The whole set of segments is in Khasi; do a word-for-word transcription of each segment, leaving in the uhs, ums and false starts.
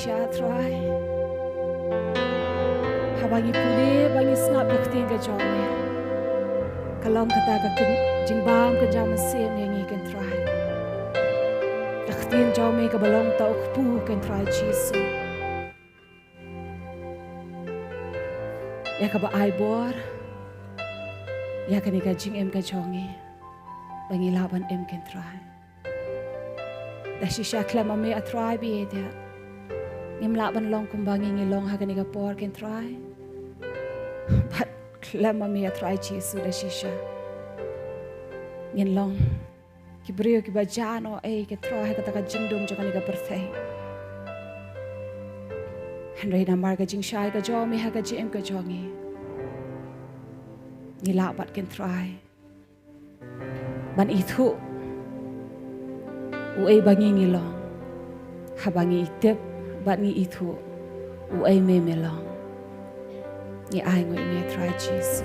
Sha Trai. Haba ngi pule, ba ngi sngap ka ktien ka jong me, ka long kata ka ktien jingbam ka jong mynsiem ïa ngi, ko Trai. Ka ktien jong me kaba long uta u kpu, ko Trai Jisu, ïa kaba ai bor ïa kane ka jingim ka jong ngi, ba ngi lah ban im, ko Trai. Da shisha khlem ma me, A Trai, ba ïeit, ngim lah ban long kumba ngi ngi long ha kane ka por, ko Trai. Bad khlem ma me, A Trai Jisu, da shisha ngin long ki briew kiba jan, o ei, ko Trai, ha kata ka jingdum jong kane ka pyrthei. Hynrei namar ka jingshai ka jong me ha ka jingim ka jong ngi, ngi lah bad, ko Trai, ban ithuh uei ba ngi ngi long. Haba ngi itip bad ngi ithuh uei me me long, ngi ainguh ïa me, Trai Jisu.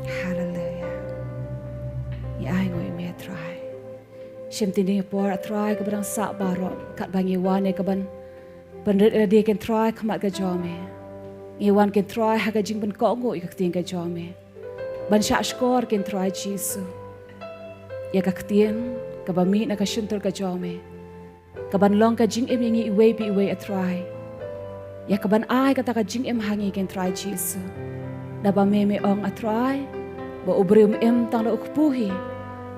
Haleluia. Ngi ainguh ïa me, Trai. Shim tini por, A Trai, kaba dang sah baroh, katba ngi wan ïa kaban pynrit ïa lade, ko Trai, khmat ka jong me. Ngi wan, ko Trai, ha ka jingpynkohnguh ïa ka ktien ka jong me, ban shah shkor, ko Trai Jisu, ïa ka ktien kaba mih na ka shyntur ka jong me, kaban long ka jingim ïa ngi iwei pa iwei, A Trai. Ïa kaban ai kata ka jingim ha ngi, ko Trai Jisu. Naba me me ong, A Trai, ba u briew um im tang da u kpu hi,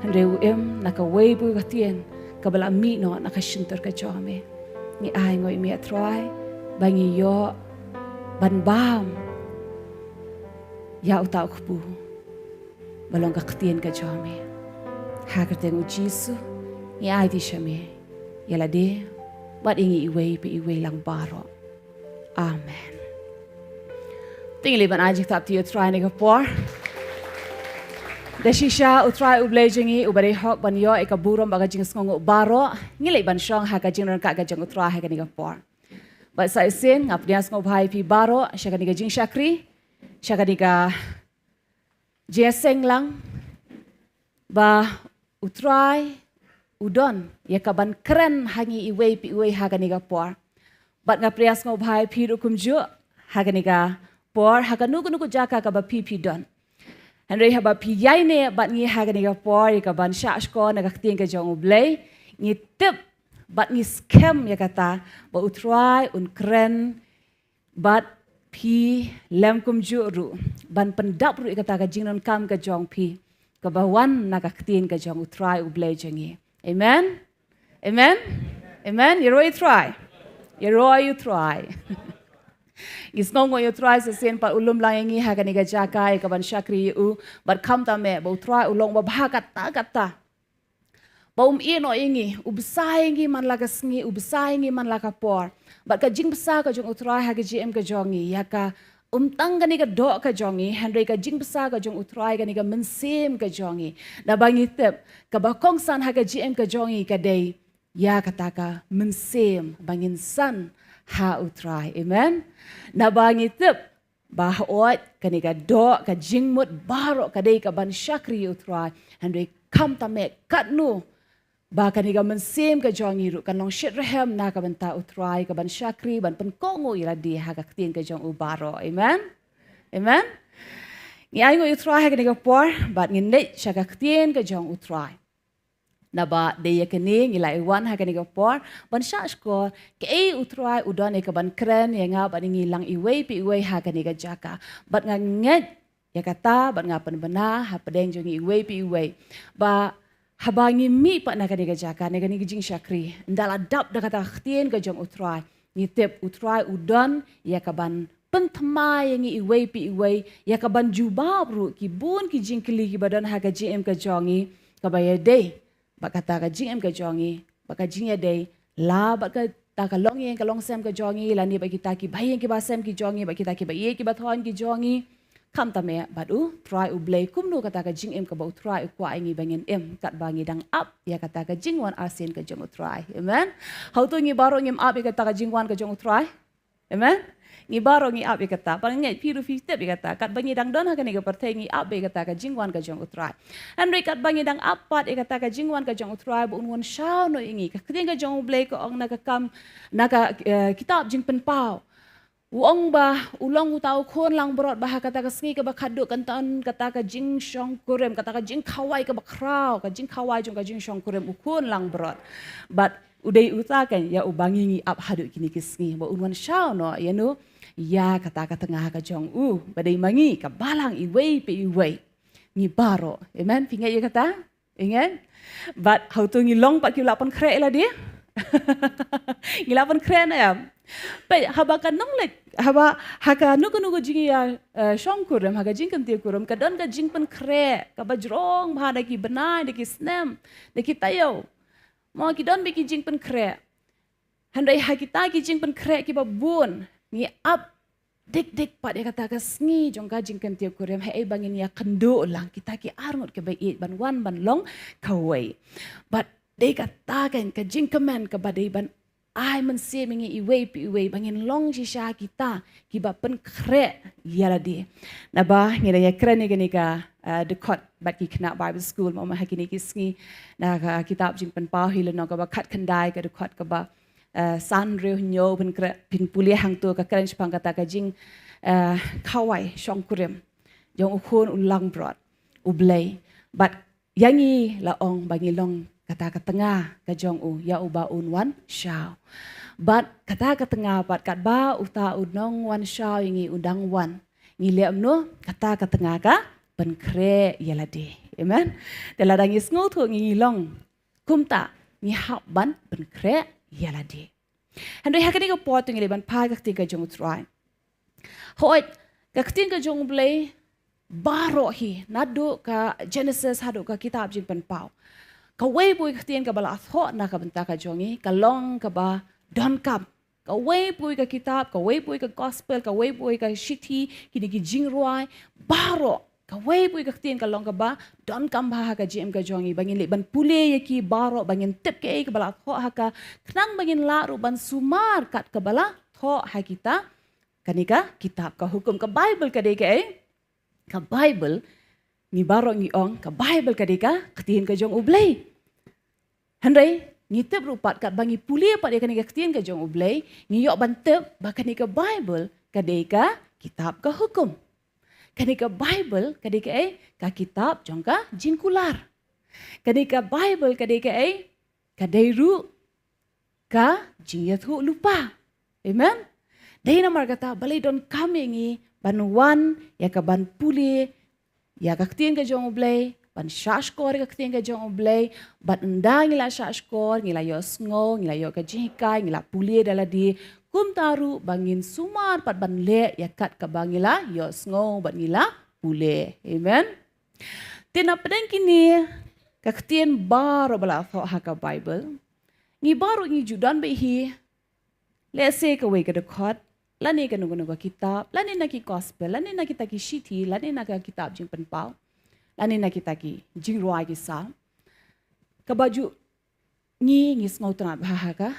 hynrei u im na kawei pa kawei ka ktien kaba la mih noh na ka shyntur ka jong me. Ngi ainguh ïa me, A Trai, ba ngi ïoh ban bam ïa uta u kpu, ba long ka ktien ka jong me. Ha ka kyrteng u Jisu ngi aiti sha me ïa lade bad ïa ngi iwei pa iwei lang baroh. Amen. Te ngi leit ban ai jingthap ïa U Trai ha kane ka por. Da shisha U Trai U Blei jong ngi uba dei hok ban ïoh ïa ka burom bad ka jingsngewnguh baroh. Ngi leit ban shong ha ka jingryngkat ka jong U Trai ha kane ka por. Bad sa shisien nga pdiang sngewbha ïa phi baroh sha kane ka jingshakri, sha kane ka jingïaseng lang, ba U Trai u don ïa kaban kren ha ngi iwei pa iwei ha kane ka por. Bad nga pdiang sngewbha ïa phi ruh kumjuh ha kane ka por, ha kano kano ka jaka kaba phi phi don. Hynrei haba phi ïaineh bad ngi ha kane ka por ïa kaban shah shkor na ka ktien ka jong U Blei, ngi tip bad ngi skhem ïa kata, ba U Trai un kren bad phi lem kumjuh ruh, ban pyndap ruh ïa kata ka jingdonkam ka jong phi, kaba wan na ka ktien ka jong U Trai U Blei jong ngi. Amen. Amen. Amen. Ïaroh ïa U Trai. Ïaroh ïa U Trai. Ngi sngewnguh ïa U Trai sa shisien pat u lum lang ïa ngi ha kane ka jaka ïa kaban shakri ïa u. Bad khamtam eh ba U Trai u long uba bha katta katta, ba um ïehnoh ïa ngi, u bsa ïa ngi man la ka sngi, u bsa ïa ngi man la ka por. Bad ka jingbsa ka jong U Trai ha ka jingim ka jong ngi, ïa ka, um tang kane ka doh ka jong ngi, hynrei ka jingbsa ka jong U Trai kane ka mynsiem ka jong ngi. Naba ngi tip, kaba kongsan ha ka jingim ka jong ngi ka dei ïa kata ka mynsiem ba ngin san ha U Trai. Amen. Naba ngi tip ba hooid kane ka doh, ka jingmut baroh ka dei kaban shakri ïa U Trai. Hynrei khamtam eh katno ba kane ka mynsiem ka jong ngi ruh kan long shitrhem na ka bynta U Trai, kaban shakri, ban pynkohnguh ïa lade ha ka ktien ka jong u baroh. Amen. Amen. Ngi ainguh ïa U Trai ha kane ka por bad ngin leit sha ka ktien ka jong U Trai. Naba dei ïa kane ngi la wan ha kane ka por ban shah shkor kaei U Trai u don ïa kaban kren ïa nga bad ïa ngi lang iwei pa iwei ha kane ka jaka. Bad nga ngeit ïa kata bad nga pynbna hapdeng jong ngi iwei pa iwei, ba haba ngi mih pat na kane ka jaka, na kane ka jingshakri, ynda la dap da kata ka ktien ka jong U Trai, ngi tip U Trai u don ïa kaban pynthymmai ïa ngi iwei pa iwei, ïa kaban jubab ruh ki bun ki jingkylli kiba don ha ka jingim ka jong ngi, kaba ïadei bad kata ka jingim ka jong ngi, bad ka jingïadei la bad kata ka longïing ka longsem ka jong ngi, lane bad kita kiba ïing kiba sem ki jong ngi, bad kita kiba ïeit kiba thoh ki jong ngi. Khamtam eh bad U Trai U Blei, kumno kata ka jingim kaba U Trai u kwah ïa ngi ba ngin im katba ngi dang ap ïa kata ka jingwan arsien ka jong U Trai. Amen. Hato ngi baroh ngim ap ïa kata ka jingwan ka jong U Trai? Amen. Ngi baroh ngi ap ïa kata, ba ngi ngeit phi ruh phi tip ïa kata, katba ngi dang don ha kane ka pyrthei ngi ap ïa kata ka jingwan ka jong U Trai. Hynrei katba ngi dang ap pat ïa kata ka jingwan ka jong U Trai ba un wan shaw noh ïa ngi. Ka ktien ka jong U Blei ka ong na ka kam, na ka, eh, kitab Jingpynpaw. U ong ba u long uta u khun langbrot ba ha kata ka sngi kaba khatduh kan don kata ka jingshongkurim, kata ka jingkhawai kaba khraw, ka jingkhawai jong ka jingshongkurim u khun langbrot. Bad u dei uta kan ïa uba ngi ngi ap haduh kine ki sngi ba un wan shaw noh ïa no, ïa kata ka tnga ka jong u ba dei ma ngi ka balang iwei pa iwei. Ngi baroh. Amen. Phi ngeit ïa kata? Amen. Bad hato ngi long pat ki ba la pynkhreh ïa lade? Ngi la pynkhreh ne em? Peit haba ka nongleit, haba ha kano kano ka jingïa, eh, shongkurim, ha ka jingkyntiew kurim ka don ka jingpynkhreh kaba jrong bha da ki bnai, da ki snem, da ki taïew. Mo, ki don beit ki jingpynkhreh. Hynrei ha kita ki jingpynkhreh kiba bun ngi ap dik dik pat ïa kata ka sngi jong ka jingkyntiew kurim, haei ba ngin ïakynduh lang kita ki arngut kiba ïeit ban wan ban long kawei. Bad dei kata kan ka jingkmen kaba dei ban ai mynsiem ïa ngi iwei pa iwei ba ngin long shisha kita kiba pynkhreh ïa lade. Naba ngi dang ïakren ïa kane ka, eh, dkhot bad ki khynnah Bible School mo ha kine ki sngi na ka kitab Jingpynpaw hi lynnong kaba khatkhyndai, ka dkhot kaba, eh, san, hynriew, hynñiew, phin kre-, phin pule hangto, ka kren shaphang kata ka jing, eh, khawai shongkurim jong u khun u langbrot U Blei. Bad ïa ngi la ong ba ngi long kata ka tnga ka jong u, ïa uba un wan shaw. Bad kata ka tnga pat katba uta u nongwan shaw ïa ngi u dang wan, ngi leh kumno? Kata ka tnga ka pynkhreh ïa lade. Amen. Te lada ngi sngewthuh ngi ngi long kumta, ngi hap ban pynkhreh ïa lade. Hynrei ha kane ka por to ngi leit ban phai ka ktien ka jong U Trai. Hooid, ka ktien ka jong U Blei baroh hi, naduh ka Genesis haduh ka kitab Jingpynpaw, kawei pa kawei ka ktien kaba la thoh na ka bynta ka jong ngi ka long kaba donkam. Kawei pa kawei ka kitab, kawei pa kawei ka gospel, kawei pa kawei ka shithi, kine ki jingrwai baroh, kawei pa kawei ka ktien ka long kaba donkam bha ha ka jingim ka jong ngi, ba ngin leit ban pule ïa ki baroh, ba ngin tip kaei kaba la thoh ha ka, khnang ba ngin lah ruh ban sumar kat kaba la thoh ha kita kane ka kitab ka Hukum. Ka Bible ka dei kaei? Ka Bible, ngi baroh ngi ong ka Bible ka dei ka ktien ka jong U Blei. Hynrei ngi tip ruh pat katba ngi pule pat ïa kane ka ktien ka jong U Blei, ngi ïoh ban tip ba kane ka Bible ka dei ka kitab ka Hukum. Kane ka Bible ka dei kaei? Ka kitab jong ka jingkular. Kane ka Bible ka dei kaei? Ka dei ruh ka jingïathuhlypa. Amen. Dei namar kata balei donkam ïa ngi ban wan ïa ka ban pule ïa ka ktien ka jong U Blei, ban shahshkor ïa ka ktien ka jong U Blei, bad ynda ngi la shahshkor, ngi la ïohsngew, ngi la ïoh ka jinghikai, ngi la pule da lade, kumta ruh ba ngin sumar pat ban leh ïa kat kaba ngi la ïohsngew bad ngi la pule. Amen. Te na pdeng kine ka ktien baroh ba la thoh ha ka Bible, ngi baroh ngi ju don beit hi, lehse kawei ka dkhot, lane kano kano ka kitab, lane na ki gospel, lane na kita ki shithi, lane na ka kitab Jingpynpaw, lane na kita ki jingrwai ki salm, kaba ju ngi ngi sngewtynnad bha ha ka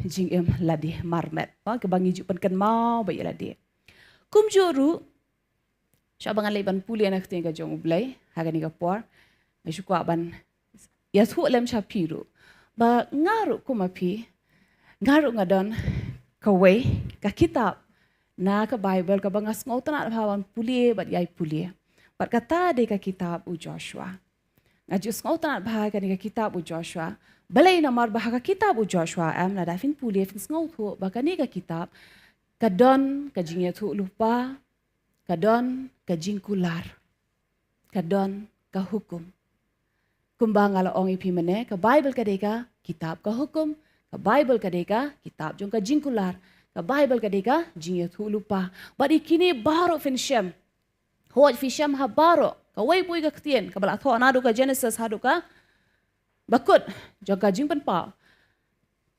jingim lade marmet, ba kaba ngi ju pynkynmaw beit ïa lade. Kumjuh ruh, shwa ba ngan leit ban pule na ka ktien ka jong U Blei ha kane ka por, nga shu kwah ban ïathuh lem sha phi ruh ba nga ruh kum ma phi, nga ruh nga don kawei ka kitab na ka Bible kaba nga sngewtynnad bha ban pule bad ïai pule. Bad kata dei ka kitab u Joshua. Nga ju sngewtynnad bha kane ka kitab u Joshua. Balei? Namar ba ha ka kitab u Joshua, em, lada phin pule phin sngewthuh ba kane ka kitab ka don ka jingïathuhlypa, ka don ka jingkular, ka don ka hukum. Kumba nga la ong ïa phi mynne, ka Bible ka dei ka kitab ka hukum, ka Bible ka dei ka kitab jong ka jingkular, ka Bible ka dei ka jingïathuhlypa. Bad ïa kine baroh phin shem, hooid phi shem ha baroh, kawei pa kawei ka ktien kaba la thoh naduh ka Genesis haduh ka bakut jong ka Jingpynpaw.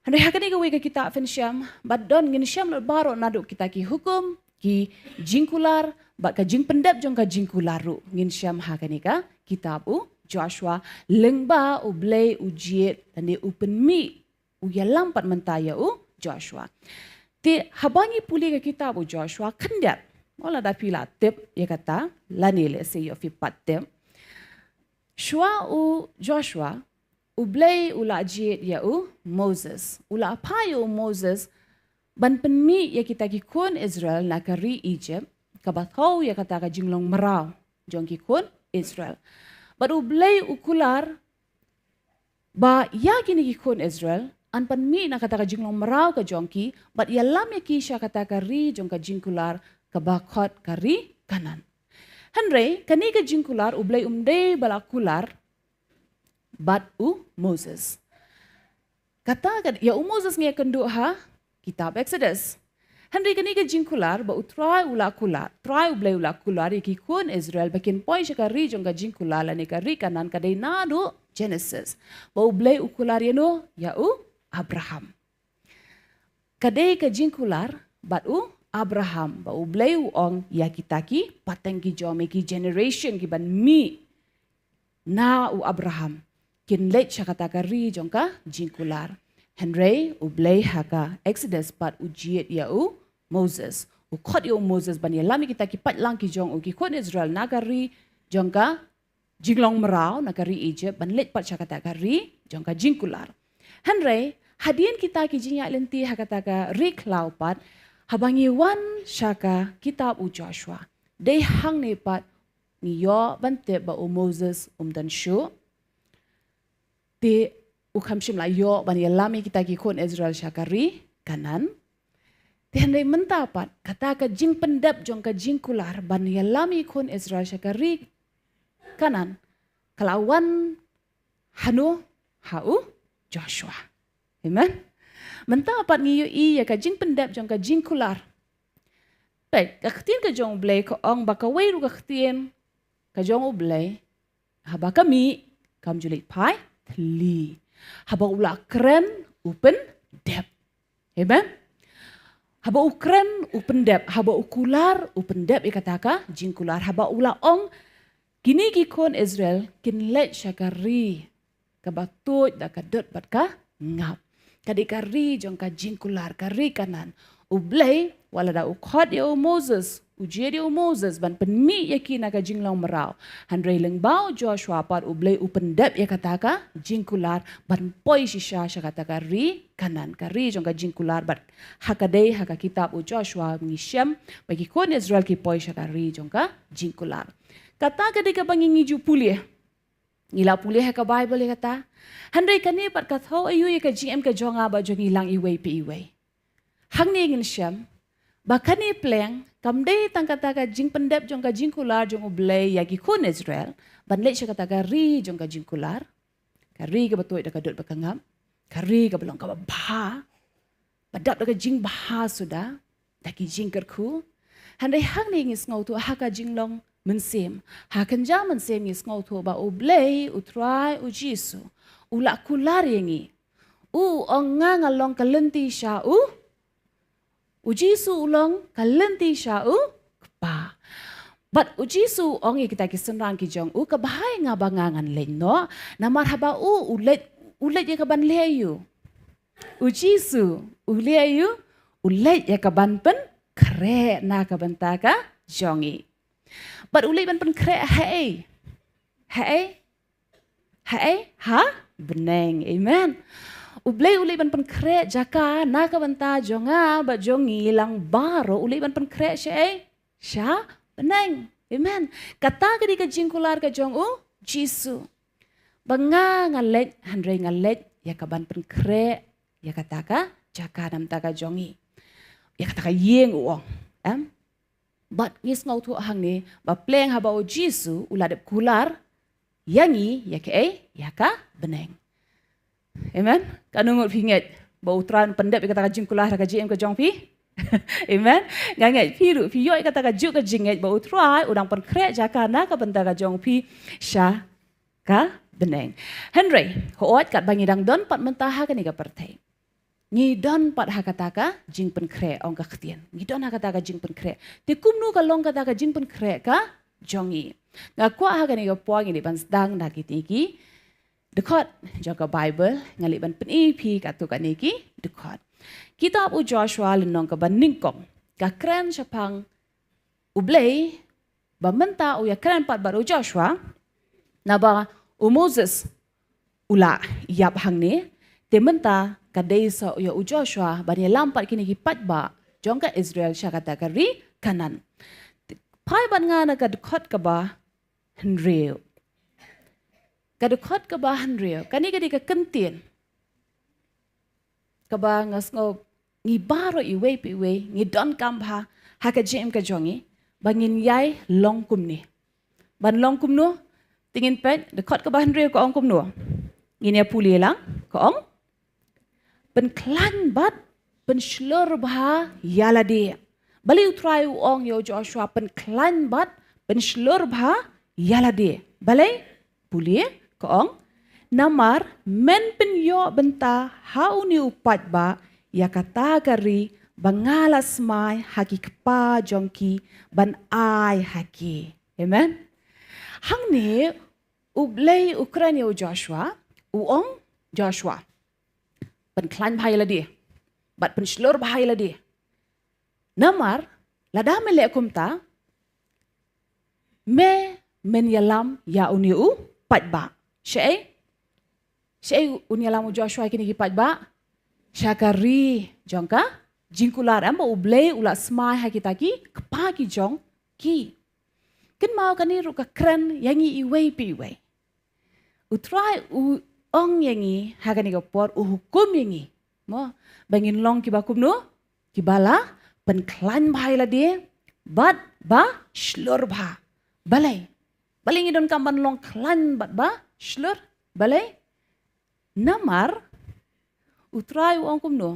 Hynrei ha kane kawei ka kitab phin shem, bad don, ngin shem lut baroh naduh kita ki hukum, ki jingkular, bad ka jingpyndep jong ka jingkular ruh ngin shem ha kane ka kitab u Joshua, lyngba U Blei u jied lane u pynmih, u ïalam pat mynta ïa u Joshua. Te haba ngi pule ka kitab u Joshua khyndiat, mo, lada phi la tip ïa kata, lane lehse ïoh phi pat tip. Shuwa u Joshua, U Blei u la jied ïa u Moses. U la phah ïa u Moses ban pynmih ïa kita ki khun Israel na ka ri Egypt, kaba thew ïa kata ka jinglong mraw jong ki khun Israel. Bad U Blei u kular ba ïa kine ki khun Israel yn pynmih na kata ka jinglong mraw ka jong ki, bad ïalam ïa ki sha kata ka ri jong ka jingkular, kaba khot ka ri Kanaan. Hynrei kane ka jingkular U Blei um dei ba la kular bad u Moses. Kata ka, ïa u Moses ngi ïakynduh ha kitab Exodus. Hynrei kane ka jingkular ba U Trai u la kular, Trai U Blei u la kular ïa ki khun Israel ba kin poi sha ka ri jong ka jingkular lane ka ri Kanaan, ka dei naduh Genesis. Ba U Blei u kular ïano? Ïa u Abraham. Ka dei ka jingkular bad u Abraham, ba U Blei u ong ïa kita ki pateng ki jong me, ki generation ki ban mih na u Abraham, kin leit sha kata ka ri jong ka jingkular. Hynrei U Blei ha ka Exodus pat u jied ïa u Moses. U khot ïa u Moses ban ïalam ïa kita ki paidlang ki jong u, ki khun Israel, na ka ri jong ka jinglong mraw, na ka ri Egypt, ban leit pat sha kata ka ri jong ka jingkular. Hynrei hadien kita ki jingïaid lynti ha kata ka ri khlaw pat, haba ngi wan sha ka kitab u Joshua, dei hangne pat ngi ïoh ban tip ba u Moses um don shuh. Te u kham shym la ïoh ban ïalam ïa kita ki khun Israel sha ka ri Kanaan. Te hynrei mynta pat kata ka jingpyndep jong ka jingkular ban ïalam ïa ki khun Israel sha ka ri Kanaan, ka la wan hano? Ha u Joshua. Amen. Mynta pat ngi ïohi ïa ka jingpyndep jong ka jingkular. Peit, ka ktien ka jong U Blei ka ong ba kawei ruh ka ktien ka jong U Blei, haba ka mih, kam ju leit phai thylli. Haba u la kren, u pyndep. Amen. Haba u kren, u pyndep. Haba u kular, u pyndep ïa kata ka jingkular. Haba u la ong, kine ki khun Israel kin leit sha ka ri kaba tuid da ka dud bad ka ngap. Ka dei ka ri jong ka jingkular, ka ri Kanaan. U Blei, wat lada u khot ïa u Moses, u jied ïa u Moses ban pynmih ïa ki na ka jinglong mraw, hynrei lyngba u Joshua pat U Blei u pyndep ïa kata ka jingkular ban poi shisha sha kata ka ri Kanaan, ka ri jong ka jingkular. Bad ha ka dei ha ka kitab u Joshua ngi shem ba ki khun Israel ki poi sha ka ri jong ka jingkular. Kata ka dei kaba ngi, ngi ju pule. Ngi la pule ha ka Baibl ïa kata. Hynrei kane pat ka thew aïu ïa ka jingim ka jong nga bad jong ngi lang iwei pa iwei? Hangne ngin shem ba kane pleng kam dei tang kata ka jingpyndep jong ka jingkular jong U Blei ïa ki khun Israel ban leit sha kata ka ri jong ka jingkular, ka ri kaba tuid da ka dud bad ka ngap, ka ri kaba long kaba bha, ba dap da ka jingbha suda, da ki jingkyrkhu. Hynrei hangne ngi sngewthuh ha ka jinglong mynsiem, ha kynja mynsiem ngi sngewthuh ba U Blei, U Trai, U Jisu u la kular ïa ngi. U ong, nga, nga long ka lynti sha u. U Jisu u long ka lynti sha u Kpa. Bad U Jisu u ong ïa kita ki synran ki jong u, ka bha ïa nga ba nga ngan leit noh, namar haba u, u leit, u leit ïa kaban leh aïu? U Jisu u leh aïu? U leit ïa kaban pynkhreh na ka bynta ka jong ngi. Bad u leit ban pynkhreh haei? Haei? Haei? Ha bneng. Amen. U Blei u leit ban pynkhreh jaka na ka bynta jong nga bad jong ngi lang baroh, u leit ban pynkhreh shaei? Sha bneng. Amen. Kata ka dei ka jingkular ka jong U Jisu. Ba nga, nga leit, hynrei nga leit ïa kaban pynkhreh ïa kata ka jaka na bynta ka jong ngi. Ïa kata ka ïing, u ong. Em? Bad ngi sngewthuh hangne ba pleng haba U Jisu u la dep kular ïa ngi, ïa kaei? Ïa ka bneng. Amen. Katno ngut phi ngeit ba U Trai un pyndep ïa kata ka jingkular ha ka jingim ka jong phi? Amen. Nga ngeit phi ruh phi ïoh ïa kata kajuh ka jingngeit ba U Trai u dang pynkhreh jaka na ka bynta ka jong phi sha ka bneng. Hynrei hooid, katba ngi dang don pat mynta ha kane ka pyrthei, ngi don pat ha kata ka jingpynkhreh, ong ka ktien. Ngi don ha kata ka jingpynkhreh. Te kumno ka long kata ka jingpynkhreh ka jong ngi? Nga kwah ha kane ka por ngi dei ban sdang da kitei ki dkhot jong ka Baibl, nga leit ban pyni phi katto katne ki dkhot. Kitab u Joshua lynnong kaba nyngkong ka kren shaphang U Blei ba mynta u ïakren pat bad u Joshua, naba u Moses u la ïap hangne, te mynta ka dei sa ïa u Joshua ban ïalam pat kine ki paidbah jong ka Israel sha kata ka ri Kanaan. Phai bad nga na ka dkhot kaba hynriew. Ka dkhot kaba hynriew. Kane ka dei ka kyntien kaba nga sngew ngi baroh iwei pa iwei ngi donkam bha ha ka jingim ka jong ngi ba ngin ïai long kumne. Ban long kumno? Te ngin peit, dkhot kaba hynriew ka ong kumno? Ngin ïa pule lang, ka ong, pynkhlaiñ bad pynshlur bha ïa lade. Balei u Trai u ong ïa u Joshua pynkhlaiñ bad pynshlur bha ïa lade? Balei? Pule, ka ong, namar men pynïoh bynta ha une u paidbah ïa kata ka ri ba nga la smai ha ki kpa jong ki ban ai ha ki. Amen. Hangne U Blei u kren ïa u Joshua, u ong, Joshua, pynkhlaiñ bha ïa lade bad pynshlur bha ïa lade. Namar lada me leh kumta, me men ïalam ïa une u paidbah. Shaei? Shaei un ïalam u Joshua ïa kine ki paidbah? Sha ka ri jong ka jingkular, em, ba U Blei u la smai ha kita ki kpa ki jong ki. Kynmaw, kane ruh ka kren ïa ngi iwei pa iwei. U Trai u ong ïa ngi ha kane ka por, u hukum ïa ngi, mo, ba ngin long kiba kumno? Kiba la pynkhlaiñ bha ïa lade bad ba shlur bha. Balei? Balei ngi donkam ban long khlaiñ bad ba shlur? Balei? Namar U Trai u ong kumno?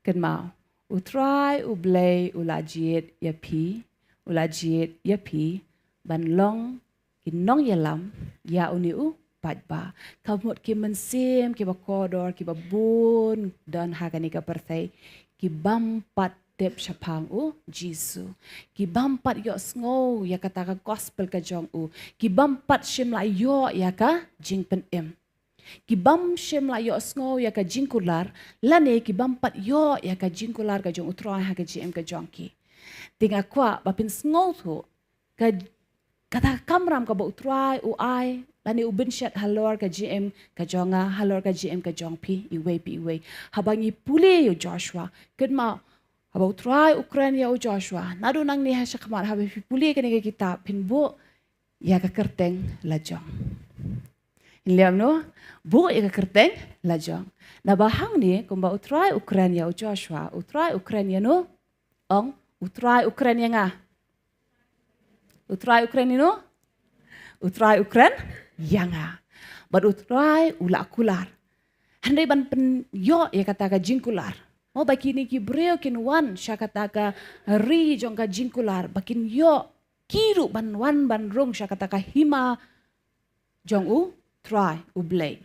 Kynmaw, U Trai U Blei u la jied ïa phi, u la jied ïa phi ban long ki nongïalam ïa une u paidbah. Ka mut ki mynsiem kiba kordor, kiba bun don ha kane ka pyrthei, ki bym pat tip shaphang u Jisu, ki bym pat ïohsngew ïa kata ka gospel ka jong u, ki bym pat shym la ïoh ïa ka jingpynim, ki bym shym la ïohsngew ïa ka jingkular, lane ki bym pat ïoh ïa ka jingkular ka jong U Trai ha ka jingim ka jong ki. Te nga kwah ba phin sngewthuh ka, kata ka kamram kaba U Trai u ai lane u bynshet halor ka jingim ka jong nga, halor ka jingim ka jong phi iwei pa iwei. Haba ngi pule ïa u Joshua, kynmaw, haba U Trai u kren ïa u Joshua, naduh nangne ha shakhmat, haba phi pule kane ka kitab, phin buh ïa ka kyrteng lajong. Ngin leh kumno? Buh ïa ka kyrteng lajong. Naba hangne kumba U Trai u kren ïa u Joshua, U Trai u kren ïano? Ong, U Trai u kren ïa nga. U Trai u kren ïano? U Trai u kren ïa nga. Bad U Trai u la kular. Hynrei ban pynïoh ïa kata ka jingkular, mo, ba kine ki briew kin wan sha kata ka ri jong ka jingkular, ba kin ïoh ki ruh ban wan ban rung sha kata ka hima jong U Trai U Blei,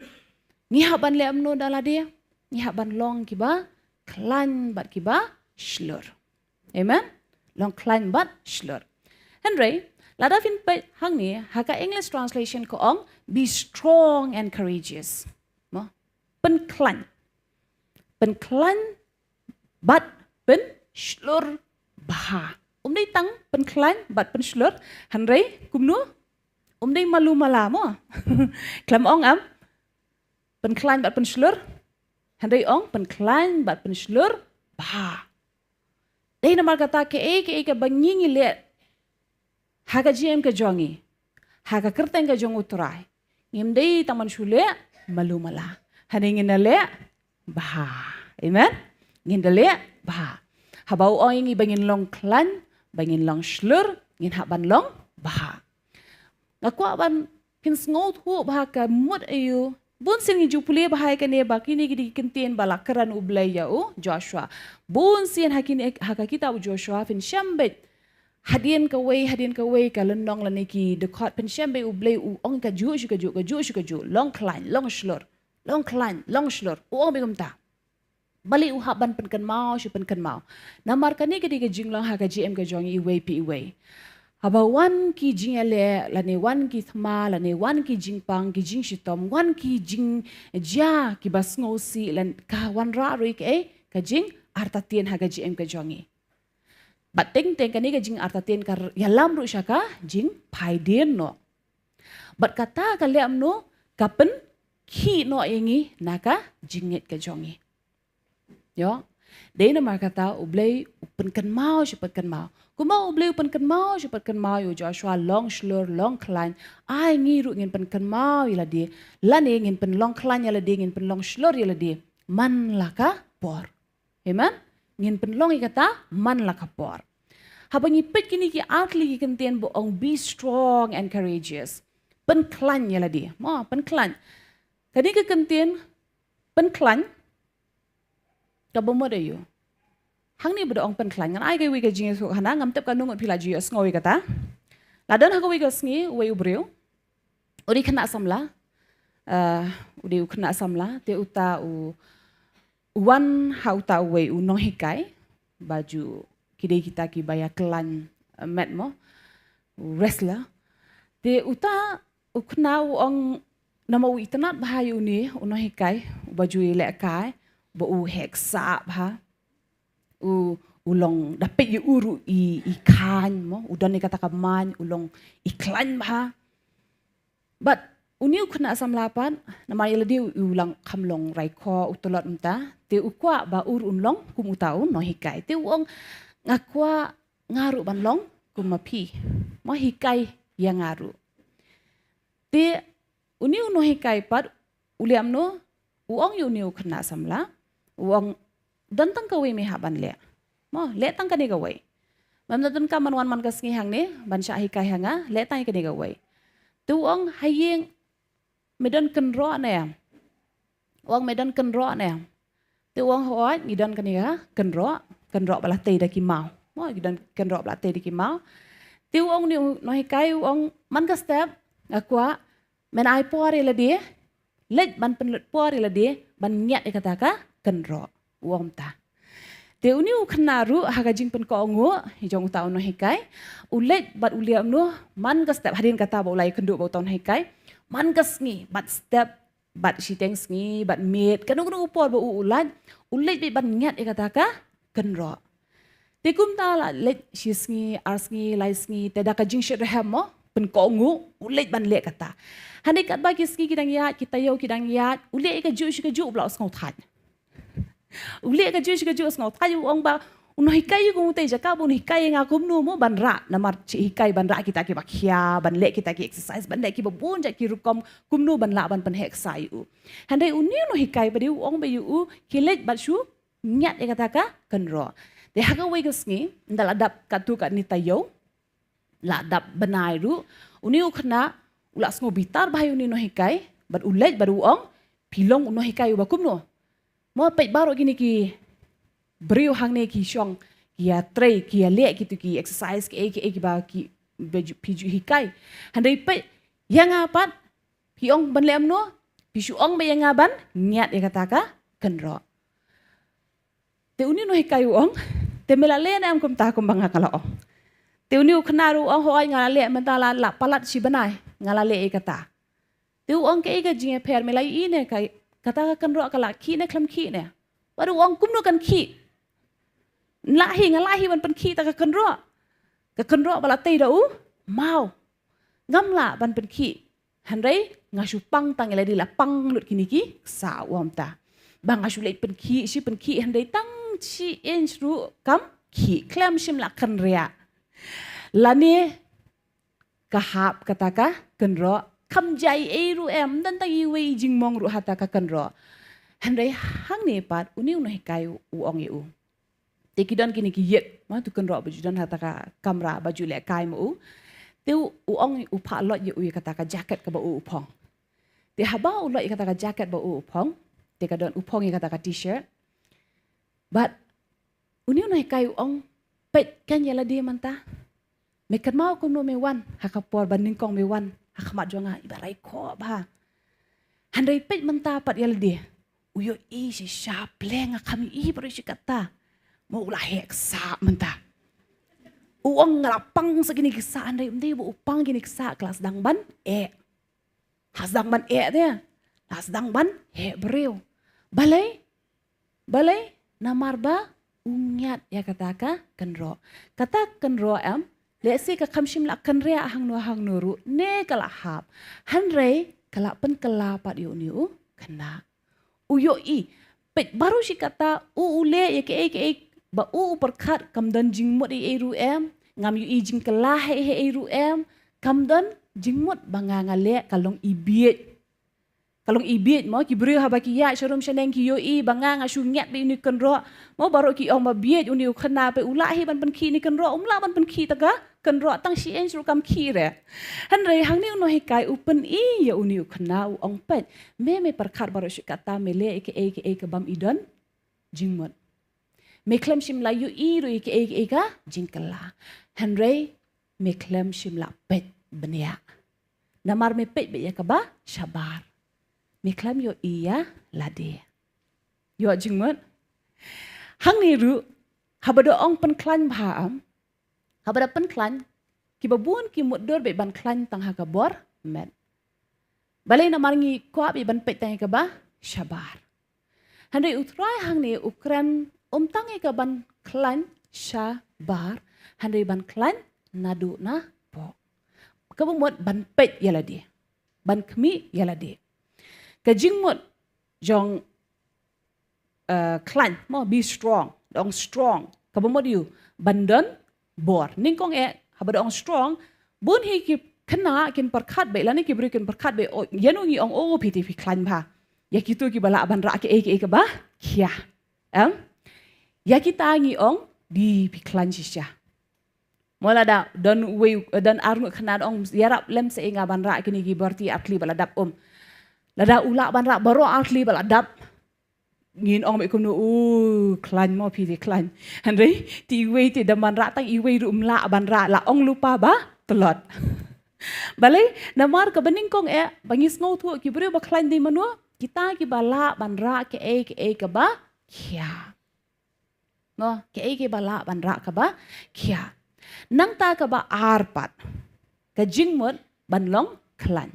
ngi hap ban leh kumno da lade? Ngi hap ban long kiba khlaiñ bad kiba shlur. Amen. Long khlaiñ bad shlur. Hynrei lada phin peit hangne ha ka English translation ka ong, "Be strong and courageous." Mo? Pynkhlaiñ. Pynkhlaiñ bad pynshlur bha. Um dei tang pynkhlaiñ bad pynshlur, hynrei kumno? Um dei malu mala, mo? Khlem ong, em, pynkhlaiñ bad pynshlur, hynrei ong pynkhlaiñ bad pynshlur bha. Dei namar kata kaei kaei kaba ngi ngi leh ha ka jingim ka jong ngi, ha ka kyrteng ka jong U Trai, ngim dei tang ban shu leh malu mala, hynrei ngin da leh bha. Amen. Ngin da leh bha. Haba u ong ïa ngi ba ngin long khlaiñ, ba ngin long shlur, ngin hap ban long bha. Nga kwah ban phin sngewthuh bha ka mut aïu. Bun sien ngi ju pule bha ïa kane, ba kine ki dei ki kyntien ba la kren U Blei ïa u Joshua. Bun sien ha kine, ha ka kitab u Joshua, phin shem beit hadien kawei hadien kawei ka lynnong lane ki dkhot, phin shem beit U Blei u ong kajuh shu kajuh, kajuh shu kajuh, long khlaiñ, long shlur, long khlaiñ, long shlur, u ong beit kumta. Balei? U hap ban pynkynmaw shu pynkynmaw. Namar kane ka dei ka jinglong ha ka jingim ka jong ngi iwei pa iwei. Haba wan ki jingïaleh lane wan ki thma lane wan ki jingpang, ki jingshitom, wan ki jingjia kiba sngewsih, lane ka wanrah ruh ïa kaei? ka jingartatien ha ka jingim ka jong ngi. Bad teng teng kane ka jingartatien ka ïalam ruh sha ka jingphaidien noh. Bad kata ka leh kumno? Ka pynkhih noh ïa ngi na ka jingngeit ka jong ngi. Ïoh. Dei namar kata U Blei u pynkynmaw shi pynkynmaw. Kumba U Blei u pynkynmaw shi pynkynmaw ïa u Joshua, long shlur long khlaiñ, ai ngi ruh ngin pynkynmaw ïa lade, lane ngin pynlong khlaiñ ïa lade, ngin pynlong shlur ïa lade man la ka por. Amen. Ngin pynlong ïa kata man la ka por. Haba ngi peit kine ki artylli ki kyntien ba ong be strong and courageous. Pynkhlaiñ ïa lade. Mo, pynkhlaiñ. Kane ka kyntien pynkhlaiñ kaba mut aïu? Hangne ba da ong pynkhlaiñ, ngan ai kawei ka jingïathuh hana, ngam tip katno ngut phi la ju ïohsngew ïa kata. La don ha kawei ka sngi uwei u briew, u dei khynnah samla, eh, u dei u khynnah samla, te uta u, u wan ha uta uwei u nonghikai, ba ju ki dei kita kiba ïa khlaiñ, eh, met mo, u wrestler. Te uta u khynnah u ong, namar u itynnad bha ïa une u nonghikai uba ju ïalehkai, ba u heh ksah bha. U, u long da peit ïa u ruh i, i khaiñ mo, u don ïa kata ka mind, u long i khlaiñ bha. Bad une u khynnah samla pat, namar ïa lade u, u long kham long raikhoh, u tlot mynta, te u kwah ba u ruh un long kum uta u nonghikai. Te u ong, nga kwah nga ruh ban long kum ma phi. Mo, hikai ïa nga ruh. Te une u nonghikai pat u leh kumno? U ong ïa une u khynnah samla, u ong, don tang kawei me hap ban leh. Mo, leh tang kane kawei. Mem da donkam ban wan man ka sngi hangne ban shah hikai ha nga, leh tang ïa kane kawei. Te u ong, ha ïing me don kynroh ne? U ong, me don kynroh ne? Te u ong, hooid, ngi don kane ka kynroh, kynroh ba la tei da ki maw. Mo, ngi don kynroh ba la tei da ki maw. Te u ong une u nonghikai, u ong, man ka step nga kwah men ai por ïa lade, leit ban pynlut por ïa lade ban ngiat ïa kata ka kynroh, u ong kumta. Te une u khynnah ruh ha ka jingpynkohnguh ïa jong uta u nonghikai, u leit bad u leh kumno? Man ka step, hadien kata ba u la ïakynduh bad uta u nonghikai, man ka sngi bad step, bad shiteng sngi, bad miet, kano kano ka por ba u, u lait, u leit beit ban ngiat ïa kata ka kynroh. Te kumta la leit shi sngi, ar sngi, lai sngi, te da ka jingshitrhem mo, pynkohnguh, u leit ban leh kata. Hynrei katba ki sngi ki dang ïaid, ki taïew ki dang ïaid, u leh ïa kajuh shi kajuh, u la sngewthait. U leh kajuh shi kajuh, u sngewthait, u ong ba u nonghikai ïa kumno, te jaka ba un hikai ïa nga kumno mo ban rah, namar shi hikai ban rah kita kiba khia, ban leh kita ki exercise, ban leh kiba bun jait ki rukom, kumno ban lah ban pynheh ksah ïa u. Hynrei une u nonghikai pat de u ong ba ïa u, khie leit bad shu ngiat ïa kata ka kynroh. Te ha kawei ka sngi, ynda la dap katto katne taïew, la dap bnai ruh, une u khynnah u la sngew bitar bha ïa une u nonghikai, bad u leit bad u ong, phi long u nonghikai uba kumno? Mo, peit baroh kine ki briew hangne ki shong, ki ïatrei, ki ïaleh kito ki exercise, kiei kiei kiba ki, ba ju, phi ju hikai. Hynrei peit ïa nga pat, phi ong ban leh kumno? Phi shu ong beit ïa nga ban ngiat ïa kata ka kynroh. Te une u nonghikai u ong, te me la leh ne em kumta kumba nga ka la ong? Te une u khynnah ruh u ong, hooid nga la leh, mynta la, la palat shi bnai nga la leh ïa kata. Te u ong, kaei ka jingïapher, me la ïohi ne ka, kata ka kynroh ka la khih ne khlem khih ne? Bad u ong, kumno kan khih? Lah hi, nga lah hi ban pynkhih ta ka kynroh. Ka kynroh ba la tei da u maw. Ngam lah ban pynkhih. Hynrei nga shu pang tang ïa lade, la pang lut kine ki ksah, u ong kumta. Ba nga shu leit pynkhih shi pynkhih hynrei tang shi inch ruh kam khih, khlem shym la kynriah. Lane ka hap kata ka kynroh, kam jia ei ruh em, ym don tang iwei i jingmong ruh ha kata ka kynroh. Hynrei hangne pat une u nonghikai u ong ïa u. Te ki don kine ki ïit, mo, tu kynroh ba ju don ha kata ka kamra ba ju lehkai ma u. Te u, u ong, u phah loit ïa u ïa kata ka jacket kaba u, u phong. Te haba u loit ïa kata ka jacket ba u, u phong, te ka don, u phong ïa kata ka t-shirt. Bad une u nonghikai u ong, peit, khein ïa lade mynta. Me kynmaw kumno me wan ha ka por ba nyngkong me wan ha khmat jong nga, iba raikhoh bha. Hynrei peit mynta pat ïa lade. U ïohi shisha pleng, nga kham ïohi baroh shi katta. Mo, u la heh ksah mynta. U ong, nga la pang sa kine ki ksah, hynrei ym dei ba u pang kine ki ksah, ka la sdang ban eh. Ha sdang ban eh te, la sdang ban heh briew. Balei? Balei? Namar ba u ngiat ïa kata ka kynroh. Kata ka kynroh em, lehse ka kham shym la kynriah hangno hangno ruh ne ka la hap. Hynrei ka la pynkylla pat ïa une u khynnah. U ïohi, peit baroh shi katta u, u leh ïa kaei kaei ba u, u pyrkhat, kam don jingmut ei ei ruh em. Ngam ïohi jingkylla ei ei ruh em. Kam don jingmut ba nga, nga leh ka long ibiej. Ka long ibiej mo, ki briew haba ki ïaid sharum shaneng ki ïohi ba nga, nga shu ngiat beit une u kynroh. Mo, baroh ki ong ba biej une u khynnah, peit u lah hi ban pynkhih une u kynroh, um lah ban pynkhih ta ka kynroh, tang shi inch ruh kam khih re. Hynrei hangne u nonghikai u pyni ïa une u khynnah, u ong, peit, me, me pyrkhat baroh shi katta, me leh ïa kaei kaei ka bym i don jingmut. Me khlem shym la ïohi ruh ïa kaei kaei ka jingkylla. Hynrei me khlem shym la peit bniah. Namar me peit beit ïa kaba shabar. Me khlem ïohi ïa lade. Ïoh jingmut? Hangne ruh, haba da ong pynkhlaiñ bha em, haba da pynkhlaiñ, kiba bun ki mutdur beit ban khlaiñ tang ha ka bor met. Balei? Namar ngi kwah beit ban peit tang ïa kaba shabar. Hynrei u Trai hangne u kren, um tang ïa ka ban khlaiñ shabar, hynrei ban khlaiñ naduh napoh. Kaba mut ban peit ïa lade, ban khmih ïa lade. Ka jingmut jong, eh, khlaiñ mo, be strong, da ong strong. Kaba mut ïa u ban don bor. Nyngkong eh, haba da ong strong, bun hi ki khynnah kin pyrkhat beit, lane ki briew kin pyrkhat beit, oh, ïa no ngi ong, oh, phi te phi khlaiñ bha. Ïa kito kiba lah ban rah kaei kaei kaba khia. Em? Ïa kita ngi ong, dei phi khlaiñ shisha. Mo, lada don uwei, don ar ngut khynnah, ong, ïarap lem sa ïa nga ban rah kine ki bor te ar tylli ba la dap, um. Lada u lah ban rah baroh ar tylli ba la dap, ngin ong beit kumno, u, khlaiñ mo, phi te khlaiñ. Hynrei te iwei te da ban rah tang iwei ruh, um lah ban rah, la ong lypa ba tlot. Balei? Namar kaba nyngkong eh, ba ngi sngewthuh ki briew ba khlaiñ dei mano, kita kiba lah ban rah kaei kaei kaba khia. Mo, kaei kaei ba lah ban rah kaba khia. Nangta kaba ar pat, ka jingmut ban long khlaiñ.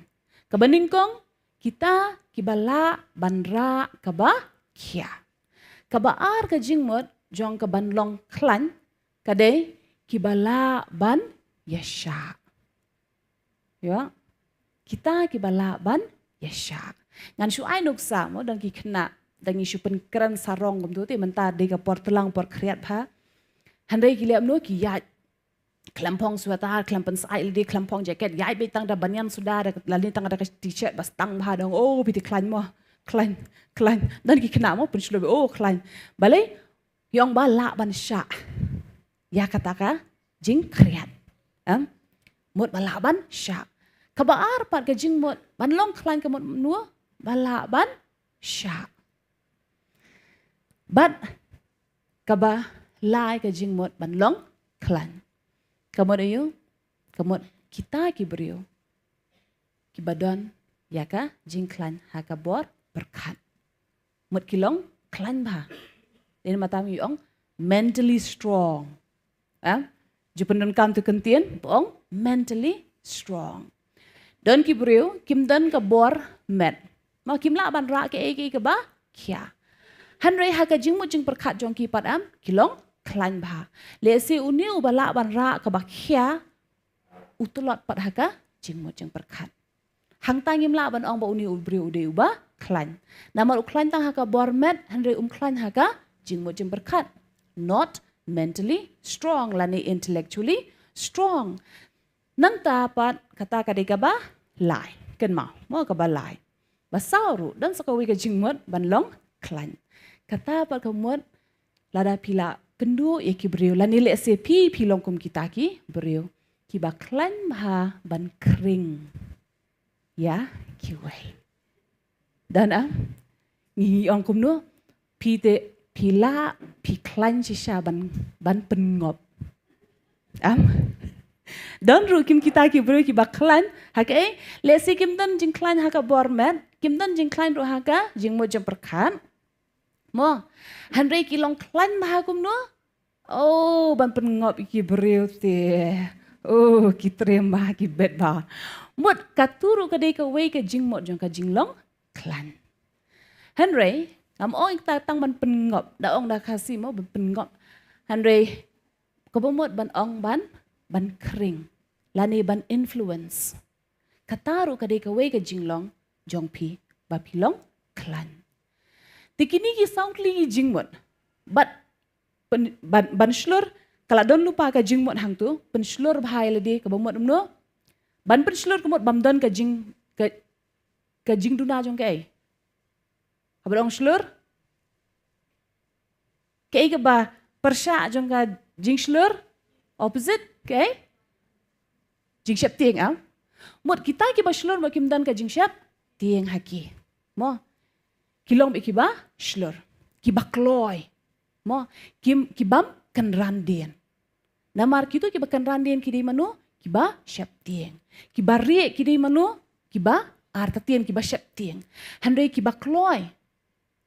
Kaba nyngkong, kita kiba lah ban rah kaba khia. Kaba ar ka jingmut jong ka ban long khlaiñ, ka dei kiba lah ban ïashah. Ïa, kita kiba lah ban ïashah. Ngan shu ai nuksa mo, don ki khynnah, da ngi shu pynkren sarong kumto te, mynta dei ka por tlang, por khriat bha. Hynrei ki leh kumno, ki ïaid khlem phong sweater, khlem pynsaid lade, khlem phong jacket, ïaid beit tang da banyan suda, da lane tang da ka t-shirt ba stang bha, da ong, oh, phi te khlaiñ mo, khlaiñ, khlaiñ. Don ki khynnah mo pynshlur beit, oh, khlaiñ. Balei? Ïa ong ba lah ban shah ïa kata ka jingkhriat. Em? Mut ba lah ban shah. Kaba ar pat ka jingmut ban long khlaiñ, ka mut mano, ba lah ban shah. Bad kaba lai ka jingmut ban long khlaiñ, ka mut aïu? Ka mut kita ki briew kiba don ïa ka jingkhlaiñ ha ka bor pyrkhat. Mut ki long khlaiñ bha. Dei namar tam ngi ong mentally strong. Eh? Ju pyndonkam tu kyntien, ba ong mentally strong. Don ki briew kim don ka bor met. Mo, kim lah ban rah kaei kaei kaba khia. Hynrei ha ka jingmut jingpyrkhat jong ki pat, em, ki long khlaiñ bha. Lehse une uba lah ban rah kaba khia, u tlot pat ha ka jingmut jingpyrkhat. Hangta ngim lah ban ong ba une u briew u dei uba khlaiñ. Namar u khlaiñ tang ha ka bor met, hynrei um khlaiñ ha ka jingmut jingpyrkhat. Not mentally strong lane intellectually strong. Nangta pat kata ka dei kaba lai. Kynmaw mo, kaba lai. Ba saw ruh, don sa kawei ka jingmut ban long khlaiñ. Kata pat ka mut, lada phi la kynduh ïa ki briew, lane lehse phi, phi long kum kita ki briew kiba khlaiñ bha ban khring ïa kiwei. Don, em? Ngi ong kumno, phi te, phi lah, phi khlaiñ shisha ban, ban pynngop. Em? Don ruh kum kita ki briew kiba khlaiñ ha kaei, lehse kim don jingkhlaiñ ha ka bor met, kim don jingkhlaiñ ruh ha ka jingmut jingpyrkhat. Mo, hynrei ki long khlaiñ bha kumno? Oh, ban pynngop ïa ki briew te. Oh, ki triem bha, ki bet bha. Mut, katu ruh ka dei kawei ka jingmut jong ka jinglong khlaiñ. Hynrei Ngam ong ïa kata tang ban pynngop, da ong da Khasi mo ban pynngop. Hynrei kaba mut ban ong ban, ban khring lane ban influence. Kata ruh ka dei kawei ka jinglong jong phi ba phi long khlaiñ. Te kine ki saw tylli ki jingmut. Bad pyn-, ban, ban shlur, ka la don lypa ka jingmut hangto, pynshlur bha ïa lade kaba mut kumno. Ban pynshlur ka mut bym don ka jing, ka, ka jingduna jong kaei. Haba ong shlur, kaei kaba pyrshah jong ka jingshlur, opposite, kaei? Jingsheptieng, em? Mut kita kiba shlur mut kim don ka jingsheptieng ha ki. Mo. Ki long beit kiba shlur, kiba kloi. Mo, kim, kibym kynran dien. Namar kito kiba kynran dien ki dei mano, kiba sheptieng. Kiba rieh ki dei mano, kiba artatien, kiba sheptieng. Hynrei kiba kloi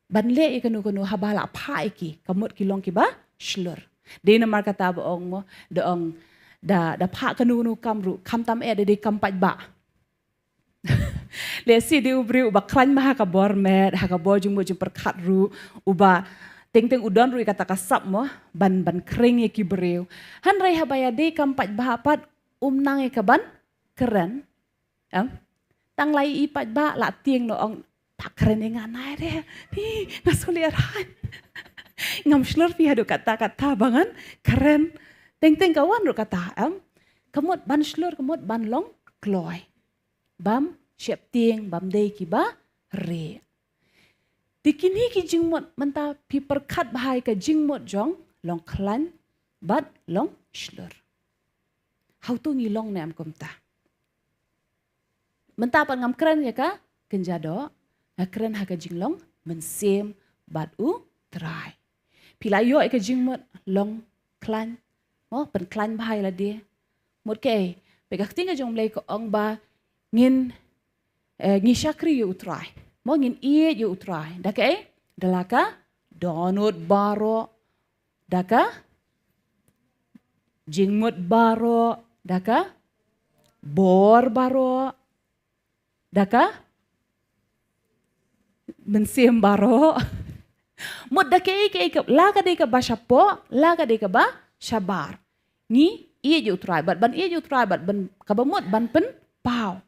ban leh ïa kano kano haba la phah ïa ki, ka mut ki long kiba shlur. Dei namar kata ba ong mo, da ong, da, da phah kano kano kam ruh, khamtam eh da dei kam paidbah. Lehse dei u briew uba khlaiñ ma ha ka bor met, ha ka bor jingmut jingpyrkhat ruh, uba teng teng u don ruh ïa kata ka sap mo, ban, ban khring ïa ki briew. Hynrei haba ïadei kam paidbah pat, um nang ïa ka ban kren. Em? Tang la i paidbah la tieng noh ong, ta kren ïa nga nai re. Hi, nga sngewlehrain. Ngam shlur phi haduh katta katta ba ngan kren. Teng teng ka wan ruh kata, em? Ka mut ban shlur, ka mut ban long kloi. Bym sheptieng, bym dei kiba rieh. Te kine ki jingmut mynta phi pyrkhat bha ïa ka jingmut jong long khlaiñ bad long shlur. Hato ngi long ne em kumta? Mynta pat ngam kren ïa ka kynja doh, nga kren ha ka jinglong mynsiem bad U Trai. Phi la ïoh ïa ka jingmut long khlaiñ, mo, pynkhlaiñ bha ïa lade. Mut kaei, peit ka ktien ka jong U Blei ka ong ba ngin, eh, ngi shakri ïa U Trai. Mo, ngin ïeit ïa U Trai. Da kaei? Da la ka dohnud baroh. Da ka jingmut baroh. Da ka bor baroh. Da ka mynsiem baroh. Mut da kaei kaei ka, la ka dei kaba shapoh, la ka dei kaba shabar. Ngi ïeit ïa U Trai bad ban ïeit ïa U Trai bad ban, kaba mut ban pynpaw.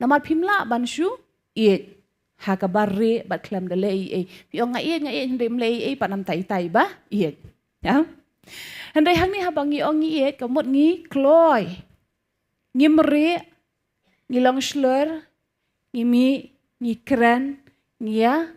Namar phim lah ban shu ïeit ha kaba rieh bad khlem da leh ei ei. Phi ong nga ïeit, nga ïeit, hynrei ym leh ei ei pat, namar itai ba ïeit. Ya. Hynrei hangne haba ngi ong ngi ïeit, ka mut ngi kloi. Ngim rieh, ngi long shlur, ngi mih, ngi kren, ngi ïa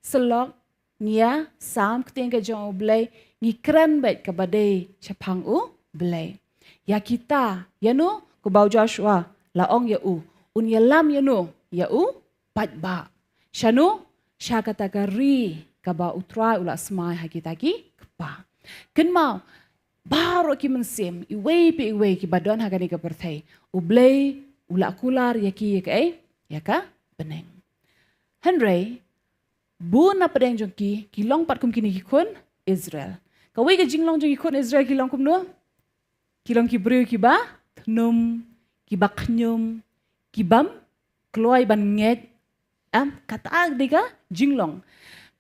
syllok, ngi ïa sam ktien ka jong U Blei, ngi kren beit kaba dei shaphang U Blei. Ïa kita, ïa no, kumba u Joshua la ong ïa u, un ïalam ïa no, ïa u paidbah. Shano? Sha kata ka ri kaba U Trai u la smai ha kita ki kpa. Kynmaw, baroh ki mynsiem, iwei pa iwei kiba don ha kane ka pyrthei, U Blei u la kular ïa ki ïa kaei? Ïa ka bneng. Hynrei bun na pdeng jong ki, ki long pat kum kine ki khun Israel. Kawei ka jinglong jong ki khun Israel ki long kumno? Ki long ki briew kiba thnum, kiba khñium, kibym kloi ban ngeit. Em, kata dei ka jinglong.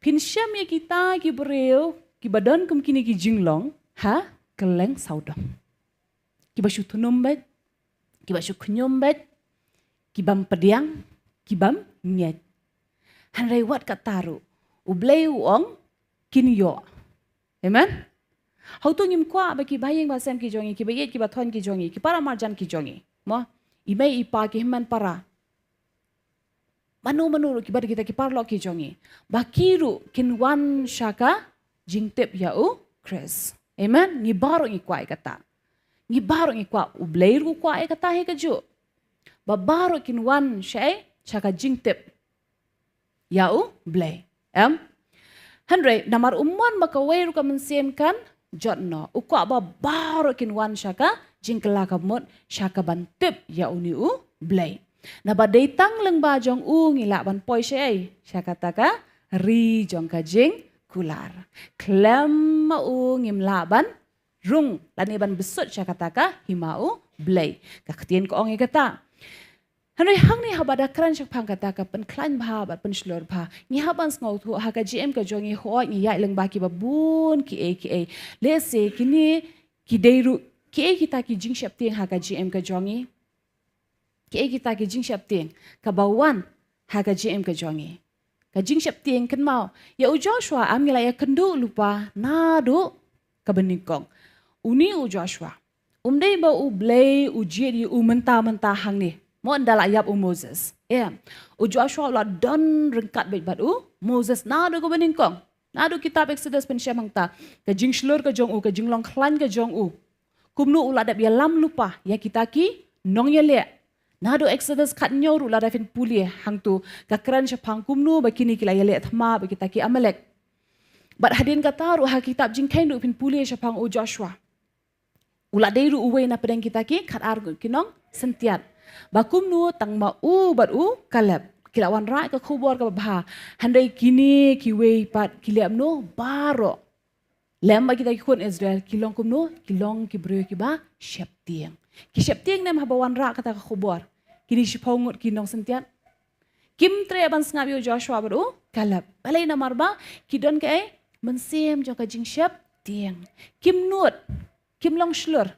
Phin shem ïa kita ki briew kiba don kum kine ki jinglong ha kylleng sawdong. Kiba shu thnum beit, kiba shu khñium beit, kibym pdiang, kibym ngeit. Hynrei wat kata ruh, U Blei u ong kin ïoh. Amen. Hato ngim kwah ba ki bahaïing bahasem ki jong ngi, ki baïeit ki bathoiñ ki jong ngi, ki para marjan ki jong ngi, mo, i mei i pa, ki hynmen para, mano mano ruh kiba, kita ki paralok ki jong ngi, ba ki ruh kin wan sha ka jingtip ïa U Khrist. Amen. Ngi baroh ngi kwah ïa kata. Ngi baroh ngi kwah, U Blei ruh u kwah ïa kata hi kajuh. Ba baroh kin wan sha, sha ka jingtip ïa U Blei. Em? Hynrei namar u mon ba kawei ruh ka mynsiem kan jot noh, u kwah ba baroh kin wan sha ka jingkylla ka mut, sha ka ban tip ïa une U Blei. Naba dei tang lyngba jong u ngi lah ban poi sha ei? Sha kata ka ri jong ka jingkular. Khlem ma u ngim lah ban rung lane ban bsut sha kata ka hima U Blei. Ka ktien ka ong ïa kata. Hynrei hangne haba da kren shaphang kata ka pynkhlaiñ bha bad pynshlur bha, ngi hap ban sngewthuh ha ka jingim ka jong ngi, hooid ngi ïaid lyngba kiba bun kiei kiei. Lehse kine ki dei ruh kiei kita ki jingsheptieng ha ka jingim ka jong ngi. Kiei kita ki jingsheptieng kaba wan ha ka jingim ka jong ngi. Ka jingsheptieng, kynmaw, ïa u Joshua am ngi la ïakynduh lypa naduh kaba nyngkong. Une u Joshua um dei ba U Blei u jied ïa u mynta mynta hangne. Mo, ynda la ïap u Moses, em, u Joshua u la don ryngkat beit bad u Moses naduh kaba nyngkong. Naduh kitab Exodus pynshem hangta, ka jingshlur ka jong u, ka jinglong khlaiñ ka jong u, kumno u la dep ïalam lypa ïa kita ki nongïaleh. Naduh Exodus khathynñiew ruh lada phin pule hangto, ka kren shaphang kumno ba kine ki la ïaleh thma bad kita ki Amalek. Bad hadien kata ruh ha kitab Jingkheiñ ruh phin pule shaphang u Joshua, u la dei ruh uwei na pdeng kita ki khatar ki nongsyntiat. Ba kumno tang ma u bad u Kaleb ki la wanrah ka khubor kaba bha. Hynrei kine kiwei pat ki leh kumno? Baroh lem bad kita ki khun Israel ki long kumno? Ki long ki briew kiba sheptieng. Ki sheptieng ne em haba wanrah kata ka khubor? Kine shiphew ngut ki nongsyntiat kim treh ban sngap ïa u Joshua bad u Kaleb. Balei? Namar ba ki don kaei? Mynsiem jong ka jingsheptieng. Kim nud, kim long shlur,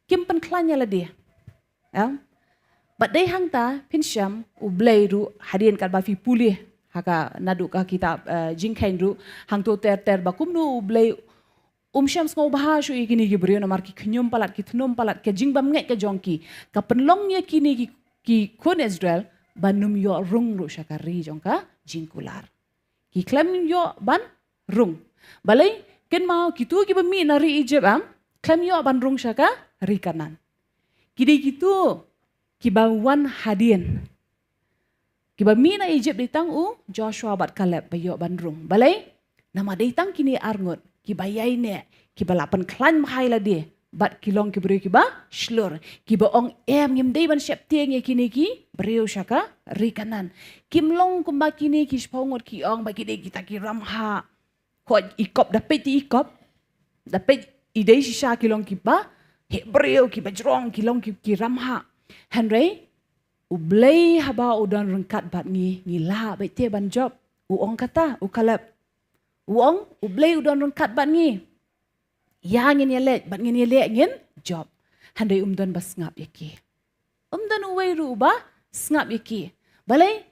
kim pynkhlaiñ ïa lade. Em? Bad dei hangta phin shem U Blei ruh hadien katba phi pule ha ka, naduh ka kitab, eh, Jingkheiñ ruh, hangto ter ter ba kumno U Blei um shym sngewbha shuh ïa kine ki briew namar ki khñium palat, ki thnum palat, ka jingbymngeit ka jong ki ka pynlong ïa kine ki, ki khun Israel ban ym ïoh rung ruh sha ka ri jong ka jingkular. Ki khlem ïoh ban rung. Balei? Kynmaw, kito kiba mih na ri Egypt, em, khlem ïoh ban rung sha ka ri Kanaan. Ki dei kito kiba wan hadien. Kiba mih na Egypt dei tang u Joshua bad Kaleb ba ïoh ban rung. Balei? Namar dei tang kine ar ngut kiba ïaineh, kiba la pynkhlaiñ bha ïa lade, bad ki long ki briew kiba shlur, kiba ong, em, ngim dei ban sheptieng ïa kine ki briew sha ka ri Kanaan. Kim long kumba kine ki shiphew ngut ki ong ba ki dei kita ki ramhah. Hooid, i kop, da peit i kop, da peit i dei shisha ki long kiba heh briew, kiba jrong, ki long ki, ki ramhah. Hynrei U Blei haba u don ryngkat bad ngi, ngi lah beit te ban jop. U ong kata u Kaleb. U ong, U Blei u don ryngkat bad ngi, ïa ngin ïaleit bad ngin ïaleh, ngin jop. Hynrei um don ba sngap ïa ki. Um don uwei ruh uba sngap ïa ki. Balei?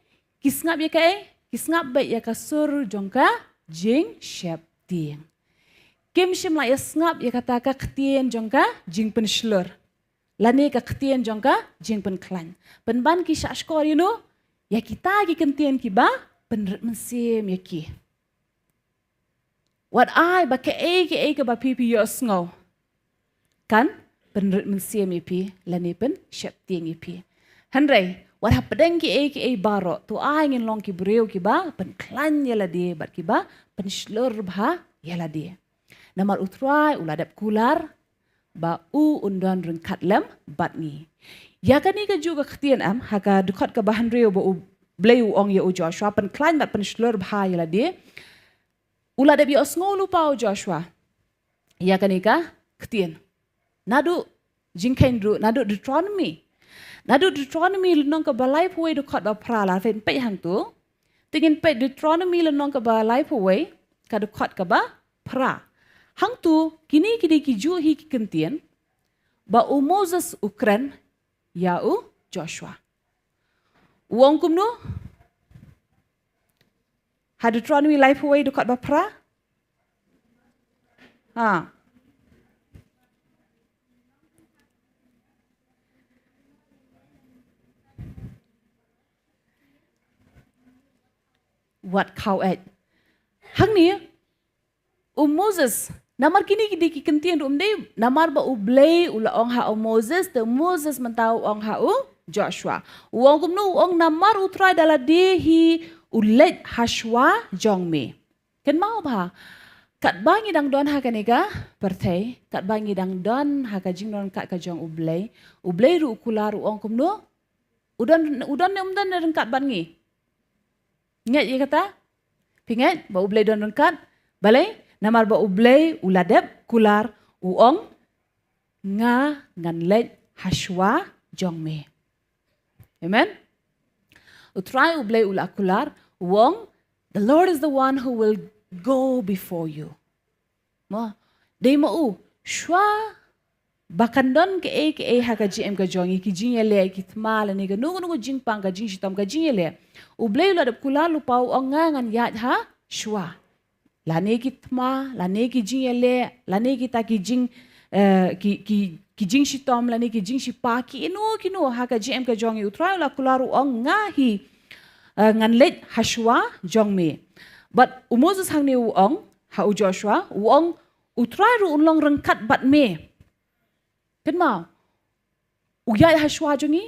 Ki sngap ïa kaei? Ki sngap beit ïa ka sur jong ka jingsheptieng. Kim shym la ïa sngap ïa kata ka ktien jong ka jingpynshlur lane ka ktien jong ka jingpynkhlaiñ. Pynban ki shahshkor ïa no? Ïa kita ki kyntien kiba pynrit mynsiem ïa ki. Wat ai ba kaei kaei kaba phi, phi ïohsngew kan pynrit mynsiem ïa phi lane pynsheptieng ïa phi. Hynrei wat hapdeng kiei kiei baroh, to ai ngin long ki briew kiba pynkhlaiñ ïa lade bad kiba pynshlur bha ïa lade. Namar U Trai u la dep kular ba u un don ryngkat lem bad ngi. Ïa kane kajuh ka ktien, em, ha ka dkhot kaba hynriew ba U Blei u ong ïa u Joshua pynkhlaiñ bad pynshlur bha ïa lade. U la dep ïohsngew lypa u Joshua ïa kane ka ktien. Naduh Jingkheiñ ruh, naduh Deuteronomy. Naduh Deuteronomy lynnong kaba laiphew wei dkhot ba phra, lada phin peit hangto. Te ngin peit Deuteronomy lynnong kaba laiphew wei, ka dkhot kaba phra. Hangto kine ki dei kijuh hi ki kyntien ba u Moses u kren ïa u Joshua. U ong kumno? Ha Deuteronomy laiphew wei dkhot ba phra. Ha. Wat khaw eit. Hangne u Moses, namar kine ki dei ki kyntien ruh ym dei, namar ba U Blei u la ong ha u Moses, te u Moses mynta u ong ha u Joshua. U ong kumno? U ong, namar U Trai da lade hi u leit hashwa jong me. Kynmaw bha, katba ngi dang don ha kane ka pyrthei, katba ngi dang don ha ka jingdon ryngkat ka jong U Blei, U Blei ruh u kular, u ong kumno? U don, u don ne um don ne ryngkat bad ngi? Ngeit ïa kata? Phi ngeit ba U Blei don ryngkat? Balei? Namar ba U Blei u la dep kular, u ong, nga ngan leit hashwa jong me. Amen. U Trai U Blei u la kular, u ong, "The Lord is the one who will go before you." Mo, dei ma u, shuwa ba kan don kaei kaei ha ka jingim ka jong ngi, ki jingïaleh, ki thma, lane kano kano ka jingpang, ka jingshitom, ka jingïaleh, U Blei u la dep kular lypa, u ong, "Nga ngan ïaid ha shuwa." Lane ki thma, lane ki jingïaleh, lane kita ki jing, eh, ki, ki, ki jingshitom, lane ki jingshipang, kino kino ha ka jingim ka jong ngi, U Trai u la kular, u ong, "Nga hi, eh, ngan leit ha shuwa jong me." Bad u Moses hangne u ong ha u Joshua, u ong, "U Trai ruh un long ryngkat bad me." Kynmaw, u ïaid ha shuwa jong ngi,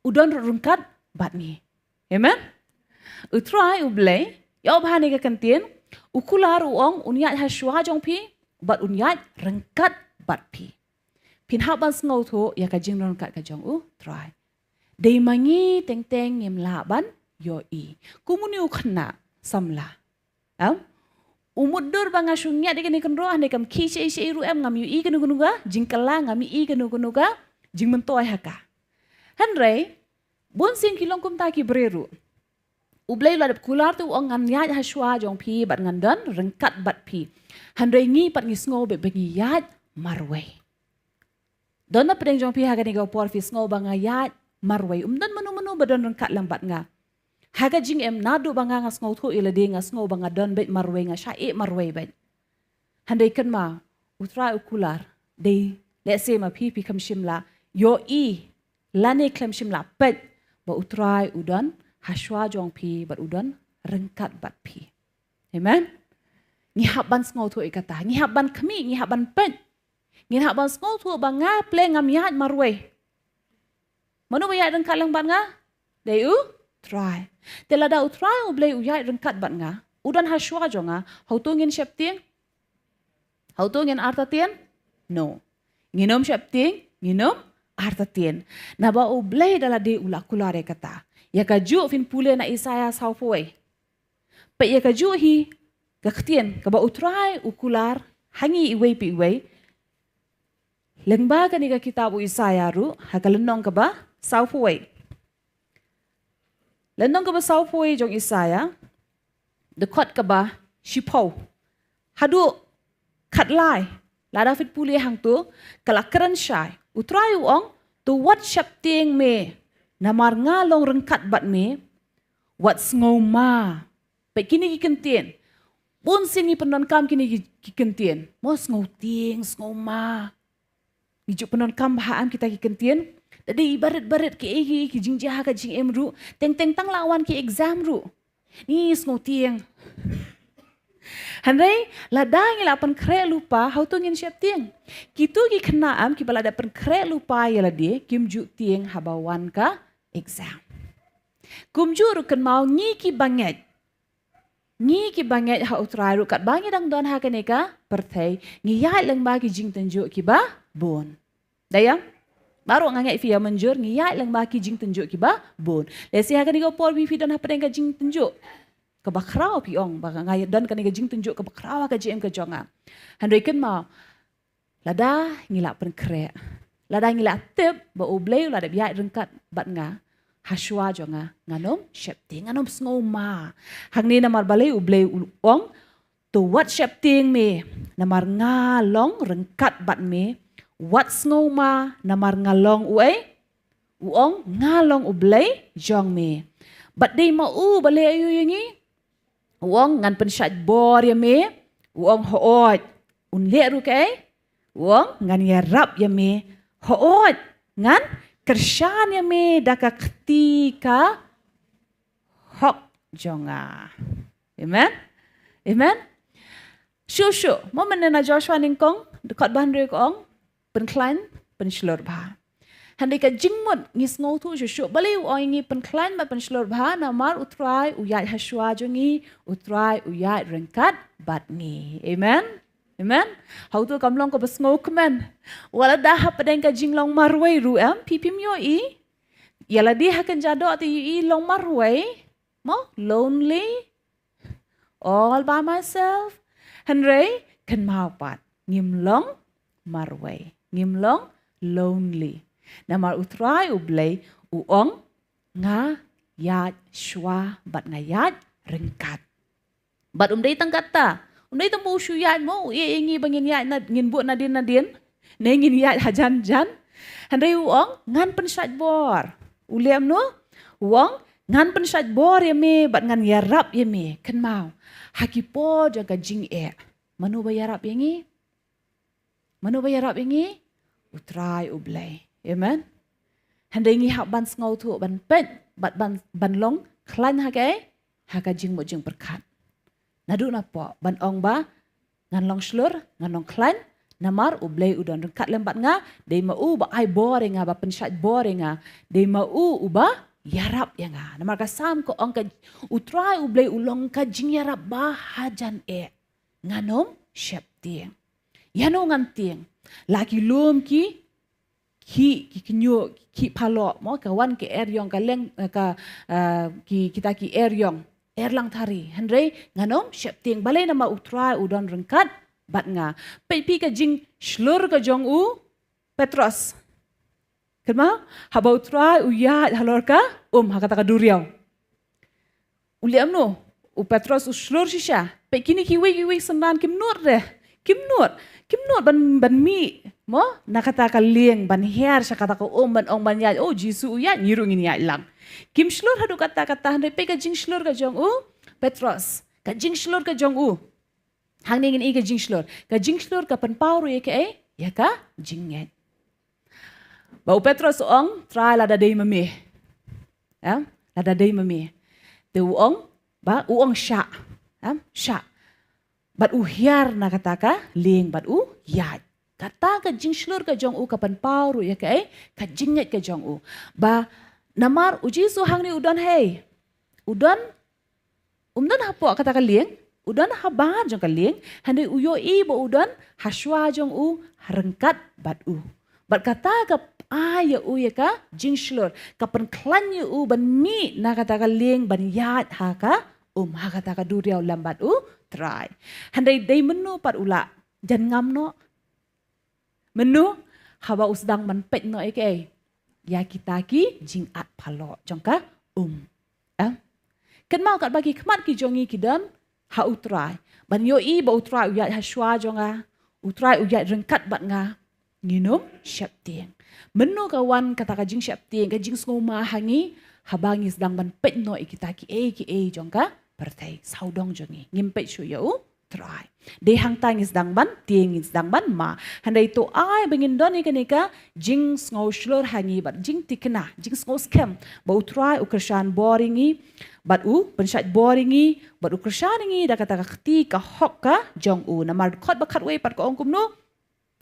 u don ruh ryngkat bad ngi. Amen. U Trai U Blei, ïoh bha ne ka kyntien, u kular, u ong, "Un ïaid ha shuwa jong phi, bad un ïaid ryngkat bad phi." Phin hap ban sngewthuh ïa ka jingryngkat ka jong U Trai. Dei ma ngi teng teng ngim lah ban ïohi. Kumno u khynnah samla, em? U mutdur ba nga shu ngiat ïa kane ka kynroh, hynrei kam khie shaei shaei ruh, em, ngam ïohi kano kano ka jingkylla, ngam ïohi kano kano ka jingmyntoi ha ka. Hynrei bun sien ki long kumta ki briew ruh. U Blei u la dep kular te u ong, "Ngan ïaid ha shuwa jong phi bad ngan don ryngkat bad phi." Hynrei ngi pat ngi sngew beit ba ngi ïaid marwei. Don na pdeng jong phi ha kane ka por phi sngew ba nga ïaid marwei, um don mano mano ba don ryngkat lang bad nga. Ha ka jingim naduh ba nga nga sngewthuh ïa lade, nga sngew ba nga don beit marwei, nga shah ïeh marwei beit. Hynrei kynmaw, U Trai u kular, dei lehse ma phi phi khlem shym la ïohi lane khlem shym la peit ba U Trai u don ha shuwa jong phi bad u don ryngkat bad phi. Amen. Ngi hap ban sngewthuh ïa kata, ngi hap ban khmih, ngi hap ban peit. Ngin hap ban sngewthuh ba nga pyrshah ngam ïaid marwei. Mano ba ïaid ryngkat lang bad nga? Dei U Trai. Te lada U Trai U Blei u ïaid ryngkat bad nga, u don ha shuwa jong nga, hato ngin sheptieng? Hato ngin artatien? No. Nginym sheptieng, nginym artatien. Naba U Blei da lade u la kular ïa kata. Ïa kajuh phin pule na Isaïah sawphew wei. Peit ïa kajuh hi ka ktien kaba U Trai u kular ha ngi iwei pa iwei. Lyngba kane ka kitab u Isaïah ruh, ha ka lynnong kaba sawphew wei. Lynnong kaba sawphew wei jong Isaïah, dkhot kaba shiphew haduh khatlai, lada phi pule hangto, ka la kren shai. U Trai u ong, "To wat sheptieng me, namar nga long ryngkat bad me, wat sngewma." Peit kine ki kyntien. Bun sien ngi pyndonkam kine ki, ki kyntien. Mo, sngewtieng, sngewma. Ngi ju pyndonkam bha em kita ki kyntien. Lada dei barit-barit kiei kiei ki jingjia ha ka jingim ruh. Teng teng tang la wan ki exam ruh, ngi sngewtieng. Hynrei lada ngi la pynkhreh lypa, hato ngin sheptieng? Kito ki khynnah em kiba la dep pynkhreh lypa ïa lade, kim ju tieng haba wan ka exam. Kumjuh ruh kynmaw ngi kiba ngeit. Ngi kiba ngeit ha U Trai ruh, katba ngi dang don ha kane ka pyrthei, ngi ïaid lyngba ki jingtynjuh kiba bun. Dei ïa? Baroh nga ngeit phi ïa mynjur, ngi ïaid lyngba ki jingtynjuh kiba bun. Lehse ha kane ka por phi don hapdeng ka jingtynjuh kaba khraw, phi ong ba nga don kane ka jingtynjuh kaba khraw ha ka jingim ka jong nga. Hynrei kynmaw, lada ngi la pynkhreh, lada ngi la tip ba U Blei u la dep ïaid ryngkat bad nga ha shuwa jong nga, ngan ym sheptieng, ngan ym sngewma. Hangne namar balei U Blei u ong, "To wat sheptieng me, namar nga long ryngkat bad me. Wat sngewma, namar nga long uei?" U ong, "Nga long U Blei jong me." Bad dei ma u ba leh aïu ïa ngi? U ong, "Ngan pynshait bor ïa me." U ong, "Hooid." Un leh ruh kaei? U ong, "Ngan ïarap ïa me." "Hooid, ngan kyrshan ïa me da ka kti ka hok jong nga." Amen. Amen. Shuh shuh, mo mynne na Joshua nyngkong, dkhot ba hynriew ka ong, pynkhlaiñ pynshlur bha. Hynrei ka jingmut ngi sngewthuh shuh shuh balei u ong ngi pynkhlaiñ bad pynshlur bha, namar U Trai u ïaid ha shuwa jong ngi, U Trai u ïaid ryngkat bad ngi. Amen. Amen. Hato kam long kaba sngewkmen? Wat lada hapdeng ka jinglong marwei ruh em, phi phim ïohi. Ïa lade ha kynja doh te ïohi long marwei, mo, lonely, all by myself. Hynrei kynmaw pat, ngim long marwei, ngim long lonely. Namar U Trai U Blei u ong, nga ïaid shuwa bad nga ïaid ryngkat. Bad um dei tang katta. Um dei tang ba u shu ïaid mo, u ïeh ïa ngi ba ngin ïaid na, ngin buh nadien nadien. Ne ngin ïaid hajan jan. Hynrei u ong ngan pynshait bor. U leh kumno? U ong ngan pynshait bor ïa me bad ngan ïarap ïa me. Kynmaw. Ha ki por jong ka jingeh. Mano ba ïarap ïa ngi? Mano ba ïarap ïa ngi? U Trai U Blei. Amen. Hynrei ngi hap ban sngewthuh ban peit bad ban, ban long khlaiñ ha kaei? Ha ka jingmut jingpyrkhat. Naduh napoh ban ong ba ngan long shlur, ngan long khlaiñ, namar U Blei u don ryngkat lem bad nga, dei ma u ba ai bor ïa nga, ba pynshait bor ïa nga, dei ma u uba ïarap ïa nga. Namar ka Salm ka ong ka, U Trai U Blei u long ka jingïarap ba hajan eh. Ngan ym sheptieng. Ïano ngan tieng? La ki lum ki, ki, ki kñiuh, ki phalok, mo, ka wan ka er ïong, ka leng, eh, ka, eh, ki, kita ki er ïong, er lang thari. Hynrei ngan ym sheptieng. Balei? Namar U Trai u don ryngkat bad nga. Peit phi ka jingshlur ka jong u Petros. Kynmaw, haba U Trai u ïaid halor ka um, ha kata ka duriaw. U leh kumno? U Petros u shlur shisha. Peit kine kiwei kiwei synran kim nud re. Kim nud. Kim nud ban, ban mih, mo, na kata ka lieng, ban hiar sha kata ka um, ban ong ban ïaid. Oh, Jisu u ïaid, ngi ruh ngin ïaid lang. Kim shlur haduh katta katta, hynrei peit ka jingshlur ka jong u Petros. Ka jingshlur ka jong u. Hangne ngin ïohi ka jingshlur. Ka jingshlur ka pynpaw ruh ïa kaei? Ïa ka jingngeit. Ba u Petros u ong, Trai, lada dei ma me. Em? Lada dei ma me. Te u ong, ba u ong shah. Em? Shah. Bad u hiar na kata ka lieng bad u ïaid. Kata ka jingshlur ka jong u ka pynpaw ruh ïa kaei? Ka jingngeit ka jong u. Ba namar u Jisu hangne u don hei. U don Um don hapoh kata ka lieng, u don habar jong ka lieng, hynrei u ïohi ba u don hashwa jong u ryngkat bad u. Bad kata ka ai ïa u ïa ka jingshlur, ka pynkhlaiñ ïa u ban mih na kata ka lieng ban ïaid ha ka um, ha kata ka duriaw lem bad U Trai. Hynrei dei mynno pat u lah jan ngam noh. Mynno? Haba u sdang ban peit noh ïa kaei? Ïa kita ki jingat phalok jong ka um. Eh? Kynmaw katba ki khmat ki jong ngi ki don ha U Trai. Ban ïohi ba U Trai u ïaid hashwa jong nga. U Trai u ïaid ryngkat bad nga. Ngin ym sheptieng. Mynno ka wan kata ka jingsheptieng, ka jingsngewma ha ngi, haba ngi sdang ban peit noh ïa kita kiei kiei jong ka pyrthei sawdong jong ngi. Ngim peit shuh ïa U Trai. Dei hangta ngi sdang ban tieng, ngi sdang ban ma. Hynrei to ai ba ngin don ïa kane ka jingsngew shlur ha ngi bad jingthikna, jingsngew skhem ba U Trai u kyrshan bor ïa ngi bad u pynshait bor ïa ngi bad u kyrshan ïa ngi da kata ka kti ka hok ka jong u. Namar dkhot ba khatwei pat ka ong kumno?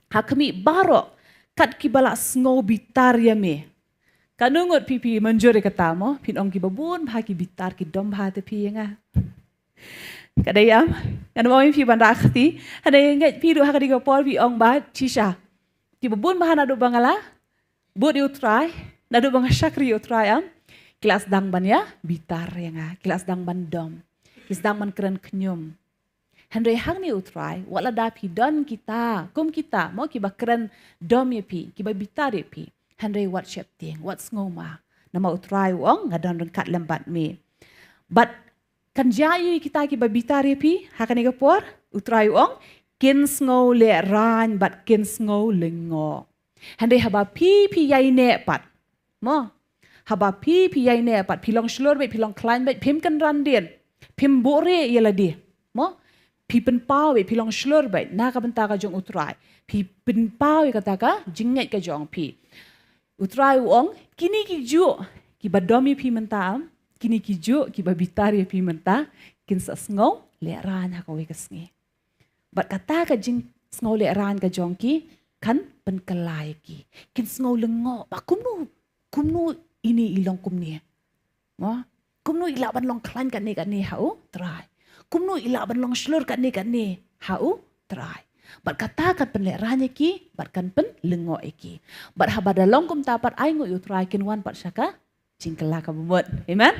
Ha khmih baroh kat kiba la sngew bitar ïa me. Katno ngut phi phi mynjur ïa kata mo? Phin ong kiba bun bha ki bitar, ki dom bha te phi ïa nga. Ka dei em? Ngan ong ïa phi ban rah kti. Hynrei ngeit phi ruh ha kane ka por phi ong ba shisha. Kiba bun bha naduh ba nga la bud ïa U Trai, naduh ba nga shakri ïa U Trai em, ki la sdang ban ïa bitar ïa nga, ki la sdang ban dom, ki sdang ban kren khñium. Hynrei hangne U Trai, wat lada phi don kita, kum kita mo, kiba kren dom ïa phi, kiba bitar ïa phi. Hynrei wat sheptieng, wat sngewma. Namar U Trai u ong, nga don ryngkat lem bad me. Bad kan jia ïa kita kiba bitar ïa phi ha kane ka por? U Trai u ong, kin sngew lehraiñ bad kin sngew lyngngoh. Hynrei haba phi phi ïaineh pat. Mo. Haba phi phi ïaineh pat, phi long shlur beit, phi long khlaiñ beit, phim kynran dien, phim buhrieh ïa lade. Mo. Phi pynpaw beit, phi long shlur beit na ka bynta ka jong U Trai. Phi pynpaw ïa kata ka jingngeit ka jong phi. U Trai u ong, kine ki juh kiba dom ïa phi mynta em, kine ki juh kiba bitar ïa phi mynta, kin sa sngew lehraiñ ha kawei ka sngi. Bad kata ka jingsngew lehraiñ ka jong ki kan pynkylla ïa ki. Kin sngew lyngngoh ba kumno, kumno ine i long kumne. Mo? Kumno i lah ban long khlaiñ katne katne ha U Trai. Kumno i lah ban long shlur katne katne ha U Trai. Bad kata kan pynlehraiñ ïa ki, bad kan pynlyngngoh ïa ki. Bad haba da long kumta pat ai nguh ïa U Trai, kin wan pat sha ka jingkylla kaba mut. Amen?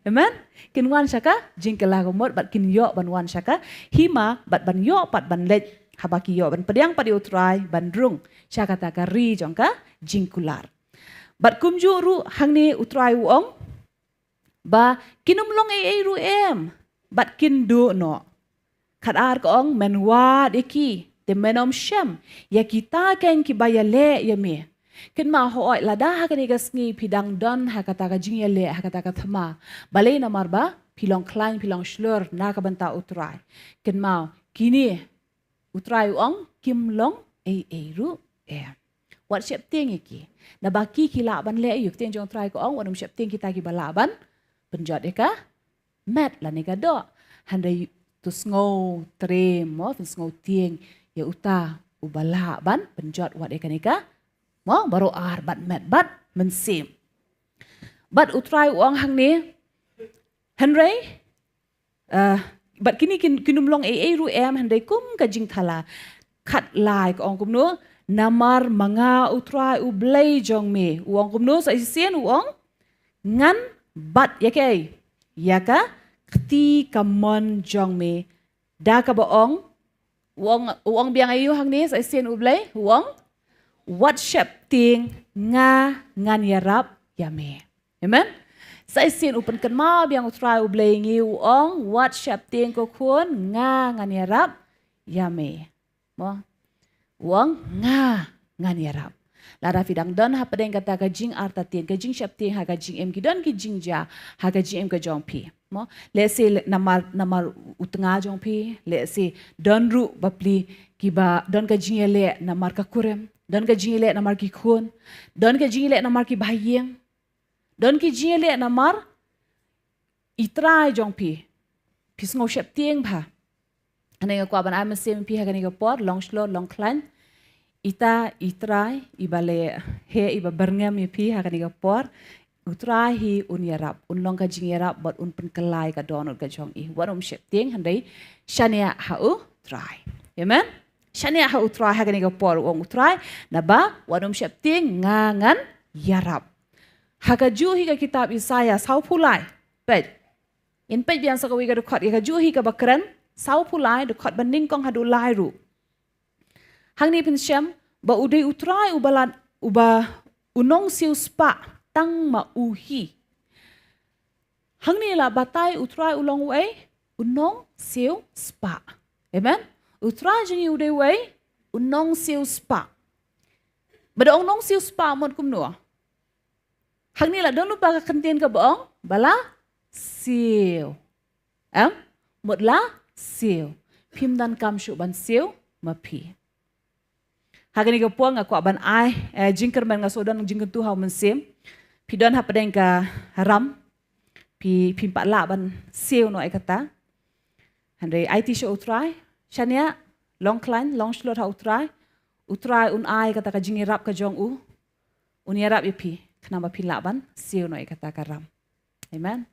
Amen? Kin wan sha ka jingkylla kaba mut, bad kin ïoh ban wan sha ka hima, bad ban ïoh pat ban leit. Haba ki ïoh ban pdiang pat ïa U Trai, ban rung sha kata ka ri jong ka jingkular. Bad kumjuh ruh hangne U Trai u ong, ba kin ym long ei ei ruh em, bad kin duh noh. Khatar ka ong, men wad ïa ki, te men ym shem ïa kita keiñ kiba ïaleh ïa me. Kynmaw, hooid, lada ha kane ka sngi phi dang don ha kata ka jingïaleh ha kata ka thma, balei? Namar ba phi long khlaiñ, phi long shlur na ka bynta U Trai. Kynmaw, kine U Trai u ong kim long ei ei ruh em. Wat sheptieng ïa ki. Naba ki ki lah ban leh aïu? Ka ktien jong U Trai ka ong, wat nym sheptieng kita kiba lah ban pynjot ïa ka met lane ka doh. Hynrei to sngew triem, mo, to sngew tieng ïa uta uba lah ban pynjot wat ïa kane ka, mo, baroh ar, bad met bad mynsiem. Bad U Trai u ong hangne, hynrei, eh, bad kine kin, kin ym long ei ei ruh em, hynrei kum ka jingthala. Khatlai ka ong kumno? Namar ma nga U Trai U Blei jong me. U ong kumno sa shisien? U ong, ngan bat ïa kaei? Ïa ka kti kamon jong me. Da kaba ong, u ong, u ong biang aïu hangne sa shisien U Blei? U ong, wat sheptieng, nga ngan ïarap ïa me. Amen. Sa shisien u pynkynmaw biang U Trai U Blei ïa ngi, u ong, wat sheptieng ko khun, nga ngan ïarap ïa me. Mo? U ong, nga ngan ïarap. Lada phi dang don hapdeng kata ka jingartatien, ka jingsheptieng ha ka jingim, ki don ki jingjia ha ka jingim ka jong phi. Mo? Lehse le-, namar, namar u tnga jong phi, lehse don ruh bapli kiba don ka jingïaleh namar ka kurim, don ka jingïaleh namar ki khun, don ka jingïaleh namar ki bahaïing, don ki jingïaleh namar i trai jong phi. Phi sngew sheptieng bha. Hynrei nga kwah ban ai mynsiem ïa phi ha kane ka por, long shlur, long khlaiñ. Ita i trai iba leh heh, iba byrngem ïa phi ha kane ka por, U Trai hi un ïarap, un long ka jingïarap bad un pynkylla ïa ka dohnud ka jong i. Wat nym sheptieng, hynrei shaniah ha U Trai. Amen. Shaniah ha U Trai ha kane ka por, u ong U Trai, naba wat nym sheptieng, nga ngan ïarap. Ha kajuh hi ka kitab Isaïah sawphew lai, peit. Ngin peit biang sa kawei ka dkhot, ïa kajuh hi kaba kren, sawphew lai, dkhot ba nyngkong haduh lai ruh. Hangne pynshem ba u dei U Trai uba la, uba u nongsiewspah tang ma u hi. Hangne la batai U Trai u long uei? U nongsiewspah. Amen. U Trai jong ngi u dei uei? U nongsiewspah. Ba da ong nongsiewspah mut kumno? Hangne la don lypa ka kyntien kaba ong, ba la siew. Em? Mut la siew. Phim donkam shuh ban siew ma phi. Ha kane ka por nga kwah ban ai, eh, jingkyrmen, nga shu don jingkyntu ha u mynsiem. Phi don hapdeng ka ram. Phi, phim pat lah ban siew noh ïa kata. Hynrei aiti sha U Trai. Shaniah, long khlaiñ, long shlur ha U Trai. U Trai un ai kata ka jingïarap ka jong u. Un ïarap ïa phi, khnang ba phin lah ban siew noh ïa kata ka ram. Amen.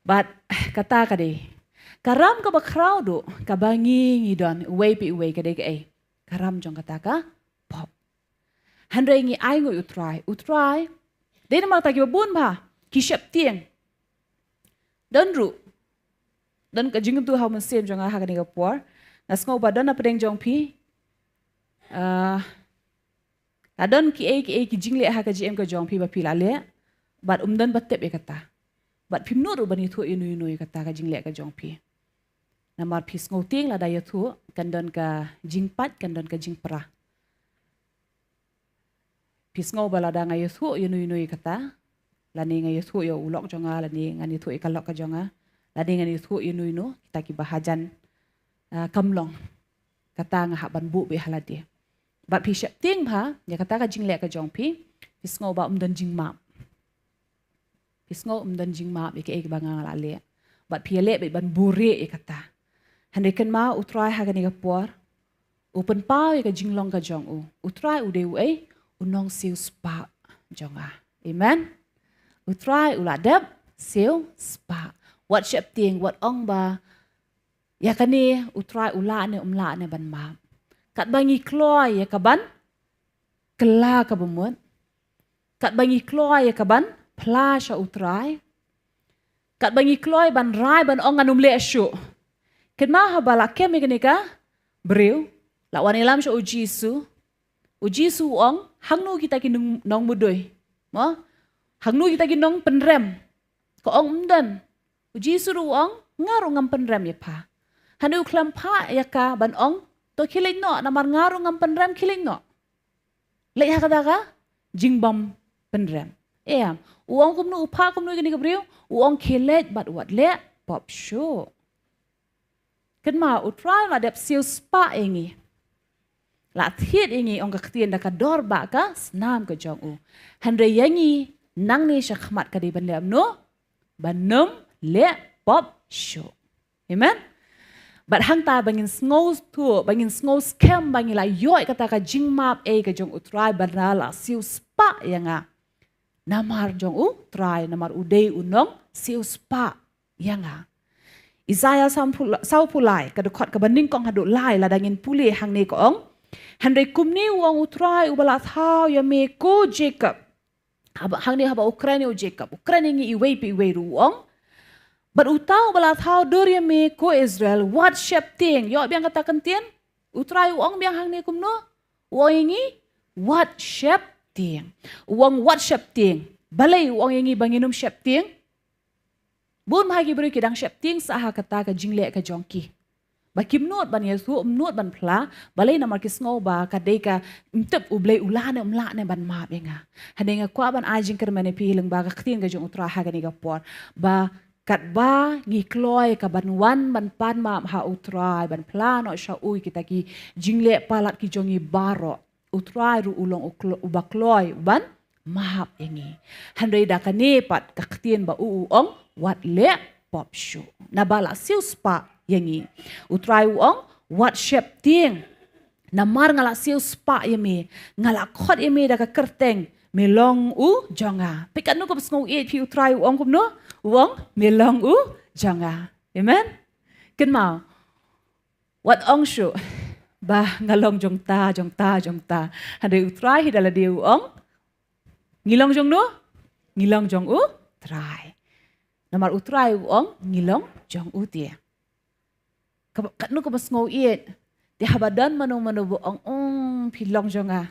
Bad kata ka dei ka ram kaba khraw duh, kaba ngi ngi don, uwei pa uwei, ka dei kaei? Ka ram jong kata ka pop. Hynrei ngi ainguh U Trai, U Trai. Dei namar kata kiba bun bha ki sheptieng. Don ruh, don ka jingkyntu ha u mynsiem jong nga ha kane ka por. Nga sngew ba don hapdeng jong phi, ah, la don kiei kiei ki jingleh ha ka jingim ka jong phi ba phi la leh, bad ym don ba tip ïa kata. Bad phim nud ruh ban ïathuh ïano ïano ïa kata ka jingleh ka jong phi. Namar phi sngew tieng lada ïathuh, kan don ka jingpait, kan don ka jingpra. Phi sngew ba lada nga ïathuh ïano ïano ïa kata, lane nga ïathuh ïa u lok jong nga, lane ngan ïathuh ïa ka lok ka jong nga, lane ngan ïathuh ïano ïano, kita kiba hajan, ah, kam long. Kata nga hap ban buh beit ha lade. Bad phi sheptieng bha ïa kata ka jingleh ka jong phi, phi sngew ba ym don jingmap. Phi sngew ym don jingmap ïa kaei kaba nga la leh. Bad phi ïaleh beit ban buhrieh ïa kata. Hynrei kynmaw U Trai ha kane ka por u pynpaw ïa ka jinglong ka jong u. U Trai u dei uei? U nongsiewspah jong nga. Amen. U Trai u la dep siewspah. Wat sheptieng, wat ong ba ïa kane U Trai u lah ne um lah ne ban map. Katba ngi kloi ïa ka ban kylla kaba mut, katba ngi kloi ïa ka ban phla sha U Trai, katba ngi kloi ban rai ban ong ngan ym leh shuh. Kynmaw haba la kem ïa kane ka briew, la wan ïalam sha U Jisu. U Jisu u ong, hangno kita ki nong, nongmudui? Mo? Hangno kita ki nongpynrem? Ka ong ym don. U Jisu ruh u ong, nga ruh ngam pynrem ïa pha. Hynrei u khlem phah ïa ka ban ong, to khie leit noh, namar nga ruh ngam pynrem, khie leit noh. Leit ha kata ka jingbym pynrem. Em, u ong kumno, u phah kumno ïa kane ka briew, u ong khie leit bad wat leh pop shuh. Kynmaw, U Trai u la dep siewspah ïa ngi. La thied ïa ngi, ong ka ktien, da ka dor ba ka snam ka jong u. Hynrei ïa ngi, nangne shakhmat ka dei ban leh kumno, ban ym leh pop shuh. Amen. Bad hangta ba ngin sngewthuh, ba ngin sngewskhem, ba ngi la ïoh ïa kata ka jingmap ei ka jong U Trai, ba la siewspah ïa nga. Namar jong U Trai, namar u dei u nongsiewspah ïa nga. Isaiah sawphew lai, ka dkhot kaba nyngkong haduh lai, lada ngin pule hangne ka ong. Hynrei kumne u ong U Trai uba la thaw ïa me, ko Jacob. Haba, hangne haba u kren ïa u Jacob, u kren ïa ngi iwei pa iwei ruh, u ong. Bad uta uba la thaw dur ïa me, ko Israel, wat sheptieng. Ïoh biang kata ka ktien? U Trai u ong biang hangne kumno? U ong ïa ngi, wat sheptieng. U ong wat sheptieng. Balei u ong ïa ngi ba ngin ym sheptieng? Bun bha ki briew ki dang sheptieng sa ha kata ka jingleh ka jong ki. Ba kim nud ban ïathuh, ym nud ban phla, balei? Namar ki sngew ba ka dei ka, ym tip U Blei u lah ne ym lah ne ban map ïa nga. Hynrei nga kwah ban ai jingkyrmen ïa phi lyngba ka ktien ka jong U Trai ha kane ka por. Ba katba ngi kloi ka ban wan ban pan map ha U Trai, ban phla noh sha u ïa kita ki jingleh palat ki jong ngi baroh, U Trai ruh u long u klo-, uba kloi ban map ïa ngi. Hynrei da kane pat ka ktien ba u, u ong, wat leh pop shuh. Naba la siewspah ïa ngi. U Trai u ong, wat sheptieng. Namar nga la siewspah ïa me. Nga la khot ïa me da ka kyrteng. Me long u jong nga. Peit katno kaba sngewieit phi, U Trai u ong kumno? U ong, me long u jong nga. Amen. Kynmaw. Wat ong shuh ba nga long jong ta, jong ta, jong ta. Hynrei U Trai hi da lade u ong, ngi long jong no? Ngi long jong U Trai. Namar U Trai u ong, ngi long jong u te. Kaba, katno kaba sngewieit. Te haba don mano mano ba ong, ong, phi long jong nga.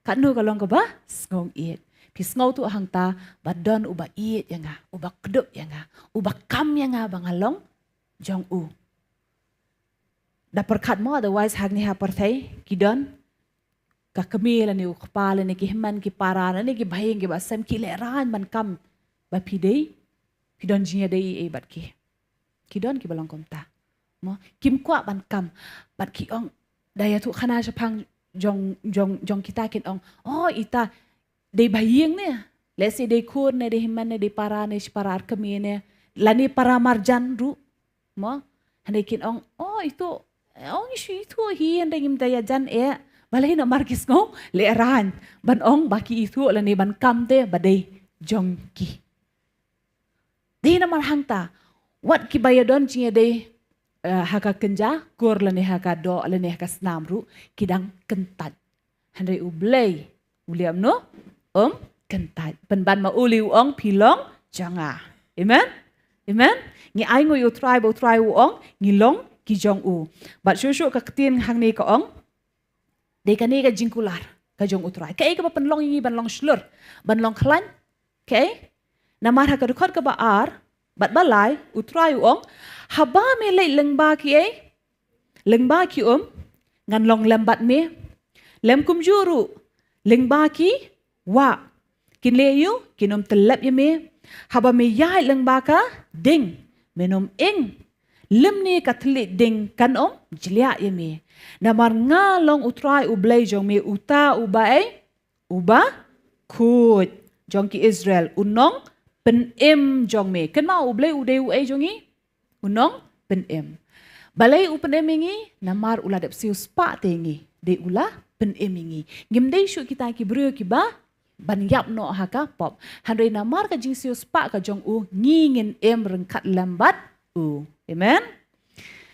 Katno ka long kaba sngewieit. Phi sngewthuh hangta ba don uba ïeit ïa nga, uba kdup ïa nga, uba kam ïa nga ba nga long jong u. Da pyrkhat mo, otherwise hangne ha pyrthei ki don ka kmie lane u kpa lane ki hynmen ki para lane ki bahaïing ki bahasem ki lehraiñ ban kam ba phi dei, phi don jingïadei ei ei bad ki. Ki don kiba long kumta. Mo, kim kwah ban kam bad ki ong, da ïathuh khana shaphang jong, jong, jong kita kin ong, oh, ita dei bahaïing ne, lehse dei khun ne, dei hynmen ne, dei para ne, shi para ar kmie ne, lane para marjan ruh. Mo, hynrei kin ong, oh, ito, ong shu ito hi, hynrei ngim da ïajan eh. Balei? Namar ki sngew lehraiñ ban ong ba ki ito lane ban kam te ba dei jong ki. Dei namar hangta, wat kiba ïadon jingïadei, eh, ha ka kynja kur lane ha ka doh lane ha ka snam ruh, ki dang kyntait. Hynrei U Blei u leh kumno? Um kyntait. Pynban ma u lei u ong, phi long jong nga. Amen. Amen. Ngi ainguh ïa U Trai ba U Trai u ong ngi long ki jong u. Bad shuh shuh ka ktien hangne ka ong, dei kane ka jingkular ka jong U Trai. Kaei kaba pynlong ïa ngi ban long shlur, ban long khlaiñ? Kaei? Namar ha ka dkhot kaba ar bad ba lai, U Trai u ong, haba me leit lyngba kiei? Lyngba ki um, ngan long lem bad me. Lem kumjuh ruh lyngba ki wah, kin leh aïu? Kin ym tyllep ïa me. Haba me ïaid lyngba ka ding, men ym ing, lymne ka thylliej ding kan ym jliah ïa me. Namar nga long U Trai U Blei jong me, uta uba ei, uba khuid jong ki Israel, u nongpynim jong me. Kynmaw, U Blei u dei uei jong ngi? U nongpynim. Balei u pynim ïa ngi? Namar u la dep siewspah te ïa ngi. Dei u la pynim ïa ngi. Ngim dei shuh kita ki briew kiba ban ïap noh ha ka pop. Hynrei namar ka jingsiewspah ka jong u, ngi ngin im ryngkat lem bad u. Amen.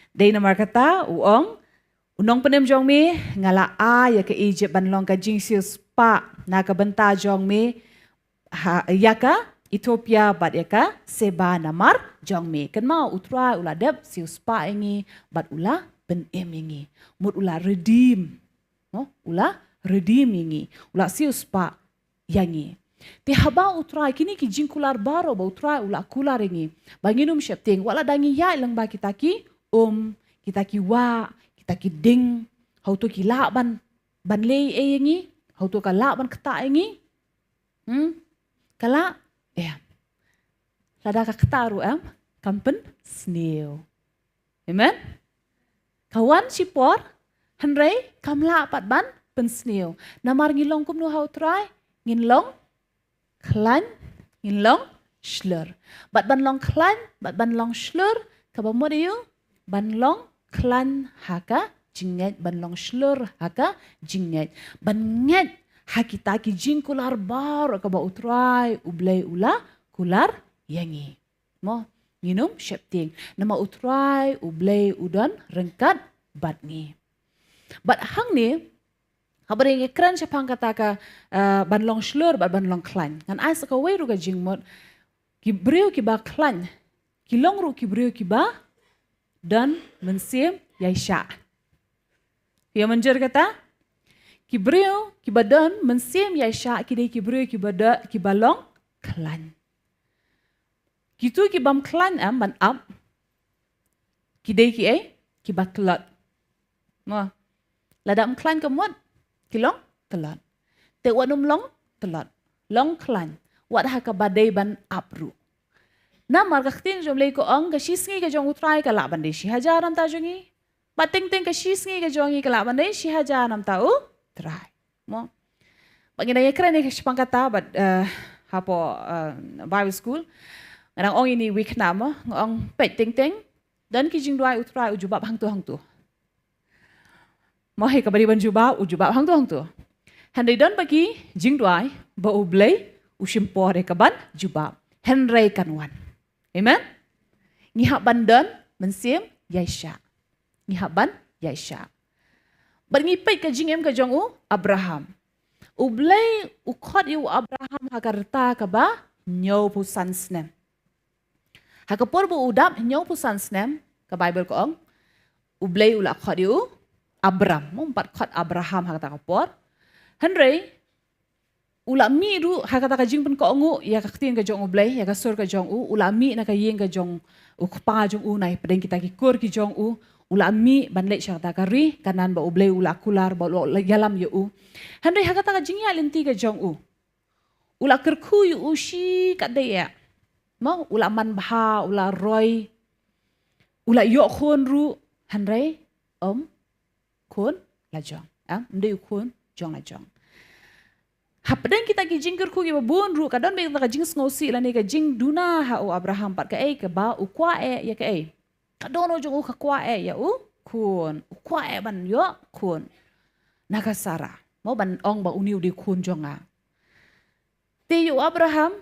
Dei namar kata u ong, u nongpynim jong me, nga la ai ïa ka Egypt ban long ka jingsiewspah na ka bynta jong me, ha, ïa ka Ethiopia bad ïa ka Seba namar jong me. Kynmaw, U Trai u la dep siewspah ïa ngi bad u la pynim ïa ngi. Mut u la redeem. No? U la redeem ïa ngi. U la siewspah ïa ngi. Te haba U Trai, kine ki jingkular baroh ba U Trai u la kular ïa ngi, ba ngin ym sheptieng, wat la da ngi ïaid lyngba kita ki um, kita ki wah, kita ki ding, hato ki lah ban, ban leh ei ïa ngi, hato ka lah ban ktah ïa ngi. Hmm? Ka lah? Ïa. Lada ka ktah ruh, em, kam pynsniew. Amen? Ka wan shipor, hynrei kam lah pat ban pynsniew. Namar ngi long kumno ha U Trai, ngin long khlaiñ, ngin long shlur. Bad ban long khlaiñ, bad ban long shlur, kaba mut aïu, ban long khlaiñ ha ka jingngeit, ban long shlur ha ka jingngeit. Ban ngeit ha kita ki jingkular baroh kaba U Trai U Blei u la kular ïa ngi. Mo, ngin ym sheptieng. Namar U Trai U Blei u don ryngkat bad ngi. Bad hangne, haba ngi kren shaphang kata ka, eh, ban long shlur bad ban long khlaiñ, ngan ai sa kawei ruh ka jingmut. Ki briew kiba khlaiñ ki long ruh ki briew kiba don mynsiem ïaishah. Ïa mynjur kata, ki briew kiba don mynsiem ïaishah ki dei ki briew kiba don, kiba long khlaiñ. Kitu ki bym khlaiñ, em, ban ap, ki dei kiei? Kiba tlot. Mo. Lada ym khlaiñ ka mut, ki long tlot. Te wat ym long tlot, long khlaiñ, wat ha kaba dei ban ap ruh. Namar ka Ktien jong U Blei ka ong, ka shisngi ka jong U Trai ka lah ban dei shi hajar namta jong ngi, bad teng teng ka shisngi ka jong ngi ka lah ban dei shi hajar namta U Trai. Mo. Bad ngi dang ïakren ïa ka shaphang kata bad, eh, hapoh, eh, Bible school, nga dang ong ïa une u khynnah, mo, nga ong, peit teng teng, don ki jingduwai U Trai u jubab hangto hangto. Mo, hei kaba dei ban jubab, u jubab hangto hangto. Hynrei don bad ki jingduwai ba U Blei u shim por ïa ka ban jubab, hynrei kan wan. Amen. Ngi hap ban don mynsiem ïaishah. Ngi hap ban ïaishah. Bad ngi peit ka jingim ka jong u Abraham. U Blei u khot ïa u Abraham ha ka rta kaba hynñiewphew san snem. Ha ka por ba u dap hynñiewphew san snem, ka Bible ka ong, U Blei u la khot ïa u Abram. Mo, ym pat khot Abraham ha kata ka por. Hynrei u la mih ruh ha kata ka jingpynkohnguh ïa ka Ktien ka jong U Blei, ïa ka sur ka jong u, u la mih na ka ïing ka jong u kpa jong u, na pdeng kita ki kur ki jong u, u la mih ban leit sha kata ka ri Kanaan ba U Blei u la kular, ba u la ïalam ïa u. Hynrei ha kata ka jingïaid lynti ka jong u, u la kyrkhu ïa u shi katdei eh. Mo, u la man bha, u la roi, u la ïoh khun ruh, hynrei ym khun lajong. Em, ym dei u khun jong lajong. Hapdeng kita ki jingkyrkhu kiba bun ruh, ka don beit kata ka jingsngewsih lane ka jingduna ha u Abraham pat, kaei kaba u kwah eh ïa kaei? Ka dohnud jong u ka kwah eh ïa u khun, u kwah eh ban ïoh khun na ka Sarah. Mo, ban ong ba une u dei khun jong nga. Te ïa u Abraham,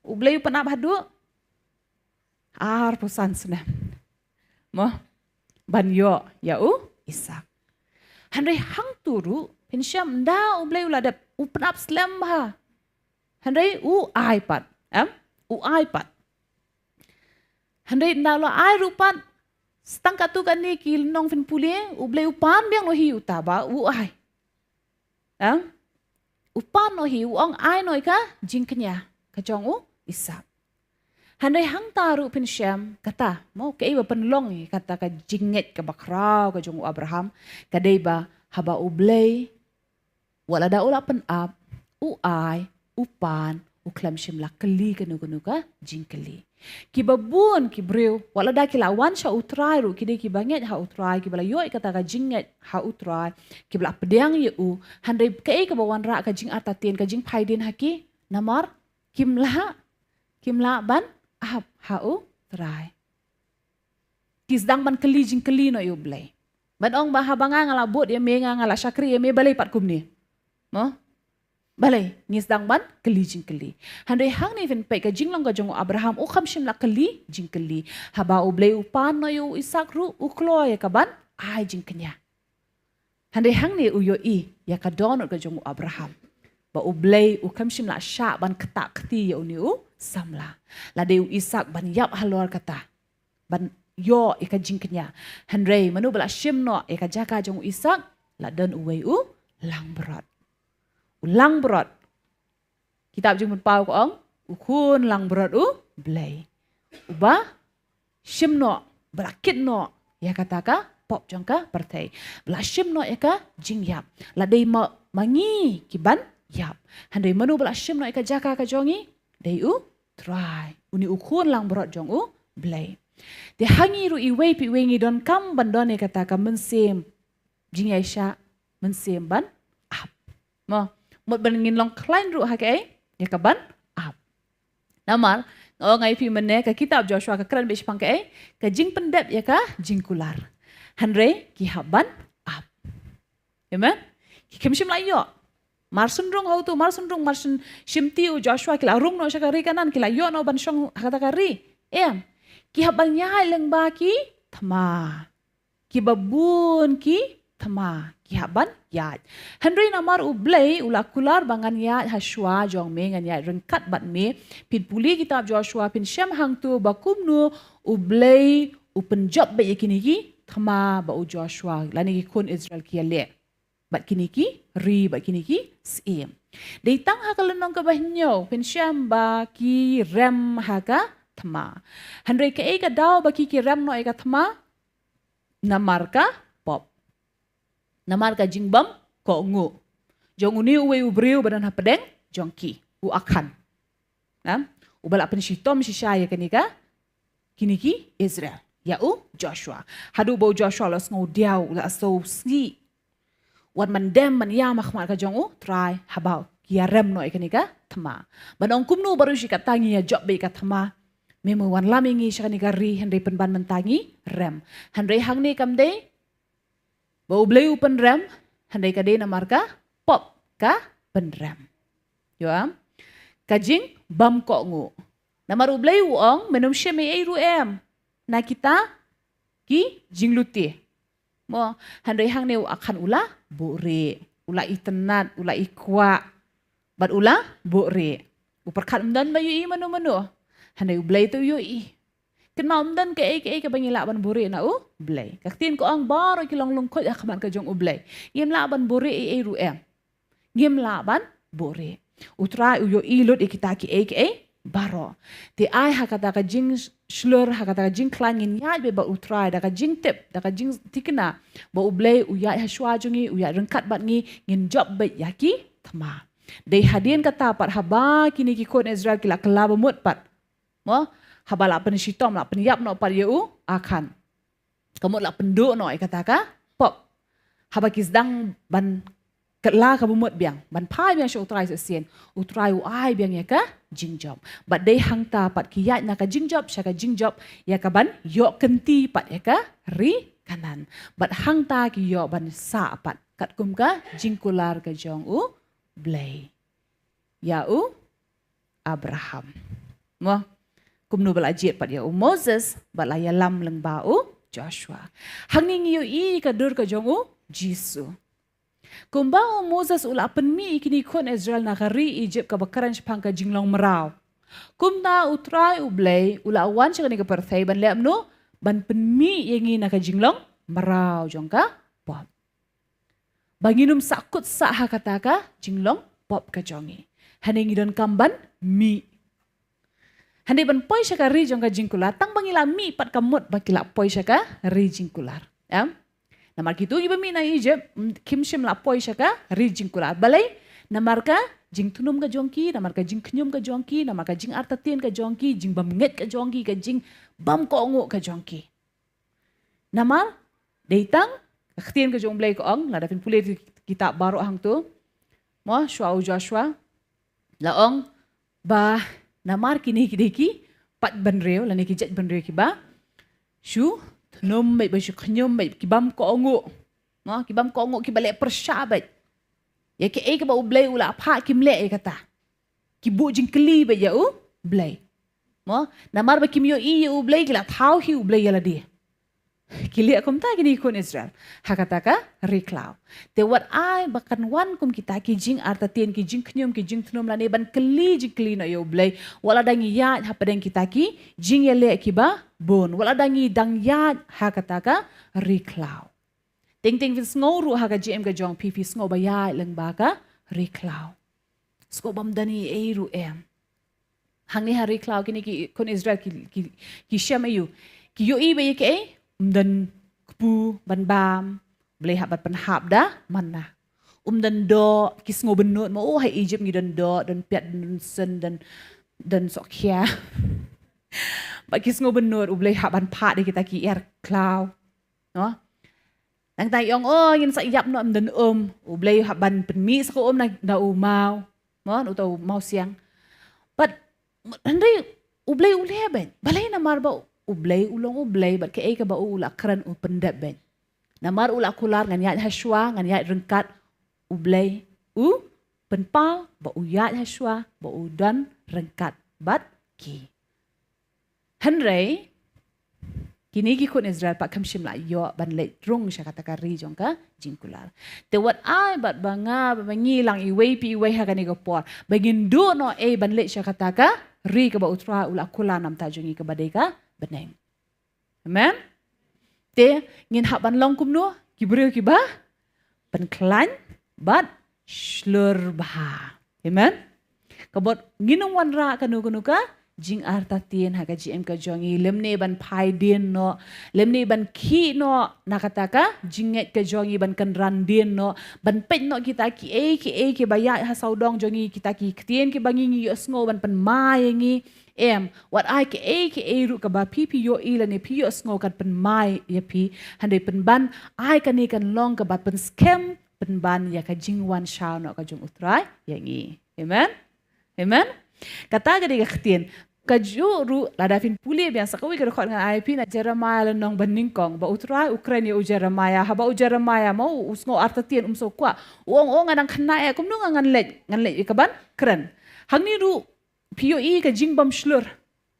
U Blei u pynap haduh arphew san snem. Mo, ban ïoh ïa u Isak. Hynrei hangto ruh, phin shem, ynda U Blei u la dep, u pynap slem bha. Hynrei u ai pat, em? U ai pat. Hynrei ynda u la ai ruh pat, sa tang katto katne ki lynnong phin pule, U Blei u pan biang noh hi uta ba u ai. Em? U pan noh hi, u ong ai noh ïa ka jingkñia ka jong u Isak. Hynrei hangta ruh phin shem kata, mo, kaei ba pynlong ïa kata ka jingngeit kaba khraw ka jong u Abraham, ka dei ba haba U Blei, wat lada u la pynap, u ai, u pan, u khlem shym la kylli kano kano ka jingkylli. Kiba bun ki briew, wat lada ki la wan sha U Trai ruh, ki dei kiba ngeit ha U Trai, kiba la ïoh ïa kata ka jingngeit ha U Trai, kiba la pdiang ïa u, hynrei kaei kaba wanrah ka jingartatien, ka jingphaidien ha ki, namar kim lah, kim lah ban ap ha U Trai. Ki sdang ban kylli jingkylli noh ïa U Blei. Ban ong ba haba nga nga la bud ïa me, nga nga la shakri ïa me, balei pat kumne? Mo? Balei ngi sdang ban kylli jingkylli? Hynrei hangne phin peit ka jinglong ka jong u Abraham, u khlem shym la kylli jingkylli. Haba U Blei u pan noh ïa u Isak ruh, u kloi ïa ka ban ai jingkñia. Hynrei hangne u ïohi ïa ka dohnud ka jong u Abraham, ba U Blei u khlem shym la shah ban ktah kti ïa une u samla. Lada u Isak ban ïap halor kata, ban ïoh ïa ka jingkñia. Hynrei mano ba la shim noh ïa ka jaka jong u Isak? La don uwei u langbrot. U langbrot. Kitab Jingpynpaw ka ong, u khun langbrot u Blei, uba shim noh, ba la kit noh ïa kata ka pop jong ka pyrthei, ba la shim noh ïa ka jingïap. La dei ma, ma ngi ki ban ïap. Hynrei mano ba la shim noh ïa ka jaka ka jong ngi? Dei U Trai, une u khun langbrot jong U Blei. Te ha ngi ruh iwei pa iwei ngi donkam ban don ïa kata ka mynsiem jingïaishah, mynsiem ban ap. Mo, mut ban ngin long khlaiñ ruh ha kaei? Ïa ka ban ap. Namar nga ong ïa phi mynne, ka kitab Joshua ka kren beit shaphang kaei? Ka jingpyndep ïa ka jingkular. Hynrei ki hap ban ap. Amen. Ki khlem shym la ïoh. Mar shu rung, hato mar shu rung, mar shu shimti u Joshua, ki la rung noh sha ka ri Kanaan, ki la ïoh noh ban shong ha kata ka ri? Em. Ki hap ban ïaid lyngba ki thma. Kiba bun ki thma ki hap ban ïaid. Hynrei namar U Blei u la kular ba ngan ïaid ha shuwa jong me, ngan ïaid ryngkat bad me. Phin pule kitab Joshua, phin shem hangto ba kumno U Blei u pynjop beit ïa kine ki thma ba u Joshua lane ki khun Israel ki ïaleh bad kine ki ri, bad kine ki syiem. Dei tang ha ka lynnong kaba hynñiew phin shem ba ki rem ha ka thma. Hynrei kaei ka daw ba ki, ki rem noh ïa ka thma? Namar ka pop. Namar ka jingbym kohnguh jong une uwei u briew ba don hapdeng jong ki, u Akhan. Em? Uba la pynshitom shisha ïa kane ka, kine ki Israel, ïa u Joshua. Haduh ba u Joshua u la sngew diaw, u la sngew sih. Wat man dem man ïam ha khmat ka jong U Trai haba ki ïarem noh ïa kane ka thma. Ban ong kumno baroh shi katta ngi ïa jop beit ïa ka thma. Me mo, wan lam ïa ngi sha kane ka ri, hynrei pynban mynta ngi rem. Hynrei hangne kam dei ba U Blei u pynrem, hynrei ka dei namar ka pop ka pynrem. Ïoh? Ka jingbym kohnguh. Namar U Blei u ong, men ym shim ei ei ruh em na kita ki jinglute. Mo, hynrei hangne u Akhan u la buhrieh, u la itynnad, u la ikwah, bad u la buhrieh. U pyrkhat ym don ba ïohi mano mano. Hynrei U Blei te u ïohi. Kynmaw, ym don kaei kaei kaba ngi lah ban buhrieh na U Blei. Ka ktien ka ong baroh ki long lyngkhuit ha khmat ka jong U Blei. Ngim lah ban buhrieh ei ei ruh em. Ngim lah ban buhrieh. U Trai u ïohi lut ïa kita kiei kiei baroh. Te ai ha kata ka jingshlur, ha kata ka jingkhlaiñ ngin ïaid beit bad U Trai da ka jingtip, da ka jingthikna ba U Blei u ïaid ha shuwa jong ngi, u ïaid ryngkat bad ngi, ngin jop beit ïa ki thma. Dei hadien kata pat haba kine ki khun Israel ki la kylla bamut pat. Mo, haba la pynshitom, la pynïap noh pat ïa u Akhan. Ka mut la pynduh noh ïa kata ka pop. Haba ki sdang ban kylla ka bamut biang, ban phai biang sha U Trai shisien, U Trai u ai biang ïa ka jingjop. Bad dei hangta pat ki ïaid na ka jingjop sha ka jingjop, ïa ka ban ïoh kynti pat ïa ka ri Kanaan. Bad hangta ki ïoh ban sah pat katkum ka jingkular ka jong U Blei ïa u Abraham. Mo, kumno ba la jied pat ïa u Moses, ba la ïalam lyngba u Joshua. Hangne ngi ïohi ka dur ka jong u Jisu. Kumba u Moses u la pynmih ïa kine ki khun Israel na ka ri Egypt kaba kren shaphang ka jinglong mraw, kumta U Trai U Blei u la wan sha kane ka pyrthei ban leh kumno? Ban pynmih ïa ngi na ka jinglong mraw jong ka pop. Ba ngin ym sahkut sah ha kata ka jinglong pop ka jong ngi. Hynrei ngi donkam ban mih. Hynrei ban poi sha ka ri jong ka jingkular, tang ba ngi la mih pat ka mut ba ki la poi sha ka ri jingkular. Em? Namar kito kiba mih na Egypt, mm, kim shym la poi sha ka ri jingkular. Balei? Namar ka jingthnum ka jong ki, namar ka jingkhñium ka jong ki, namar ka jingartatien ka jong ki, jingbymngeit ka jong ki, ka jingbymkohnguh ka jong ki. Namar dei tang ka ktien ka jong U Blei ka ong, lada phin pule ki kitab baroh hangto. Mo, shuwa u Joshua, la ong ba namar kine ki dei ki paid bynriew, lane ki jait bynriew kiba shu thnum beit, ba shu khñium beit, ki bymkohnguh. Mo, ki bymkohnguh, kiba leh pyrshah beit. Ïa kaei kaba U Blei u la phah kim leh ïa kata. Ki buh jingkylli beit ïa U Blei. Mo, namar ba kim ïohi ïa U Blei, ki la thaw hi U Blei ïa lade. Ki leh kumta kine ki khun Israel ha kata ka ri khlaw. Te wat ai ba kan wan kum kita ki jingartatien, ki jingkhñium, ki jingthnum, lane ban kylli jingkylli noh ïa U Blei. Wat la dang ïaid hapdeng kita ki jingïaleh kiba bun, wat la dang ïaid ha kata ka ri khlaw. Teng teng phin sngew ruh ha ka jingim ka jong phi, phi sngew ba ïaid lyngba ka ri khlaw. Sngewbha ym don ei ei ruh em. Hangne ha ri khlaw kine ki khun Israel ki, ki, ki shem aïu? Ki ïohi ba ïa kaei? Ym don kpu ban bam. Blei hap ban pynhap da manna. Ym don doh, ki sngewbynnud mo, oh, ha Egypt ngi don doh, don piat, don syn, don, don sohkhia. Bad ki sngewbynnud, U Blei hap ban phah da kita ki er khlaw. No? Nangta ïong, oh, ngin sa ïap noh, ym don um. U Blei hap ban pynmih sa ka um na, na u maw. Mo, uta u maw siang. Bad hynrei U Blei u leh beit. Balei? Namar ba U Blei u long U Blei bad kaei kaba u la kren u pyndep beit. Namar u la kular, ngan ïaid ha shuwa, ngan ïaid ryngkat. U Blei u pynpaw ba u ïaid ha shuwa, ba u don ryngkat bad ki. Hynrei kine ki khun Israel pat kim shym la ïoh ban leit rung sha kata ka ri jong ka jingkular. Te wat ai bad ba nga bad ba ngi lang iwei pa iwei ha kane ka por ba ngin duh noh ei ban leit sha kata ka ri kaba U Trai u la kular na ka bynta jong ngi kaba dei ka bneng. Amen. Te ngin hap ban long kumno? Ki briew kiba pynkhlaiñ bad shlur bha. Amen. Ka mut ngin ym wanrah kano kano ka jingartatien ha ka jingim ka jong ngi, lymne ban phai dien noh, lymne ban khih noh na kata ka jingngeit ka jong ngi, ban kynran dien noh, ban peit noh kita kiei kiei kiba ïaid ha sawdong jong ngi, kita ki ktien kiba ngi, ngi ïohsngew ban pynmai ïa ngi. Em, wat ai kaei kaei ruh kaba phi phi ïohi lane phi ïohsngew kan pynmai ïa phi, hynrei pynban ai kane kan long kaba pynskhem pynban ïa ka jingwan shaw noh ka jong U Trai ïa ngi. Amen. Amen. Kata ka dei ka ktien. Kajuh ruh lada phin pule biang sa kawei ka dkhot ngan ai phi na Jeremiah lynnong ba nyngkong, ba U Trai u kren ïa u Jeremiah, haba u Jeremiah mo u sngew artatien, um sngewkwah. U ong, ong, nga dang khynnah eh, kumno nga ngan leit, ngan leit ïa kaban kren. Hangne ruh phi ïohi ka jingbym shlur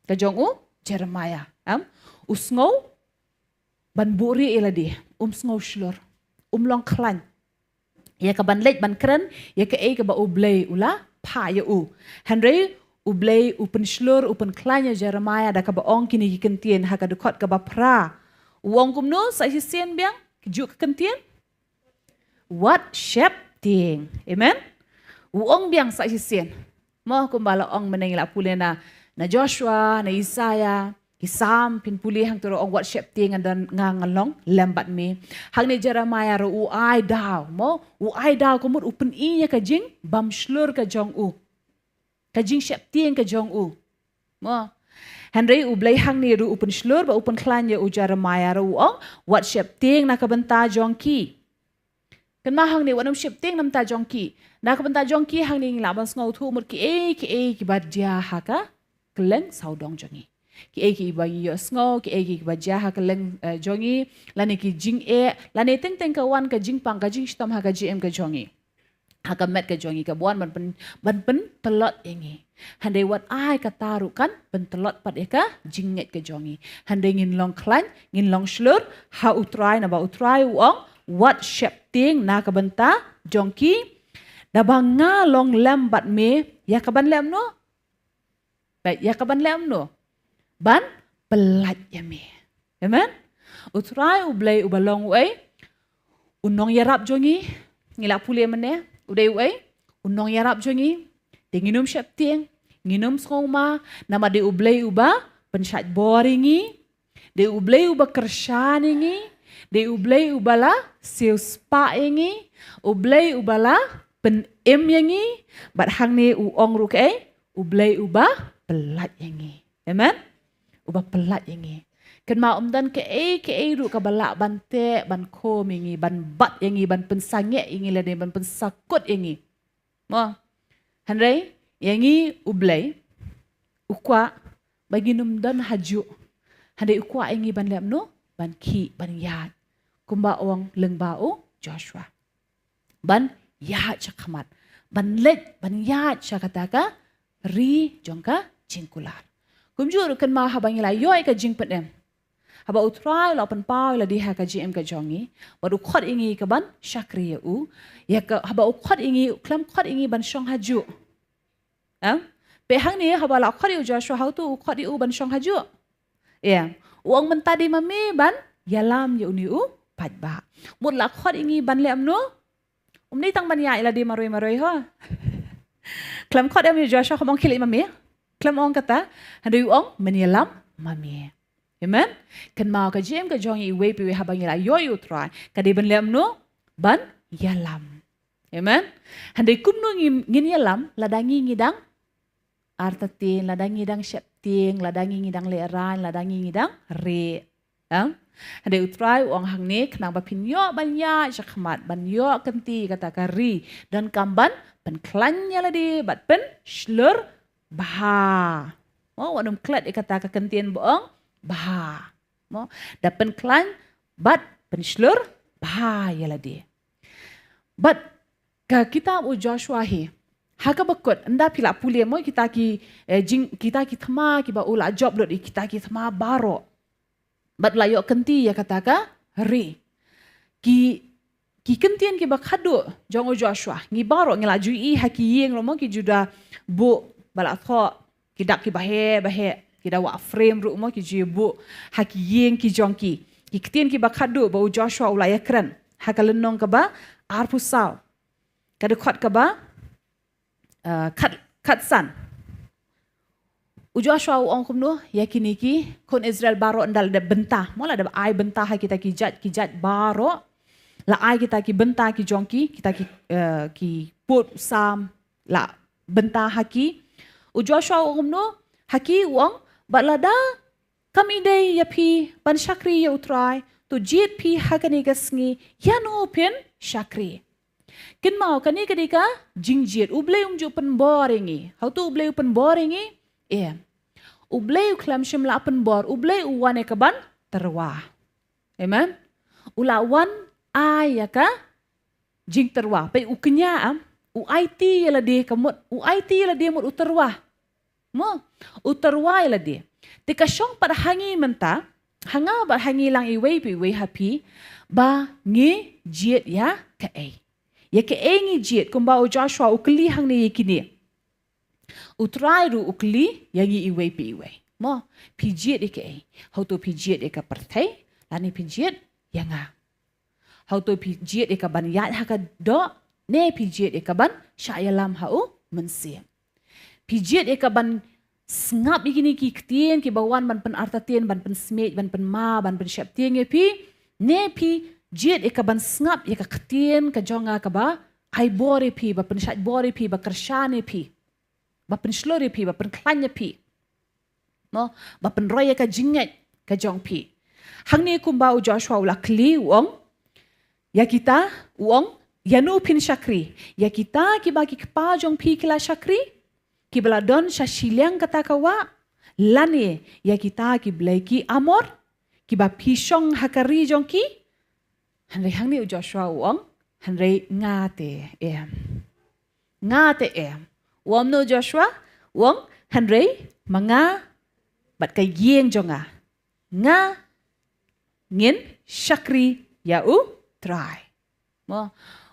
ka jong u Jeremiah. Em? U sngew ban buhrieh ïa lade, um sngew shlur, um long khlaiñ ïa kaban leit ban kren ïa kaei kaba U Blei u la phah ïa u. Hynrei U Blei u pynshlur, u pynkhlaiñ ïa Jeremiah da kaba ong kine ki kyntien ha ka dkhot kaba phra. U ong kumno sa shisien biang? Kajuh ka kyntien, wat sheptieng. Amen. U ong biang sa shisien. Mo, kumba la ong mynne, la pule na, na Joshua, na Isaiah, ki Salm, phin pule hangto ruh ong, wat sheptieng, ngan don, nga ngan long lem bad me. Hangne Jeremiah ruh u ai daw, mo, u ai daw ka mut u pyni ïa ka jingbym shlur ka jong u, ka jingsheptieng ka jong u. Mo. Hynrei U Blei hangne ruh u pynshlur bad u pynkhlaiñ ïa u Jeremiah ruh u ong, wat sheptieng na ka bynta jong ki. Kynmaw hangne, wat nym sheptieng na ka bynta jong ki. Na ka bynta jong ki hangne ngi lah ban sngewthuh mut kiei kiei kiba jia ha ka kylleng sawdong jong ngi. Kiei kiei ba ngi ïohsngew, kiei kiei kiba jia ha kylleng, eh, jong ngi, lane ki jingeh, lane teng teng ka wan ka jingpang, ka jingshitom ha ka jingim ka jong ngi, ha ka met ka jong ngi, kaba wan ban pyn, ban pyntlot ïa ngi. Hynrei wat ai kata ruh kan pyntlot pat ïa ka jingngeit ka jong ngi. Hynrei ngin long khlaiñ, ngin long shlur ha U Trai, naba U Trai u ong, wat sheptieng na ka bynta jong ki, naba nga long lem bad me, ïa kaban leh kumno? Bad ïa kaban leh kumno? Ban pyllait ïa me. Amen. U Trai U Blei uba long uei? U nongïarap jong ngi. Ngi lah pule mynne, u dei uei? U nongïarap jong ngi. Te ngin ym sheptieng, ngin ym sngewma, namar dei U Blei uba pynshait bor ïa ngi. Dei U Blei uba kyrshan ïa ngi. Dei U Blei uba la siewspah ïa ngi. U Blei uba la pynim ïa ngi. Bad hangne u ong ruh kaei? U Blei uba pyllait ïa ngi. Amen. Uba pyllait ïa ngi. Kynmaw, ym don kaei kaei ruh kaba lah ban teh, ban khum ïa ngi, ban bat ïa ngi, ban pynsangeh ïa ngi, lane ban pynsakut ïa ngi. Mo. Hynrei ïa ngi U Blei u kwah ba ngin ym don hajuh. Hynrei u kwah ïa ngi ban leh kumno? Ban khih, ban ïaid. Kumba ong lyngba u Joshua, ban ïaid sha khmat, ban leit, ban ïaid sha kata ka ri jong ka jingkular. Kumjuh ruh kynmaw, haba ngi la ïoh ïa ka jingpynim, haba U Trai u la pynpaw ïa lade ha ka jingim ka jong ngi, bad u khot ïa ngi kaban shakri ïa u, ïa ka, haba u khot ïa ngi, u khlem khot ïa ngi ban shong hajuh. Em? Peit hangne, haba la khot ïa u Joshua, hato u khot ïa u ban shong hajuh? Em. U ong, mynta dei ma me ban ïalam ïa une u paidbah. Mut la khot ïa ngi ban leh kumno? Ym dei tang ban ïaid ïa lade marwei marwei ho. Khlem khot em ïa u Joshua, khlem ong khie leit ma me. Khlem ong kata, hynrei u ong men ïalam ma me. Amen. Kynmaw ka jingim ka jong iwei pa iwei haba ngi la ïoh ïa u Trai, ka dei ban leh kumno? Ban ïalam. Amen. Hynrei kumno ngin, ngin ïalam lada ngi ngi dang artatien, lada ngi dang sheptieng, lada ngi ngi dang lehraiñ, lada ngi ngi dang rieh. Em? Hynrei u Trai u ong hangne, khnang ba phin ïoh ban ïaid shakhmat, ban ïoh kynti ïa kata ka ri, donkam ban pynkhlaiñ ïa lade bad pynshlur bha. Mo, wat nym klet ïa kata ka kyntien ba ong bha. Mo, da pynkhlaiñ bad pynshlur bha ïa lade. Bad ka kitab u Joshua hi, ha kaba kut, ynda phi la pule mo kita ki, eh, jing, kita ki thma kiba u la jop lut ïa kita ki thma baroh. Bad la ïoh kynti ïa kata ka ri. Ki, ki kyntien kiba khadduh jong u Joshua, ngi baroh ngi la ju i ha ki ïing ruh mo, ki ju da buh ba la thoh ki dak kiba heh ba heh, ki da wah frame ruh mo, ki ju buh ha ki ïing ki jong ki. Ki ktien kiba khadduh ba u Joshua u la ïakren ha ka lynnong kaba arphew saw, ka dkhot kaba, eh, khat, khatsan. U Joshua u ong kumno ïa kine ki khun Israel baroh ynda la dep bynta, mo, la dep ai bynta ha kita ki jait ki jait baroh, la ai kita ki bynta ki jong ki, kita ki, eh, ki pud sam, la bynta ha ki. U Joshua u ong kumno ha ki? U ong, bad lada kam ïadei ïa phi ban shakri ïa u Trai, to jied phi ha kane ka sngi, ïano phin shakri. Kynmaw, kane ka dei ka jingjied. U Blei um ju pynbor ïa ngi. Hato U Blei u pynbor ïa ngi? Em. U Blei u khlem shym la pynbor, U Blei u wan ïa ka ban tyrwa. Amen. U la wan ai ïa ka jingtyrwa. Peit u kñia, em, u aiti ïa lade ka mut, u aiti ïa lade mut u tyrwa. Mo, u tyrwa ïa lade. Te ka shong pat ha ngi mynta, ha nga bad ha ngi lang iwei pa iwei ha phi, ba ngi jied ïa kaei. Ïa kaei ngi jied, kumba u Joshua u kylli hangne ïa kine. U Trai ruh u kylli ïa ngi iwei pa iwei. Mo, phi jied ïa kaei? Hato phi jied ïa ka pyrthei, lane phi jied ïa nga? Hato phi jied ïa ka ban ïaid ha ka doh, ne phi jied ïa ka ban shah ïalam ha u Mynsiem? Phi jied ïa ka ban sngap ïa kine ki ktien kiba wan ban pynartatien, ban pynsmiej, ban pynma, ban pynsheptieng ïa phi, ne phi jied ïa ka ban sngap ïa ka ktien ka jong nga kaba ai bor ïa phi, ba pynshait bor ïa phi, ba kyrshan ïa phi, ba pynshlur ïa phi, ba pynkhlaiñ ïa phi? Mo, ba pynroi ïa ka jingngeit ka jong phi. Hangne kumba u Joshua u la kylli, u ong ïa kita, u ong, ïano phin shakri? Ïa kita kiba ki kpa jong phi ki la shakri, kiba la don sha shiliang kata ka wah, lane ïa kita ki blei ki Amor, kiba phi shong ha ka ri jong ki? Hynrei hangne u Joshua u ong, hynrei nga te, em. Nga te, em. U ong kumno u Joshua? U ong, hynrei ma nga bad ka ïing jong nga, nga ngin shakri ïa u Trai. Mo,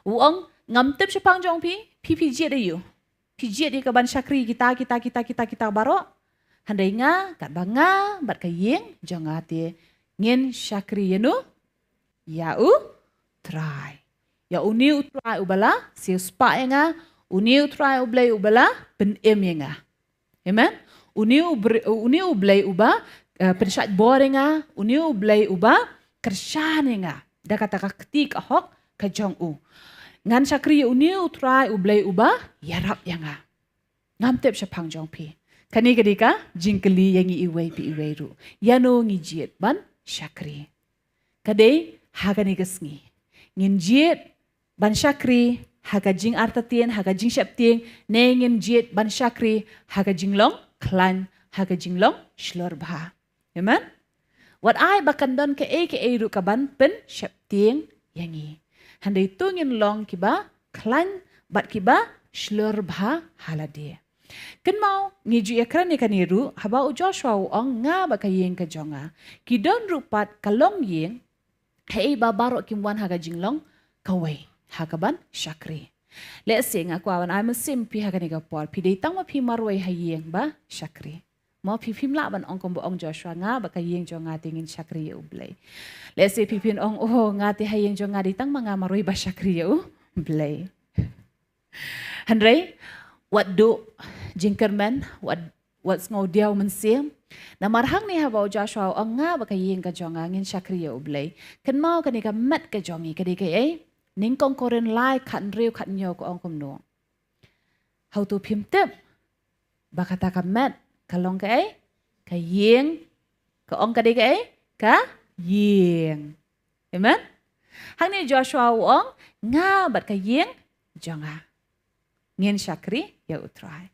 u ong, ngam tip shaphang jong phi, phi phi jied ïa u. Phi jied ïa ka ban shakri kita, kita, kita, kita, kita baroh. Hynrei nga, katba nga bad ka ïing jong nga te, ngin shakri ïano? Ïa u Trai. Ïa une u Trai uba la siewspah ïa nga, une u Trai U Blei uba la pynim ïa nga. Amen. Une u bre-, une U Blei uba, eh, pynshait bor ïa nga, une U Blei uba kyrshan ïa nga da kata ka kti ka hok ka jong u. Ngan shakri ïa une u Trai U Blei uba ïarap ïa nga. Ngam tip shaphang jong phi. Kane ka dei ka jingkylli ïa ngi iwei pa iwei ruh. Ïano ngi jied ban shakri? Ka dei ha kane ka sngi. Ngin jied ban shakri ha ka jingartatien, ha ka jingsheptieng, ne ngin jied ban shakri ha ka jinglong khlaiñ, ha ka jinglong shlur bha. Amen. Wat ai ba kan don kaei kaei ruh ka ban pynsheptieng ïa ngi. Hynrei to ngin long kiba khlaiñ bad kiba shlur bha ha lade. Kynmaw, ngi ju ïakren ïa kane ruh, haba u Joshua u ong, nga bad ka ïing ka jong nga. Ki don ruh pat ka longïing, haei ba baroh kim wan ha ka jinglong kawei, ha ka ban shakri. Lehse nga kwah ban ai mynsiem phi ha kane ka por, phi dei tang ma phi marwei ha ïing ba shakri. Mo, phi phim lah ban ong kumba ong Joshua, nga bad ka ïing jong nga te ngin shakri ïa U Blei. Lehse phi phin ong, oh, nga te ha ïing jong nga dei tang ma nga marwei ba shakri ïa U Blei. Hynrei Wat duh jingkyrmen, wat, wat sngewdiaw mynsiem. Namar hangne haba u Joshua u ong, nga bad ka ïing ka jong nga ngin shakri ïa U Blei. Kynmaw kane ka met ka jong ngi ka dei kaei? Nyngkong Korinth lai, khathynriew khathynñiew ka ong kumno? Hato phim tip ba kata ka met ka long kaei? Ka ïing. Ka ong ka dei kaei? Ka ïing. Amen. Hangne Joshua u ong, nga bad ka ïing jong nga ngin shakri ïa U Trai.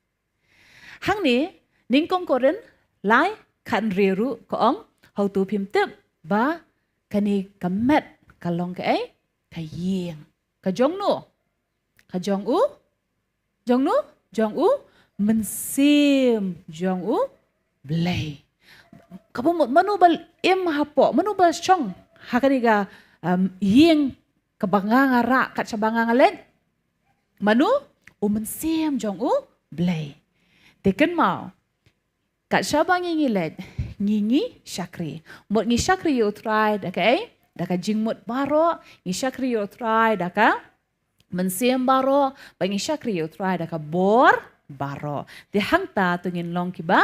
Hangne, Nyngkong Korinth lai, khathynriew ruh ka ong, hato phim tip ba kane ka met ka long kaei? Ka ïing. Ka jong no? Ka jong u? Jong no? Jong u mynsiem jong U Blei. Kaba mut mano ba im hapoh, mano ba shong ha kane ka, um, ïing kaba nga nga rah kat shaba nga nga leit? Mano? U mynsiem jong U Blei. Te kynmaw, kat shaba ngi ngi leit, ngi ngi shakri. Mut ngi shakri ïa U Trai da kaei? Da ka jingmut baroh. Ngi shakri ïa U Trai da ka mynsiem baroh, bad ngi shakri ïa U Trai da ka bor baroh. Te hangta to ngin long kiba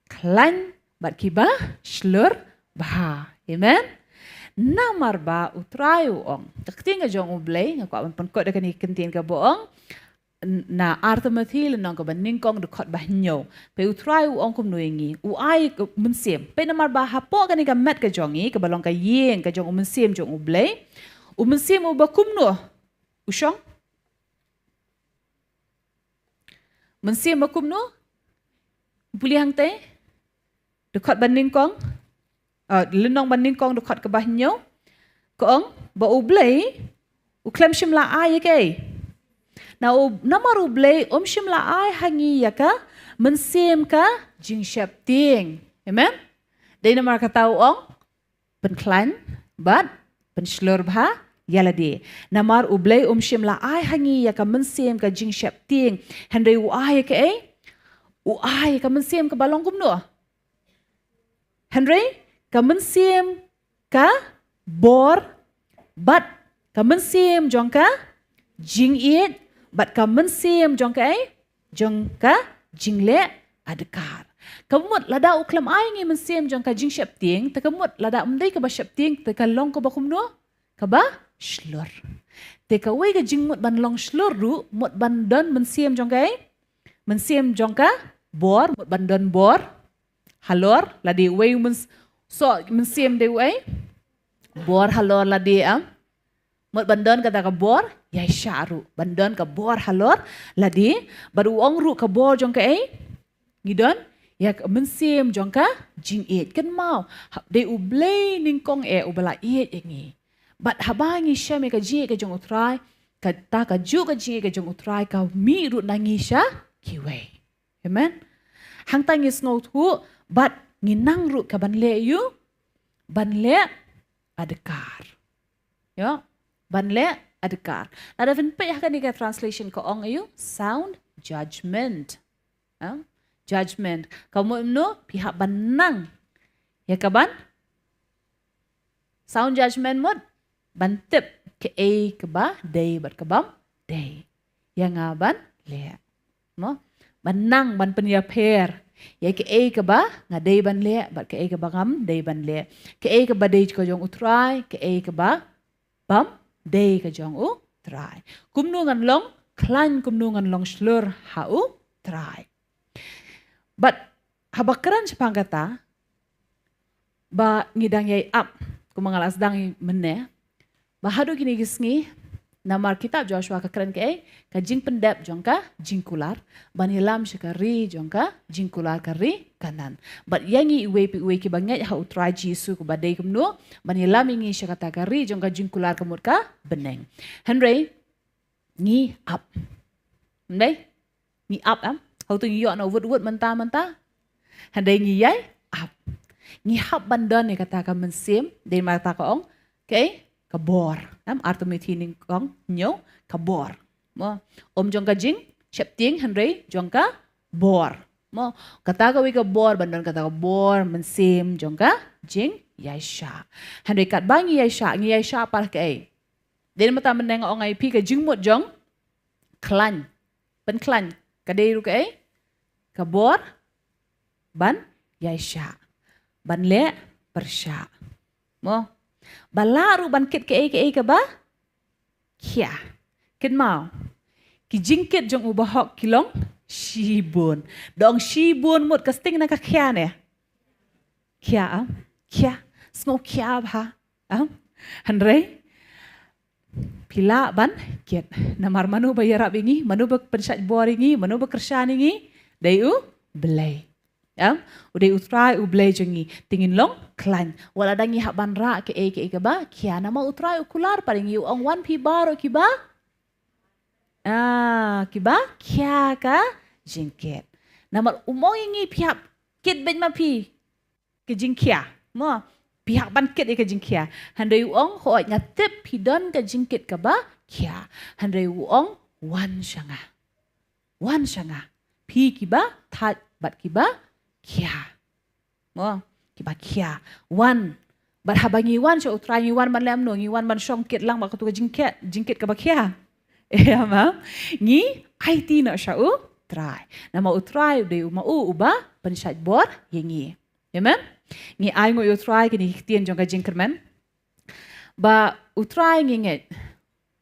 khlaiñ bad kiba shlur bha. Amen. Namar ba U Trai u ong, ka ktien ka jong U Blei, nga kwah ban pynkut da kane ka ktien kaba ong, n-, na Ar Timothi lynnong kaba nyngkong dkhot ba hynñiew. Peit U Trai u ong kumno ïa ngi, u ai ka mynsiem. Peit namar ba hapoh kane ka met ka jong ngi, kaba long ka ïing ka jong u mynsiem jong U Blei, u mynsiem uba kumno u shong? Mynsiem ba kumno? Pule hangtei. Dkhot ba nyngkong. Ah, lynnong ba nyngkong dkhot kaba hynñiew. Ka ong ba U Blei u khlem shym la ai ïa kaei? Na u, namar U Blei um shym la ai ha ngi ïa ka mynsiem ka jingsheptieng. Amen. Dei namar kata u ong, pynkhlaiñ bad pynshlur bha ïa lade. Namar U Blei um shym la ai ha ngi ïa ka mynsiem ka jingsheptieng, hynrei u ai ïa kaei? U ai ïa ka mynsiem kaba long kumno? Hynrei ka mynsiem ka bor, bad ka mynsiem jong ka jingïeit, bad ka mynsiem jong kaei? Jong ka jingleh adkar. Ka mut lada u khlem ai ngi mynsiem jong ka jingsheptieng, te ka mut lada ym dei kaba sheptieng, te ka long kaba kumno? Kaba shlur. Te kawei ka jingmut ban long shlur ruh, mut ban don mynsiem jong kaei? Mynsiem jong ka bor, mut ban don bor halor lade. Uwei u myns-, soh mynsiem dei uei? Bor halor lade, em. Mut ban don kata ka bor ïaishah ruh, ban don ka bor halor lade. Bad u ong ruh ka bor jong kaei? Ngi don ïa ka mynsiem jong ka jingïeit. Kynmaw, ha, dei U Blei nyngkong eh uba la ïeit ïa ngi. Bad haba ngi shem ïa ka jingïeit ka jong U Trai, kata kajuh ka jingïeit ka jong U Trai ka mih ruh na ngi sha kiwei. Amen. Hangta ngi sngewthuh, bad ngi nang ruh ka ban leh ïa u, ban leh adkar. Ïa, ban leh adkar. Lada phin peit ha kane ka translation ka ong ïa u sound judgment. Ha? Judgment. Ka mut kumno? Phi hap ban nang ïa ka ban sound judgment, mut ban tip kaei kaba dei bad kabym dei ïa nga ban leh. Mo? Ban nang ban pynïapher ïa kaei kaba nga dei ban leh bad kaei kaba ngam dei ban leh. Kaei kaba dei ka jong U Trai, kaei kaba bym dei ka jong U Trai. Kumno ngan long khlaiñ, kumno ngan long shlur ha U Trai. Bad haba kren shaphang kata, ba ngi dang ïai ap, kumba nga la sdang mynne, ba haduh kine ki sngi, namar kitab Joshua ka kren kaei? Ka jingpyndep jong ka jingkular ban ïalam sha ka ri jong ka jingkular, ka ri Kanaan. Bad ïa ngi iwei pa iwei kiba ngeit ha U Trai Jisu, kaba dei kumno ban ïalam ïa ngi sha kata ka ri jong ka jingkular, ka mut ka bneng. Hynrei ngi ap. Ym dei? Ngi ap, em? Hato ngi ïoh noh wut wut mynta mynta? Hynrei ngi ïai ap. Ngi hap ban don ïa kata ka mynsiem, dei namar kata ka ong kaei? Ka bor. Em, Ar Timothi nyngkong hynñiew, ka bor. Mo, ym jong ka jingsheptieng hynrei jong ka bor. Mo, kata kawei ka bor, ban don kata ka bor mynsiem jong ka jingïaishah. Hynrei katba ngi ïaishah, ngi ïaishah pat kaei? Dei namar kata mynne nga ong ïa phi ka jingmut jong khlaiñ, pynkhlaiñ, Ka dei ruh kaei? Ka bor ban ïaishah, ban leh pyrshah. Mo? Ba lah ruh ban kit kaei kaei kaba khia. Kynmaw, ki jingkit jong u bahok ki long shibun. Da ong shibun mut ka sting na ka khia ne? Khia, am? Khia. Sngew khia bha, am? Hynrei phi lah ban kit. Namar mano ba ïarap ïa ngi, mano ba pynshait bor ïa ngi, mano ba kyrshan ïa ngi? Dei U Blei. Em? U dei U Trai U Blei jong ngi. Te ngin long khlaiñ. Wat la dang ngi hap ban rah kaei kaei kaba khia, namar U Trai u kular pat ïa ngi, u ong, wan phi baroh kiba, ah, kiba khia ka jingkit. Namar um ong ïa ngi phi hap kit beit ma phi ka jingkhia. Mo, phi hap ban kit ïa ka jingkhia. Hynrei u ong, hooid nga tip phi don ka jingkit kaba khia. Hynrei u ong, wan sha nga. Wan sha nga, phi kiba thait bad kiba khia. Mo, kiba khia. Wan. Bad haba ngi wan sha U Trai, ngi wan ban leh kumno? Ngi wan ban shong kit lang bad katu ka jingkit, jingkit kaba khia? Ïa ma? Ngi aiti noh sha U Trai. Namar U Trai u dei u ma u uba pynshait bor ïa ngi. Amen. Ngi ai nguh ïa U Trai kine ki ktien jong ka jingkyrmen. Ba U Trai ngi ngeit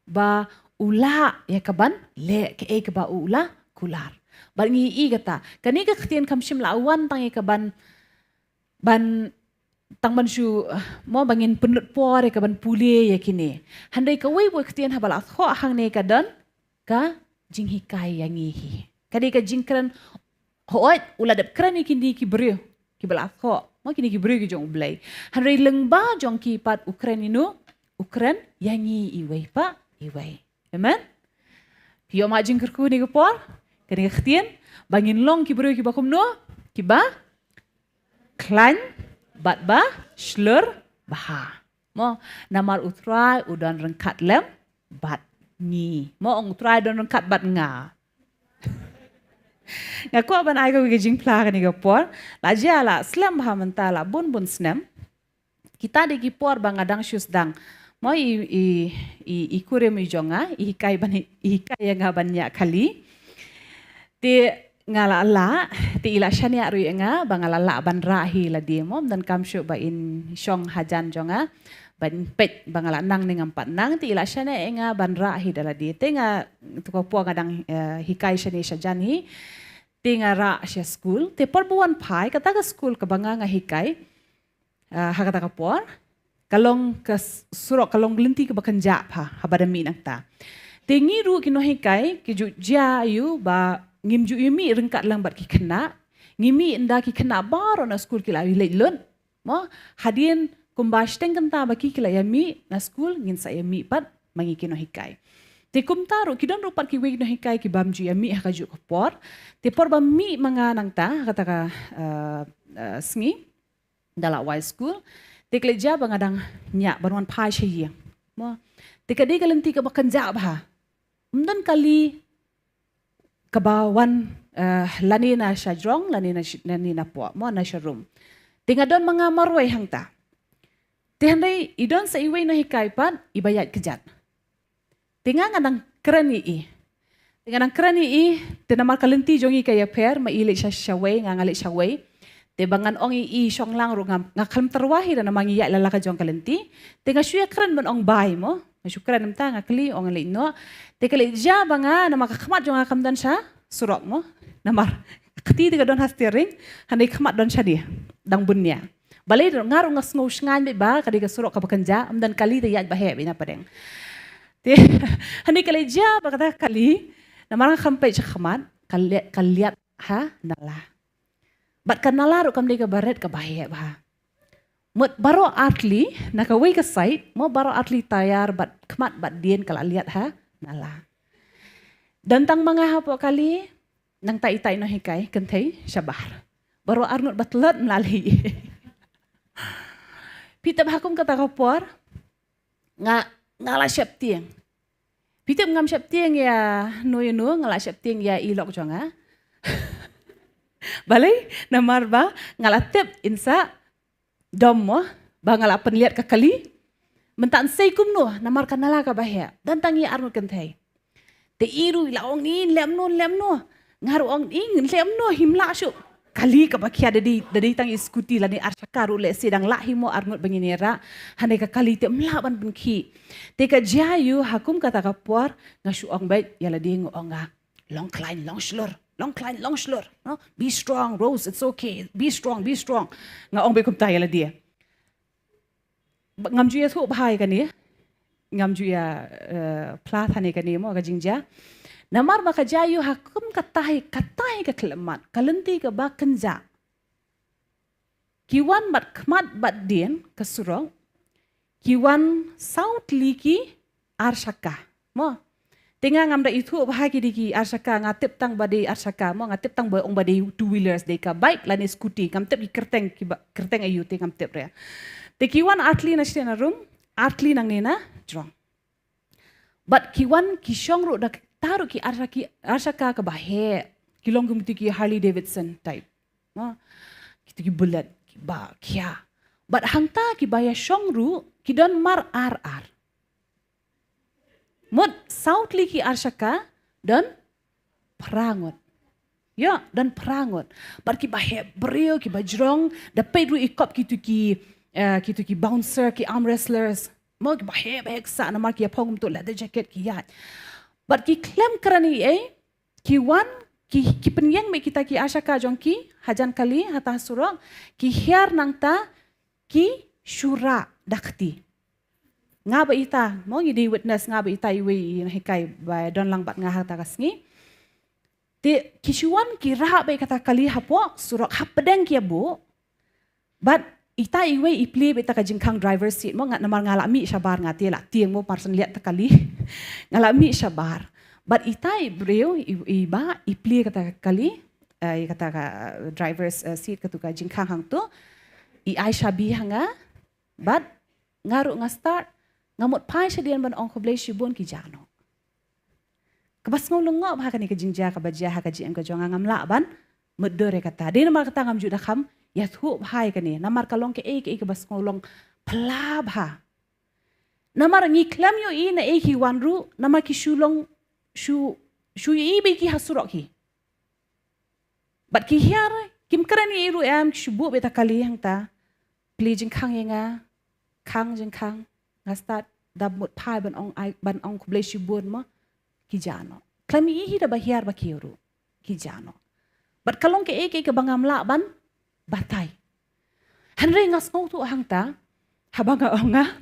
ba u lah ïa kaban leh kaei kaba u la kular. Bad ngi i kata, kane ka ktien kam shym la wan tang ïa kaban, ban, tang ban shu, mo, ba ngin pynlut por ïa kaban pule ïa kine. Hynrei kawei pat ka ktien haba la thoh hangne ka don ka jinghikai ïa ngi hi. Ka dei ka jingkren, hooid u la dep kren ïa kine ki briew kiba la thoh, mo, kine ki briew ki jong U Blei. Hynrei lyngba jong ki pat u kren ïa no? U kren ïa ngi iwei pa iwei. Amen. Phi ïoh ma jingkyrkhu kane ka por, kane ka ktien, ba ngin long ki briew kiba kumno? Kiba khlaiñ bad ba shlur bha. Mo, namar U Trai u don ryngkat lem bad ngi. Mo, ong U Trai don ryngkat bad nga. Nga kwah ban ai kawei ka jingphla kane ka por. La jia la slem bha mynta la bun bun snem. Kita dei ki por ba nga dang shu sdang. Mo, i, i, i, i kurim i jong nga i hikai ban hi-, i hikai ïa nga ban ñiah kali. Te nga la lah, te i la shaniah ruh ïa nga ba nga la lah ban rah hi lade, mo, ym donkam shuh ba in shong hajan jong nga ban peit ba nga la nang ne ngam pat nang, te i la shaniah ïa nga ban rah hi da lade. Te nga, tu ka por nga dang, eh, hikai shane shajan hi. Te nga rah sha skul, te por ba wan phai, kata ka skul kaba nga nga hikai, ah, ha kata ka por, ka long ka s-, surok ka long lynti kaba kynjah bha haba da mih nangta. Te ngi ruh ki nonghikai ki ju jia ïa u ba ngim ju ïa mih ryngkat lang bad ki khynnah. Ngi mih ynda ki khynnah baroh na skul ki la ïa leit lut. Mo, hadien kumba shiteng kynta ba ki ki la ïa mih na skul, ngin sa ïa mih pat ma ngi ki nonghikai. Te kumta ruh ki don ruh pat kiwei ki nonghikai ki bym ju ïa mih ha kajuh ka por. Te por ba mih ma nga nangta ha kata ka, eh, eh, sngi da la wai skul, te ka la jia ba nga dang ñiah ban wan phai sha ïing. Mo, te ka dei ka lynti kaba kynjah bha. Ym don kali kaba wan, eh, lane na shajrong, lane na sh-, lane na poh, mo, na sharum. Te nga don ma nga marwei hangta. Te hynrei i don sa iwei nonghikai pat iba ïaid kjat. Te nga nga dang kren ïa i. Te nga dang kren ïa i, te namar ka lynti jong i ka ïapher, ma i leit sha, shawei, nga nga leit shawei. Te ba ngan ong ïa i shong lang ruh nga, nga khlem tyrwa hi da namar ngi ïaid la la ka jong ka lynti. Te nga shu ïa kren ban ong bye mo. Nga shu kren mynta nga kylli ong leit noh. Te ka leit jia ba nga namar ka khmat jong nga kam don sha surok mo. Namar ka kti te ka don ha steering, hynrei ka khmat don shane. Dang bun nia. Balei nga ruh nga sngew shngaiñ beit ba ka dei ka surok kaba kynjah, ym don kali, te ïaid ba heh beit na pdeng. Te hynrei ka leit jia ba kata ka kali, namar nga khlem peit sha khmat, ka liat, ka liat ha nala. Bad ka nala ruh kam dei kaba rit kaba heh bha. Mut baroh artylli na kawei ka side, mo, baroh artylli taïar bad khmat bad dien ka la liat ha nala. Don tang ma nga hapoh kali, nangta itai i nonghikai kynthei shabar. Baroh arngut ba tlot mlali. Phi tip ha kum kata ka por nga, nga la sheptieng. Phi tip ngam sheptieng ïa no ïa no, nga la sheptieng ïa i lok jong nga. Balei? Namar ba nga la tip in sa dom mo, ba nga la pynliat ka kali. Mynta yn sei kumno, namar ka nala kaba heh. Don tang i arngut kynthei. Te i ruh i la ong i lem no, lem no. Nga ruh ong, ing, leh mno him lah shuh. Kali kaba khia da dei, da dei tang i scooty lane ar shaka ruh lehse dang lah hi mo ar ngut ba ngin ïarah. Hynrei ka kali te ym lah ban pynkhih. Te ka jia ïa u ha kum kata ka por nga shu ong beit ïa lade nga ong nga. Long khlaiñ, long shlur, long khlaiñ, long shlur. No? Be strong, Rose, it's okay. Be strong, be strong. Nga ong beit kumta ïa lade. Ba-, ngam ju ïathuh bha ïa kane. Ngam ju ïa, eh, phla than ïa kane mo ka jingjia. Namar ba ka jia ïa u ha kum kata hi, kata hi ka khyllipmat, ka lynti kaba kynjah. Ki wan bad khmat bad dien ka surok. Ki wan saw tylli ki ar shaka. Mo. Te nga ngam da ithuh bha ki dei ki ar shaka, nga tip tang ba dei ar shaka mo, nga tip tang ba ong ba dei two wheelers, dei ka bike lane scooty, ngam tip ki kyrteng, ki ba, kyrteng aïu te ngam tip re. Te ki wan ar tylli na shnong na rum, ar tylli nangne na jrong. Bad ki wan ki shong ruh da kata ruh ki ar shaka, ar shaka kaba heh, ki long kum kito ki Harley Davidson type. Mo. Kito ki Bullet, kiba khia. Bad hangta kiba ïa shong ruh ki don mar ar ar. Mut saw tylli ki ar shaka don phra ngut. Ïa, don phra ngut. Bad kiba heh briew, kiba jrong, da peit ruh i kop kito ki, eh, kito ki bouncer, ki arm wrestlers. Mo, kiba heh, ba heh ksa namar ki ïa phong kumto leather jacket ki ïaid. Bad ki khlem kren ei ei, ki wan, ki, ki pynïeng beit kita ki ar shaka jong ki hajan kali, hata surok, ki hiar nangta, ki shu rah da kti. Nga bad ita, mo, ngi dei witness, nga bad ita iwei i nonghikai ba don lang bad nga ha kata ka sngi. Te ki shu wan ki rah beit kata kali hapoh surok, hapdeng ki ïa buh. Bad ita iwei i plie beit ïa ka jingkhang driver seat mo, nga, namar nga la mih shabar, nga te la tieng mo, par shen liat ta kali. Nga la mih shabar. Bad ita i briew, i, iba i plie kata kali, eh, ïa kata ka, eh, driver's, eh, seat, katu ka jingkhang hangto. I ai shabi ha nga, bad nga ruh nga start, nga mut phai shadien ban ong khublei shibun, ki jah noh. Kaba sngew lyngngoh bha kane ka jingjia kaba jia ha ka jingim ka jong nga, ngam lah ban mutdur ïa kata. Dei namar kata ngam ju da kham ïathuh bha ïa kane, namar ka long kaei kaei kaba sngew long phylla bha. Namar ngi khlem ïohi naei ki wan ruh, namar ki shu long, shu, shu ïohi beit ki ha surok hi. Bad ki hiar, kim kren ei ei ruh em, ki shu buh beit ta kali hangta. Plie jingkhang ïa nga, khang jingkhang, nga start da mut phai ban ong ai, ban ong khublei shibun mo, ki jah noh. Khlem ïohi da ba hiar ba khiew ruh, ki jah noh. Bad ka long kaei kaei kaba ngam lah ban batai. Hynrei nga sngewthuh hangta, haba nga ong nga,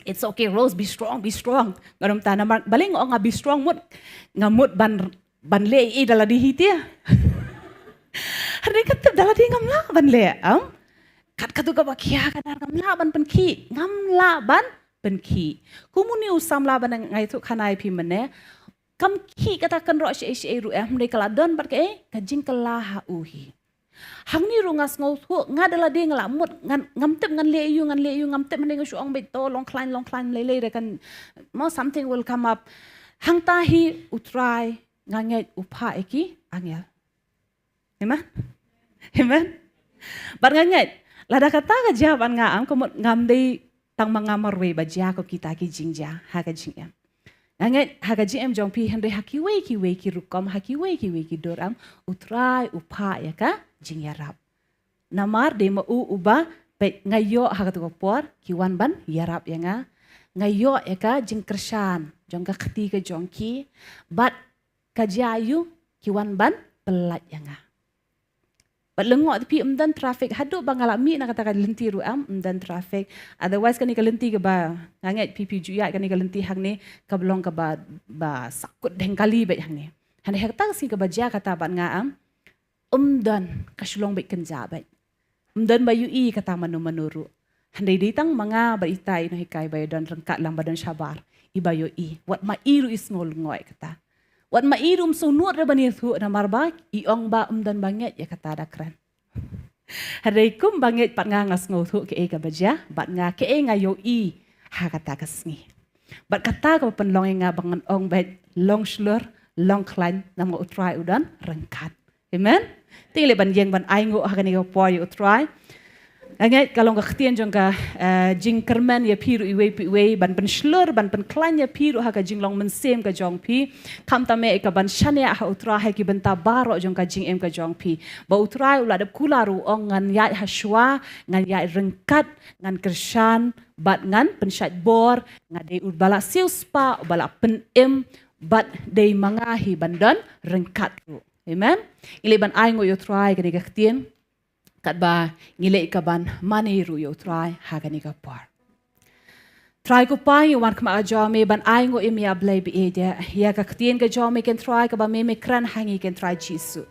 "It's okay, Rose, be strong, be strong." Nga ong ta namar, balei nga ong nga be strong mut, nga mut ban, ban leh ei da lade hi te. Hynrei nga tip da lade ngam lah ban leh, em? Kat katu kaba khia ka dar ngam lah ban pynkhih, ngam lah ban pynkhih. Kum une u samla ba nga ïathuh khana ïa phi mynne, kam khih kata kynroh shaei shaei ruh em, hynrei ka la don bad kaei, ka jingkylla ha u hi. Hangne ruh nga sngewthuh, nga da lade nga la mut, ngan, ngam tip ngan leh aiu, ngan leh aiu, ngam tip, hynrei nga shu ong beit to, long khlaiñ, long khlaiñ, lei lei re kan, mo, something will come up. Hangta hi U Trai, nga ngeit u phah ïa ki angel. Amen? Amen? Bad nga ngeit, lada kata ka jia bad nga, em, ka mut ngam dei tang ma nga marwei ba jia kum kita ki jingjia ha ka jingim. Nga ngeit ha ka jingim jong phi, hynrei ha kiwei kiwei ki rukom, ha kiwei kiwei ki dur, em, U Trai u phah ïa ka jingïarap. Namar dei ma u uba, peit, nga ïoh ha katu ka por, ki wan ban ïarap ïa nga. Nga ïoh ïa ka jingkyrshan jong ka kti ka jong ki, bad ka jia aiu, ki wan ban pyllait ïa nga. Bad lyngngoh, phi, ym don traffic, haduh ba nga la mih na kata ka lynti ruh, em, ym don traffic. Otherwise kane ka lynti kaba, nga ngeit phi phi ju ïaid kane ka lynti hangne, kaba long kaba, ba sakut deng kali beit hangne. Hynrei ha kata ka sngi kaba jia kata bad nga, em, ym don, ka shu long beit kynjah beit. Ym don ba ïohi kata mano mano ruh. Hynrei dei tang ma nga bad ita i nonghikai ba ïa don ryngkat lang ba don shabar, iba ïohi. Wat ma i ruh i sngew lyngngoh ïa kata. Wat ma i ruh ym sngewnud re ban ïathuh namar ba i ong ba ym don ba ngeit ïa kata da kren. Hynrei kum ba ngeit pat nga, nga sngewthuh kaei kaba jia bad nga, kaei nga ïohi ha kata ka sngi. Bad kata kaba pynlong ïa nga ba ngan ong beit long shlur, long khlaiñ, namar U Trai u don ryngkat. Amen. Te leh ban ïeng ban ainguh ha kane ka por ïa U Trai. Nga ngeit ka long ka ktien jong ka, eh, jingkyrmen ïa phi ruh iwei pa iwei, ban pynshlur, ban pynkhlaiñ ïa phi ruh ha ka jinglong mynsiem ka jong phi. Khamtam eh ka ban shaniah ha u Trai ha ki bynta baroh jong ka jingim ka jong phi. Ba u Trai u la dep kular u ong, ngan ïaid ha shuwa, ngan ïaid ryngkat, ngan kyrshan, bad ngan pynshait bor, nga dei uba la siewspah, uba la pynim, bad dei ma nga hi ban don ryngkat ruh. Amen. Ngi leh ban ai nguh ïa u Trai kane ka ktien. Katba ngi leh ka ban mane ruh ïa u Trai ha kane ka por. Trai ko Pa, ngi wan khmat ka jong me ban ai nguh ïa me, A Blei ba ïeit, ïa ka ktien ka jong me, ko Trai, kaba me me kren ha ngi, ko Trai Jisu.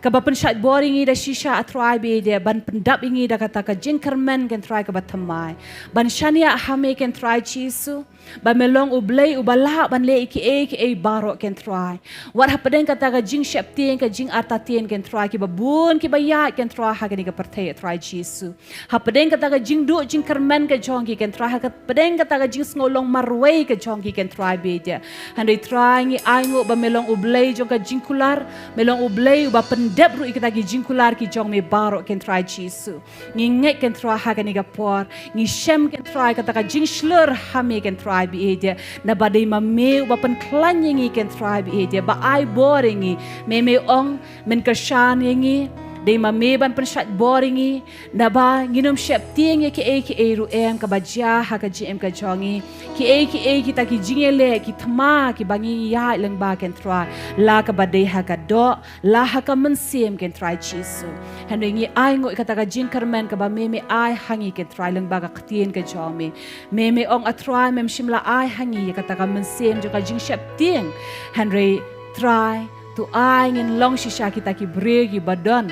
Kaba pynshait bor ïa ngi da shisha, A Trai ba ïeit, ban pyndap ïa ngi da kata ka jingkyrmen, ko Trai, kaba thymmai. Ban shaniah ha me, ko Trai Jisu. Ba me long U Blei uba lah ban leh ïa kiei kiei baroh, ko Trai. Wat hapdeng kata ka jingsheptieng, ka jingartatien, ko Trai, kiba bun kiba ïaid, ko Trai, ha kane ka pyrthei, A Trai Jisu. Hapdeng kata ka jingduh jingkyrmen ka jong ki, ko Trai, hapdeng kata ka jingsngew long marwei ka jong ki, ko Trai ba ïeit. Hynrei Trai, ngi ai nguh ba me long U Blei jong ka jingkular, me long U Blei uba pyndep ruh ïa kita ki jingkular ki jong me baroh, ko Trai Jisu. Ngi ngeit, ko Trai, ha kane ka por, ngi shem, ko Trai, kata ka jingshlur ha me, ko Trai ba ïeit. Naba dei ma me uba pynkhlaiñ ïa ngi, ko Trai ba ïeit, ba ai bor ïa ngi. Me me ong, men kyrshan ïa ngi. Dei ma me ban pynshait bor ïa ngi. Naba ngin ym sheptieng ïa kiei kiei ruh em kaba jia ha ka jingim ka jong ngi. Kiei kiei kita ki jingïaleh, ki thma kiba ngi ïaid lyngba, ko Trai. La kaba dei ha ka doh, la ha ka mynsiem, ko Trai Jisu. Hynrei ngi ai nguh ïa kata ka jingkyrmen kaba me me ai ha ngi, ko Trai, lyngba ka ktien ka jong me. Me me ong, A Trai, mem shym la ai ha ngi ïa kata ka mynsiem jong ka jingsheptieng. Hynrei Trai, to ai ngin long shisha kita ki briew kiba don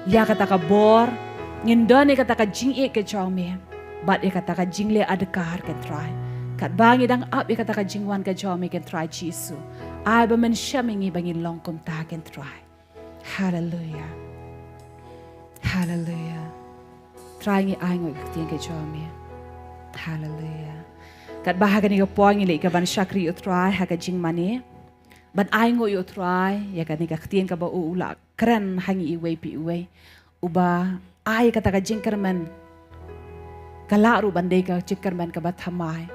ïa kata ka bor, ngin don ïa kata ka jingïeit ka jong me, bad ïa kata ka jingleh adkar, ko Trai. Katba ngi dang ap ïa kata ka jingwan ka jong me, ko Trai Jisu, ai ba men shem ïa ngi ba ngin long kumta, ko Trai. Haleluia. Haleluia. Trai, ngi ai nguh ïa ka ktien ka jong me. Haleluia. Katba ha kane ka por ngi leh ka ban shakri ïa u Trai ha ka jingmane. Ban ai nguh ïa u Trai ïa kane ka ktien kaba u, u la kren ha ngi iwei pa iwei. Uba ai kata ka jingkyrmen. Ka lah ruh ban dei ka jingkyrmen kaba thymmai.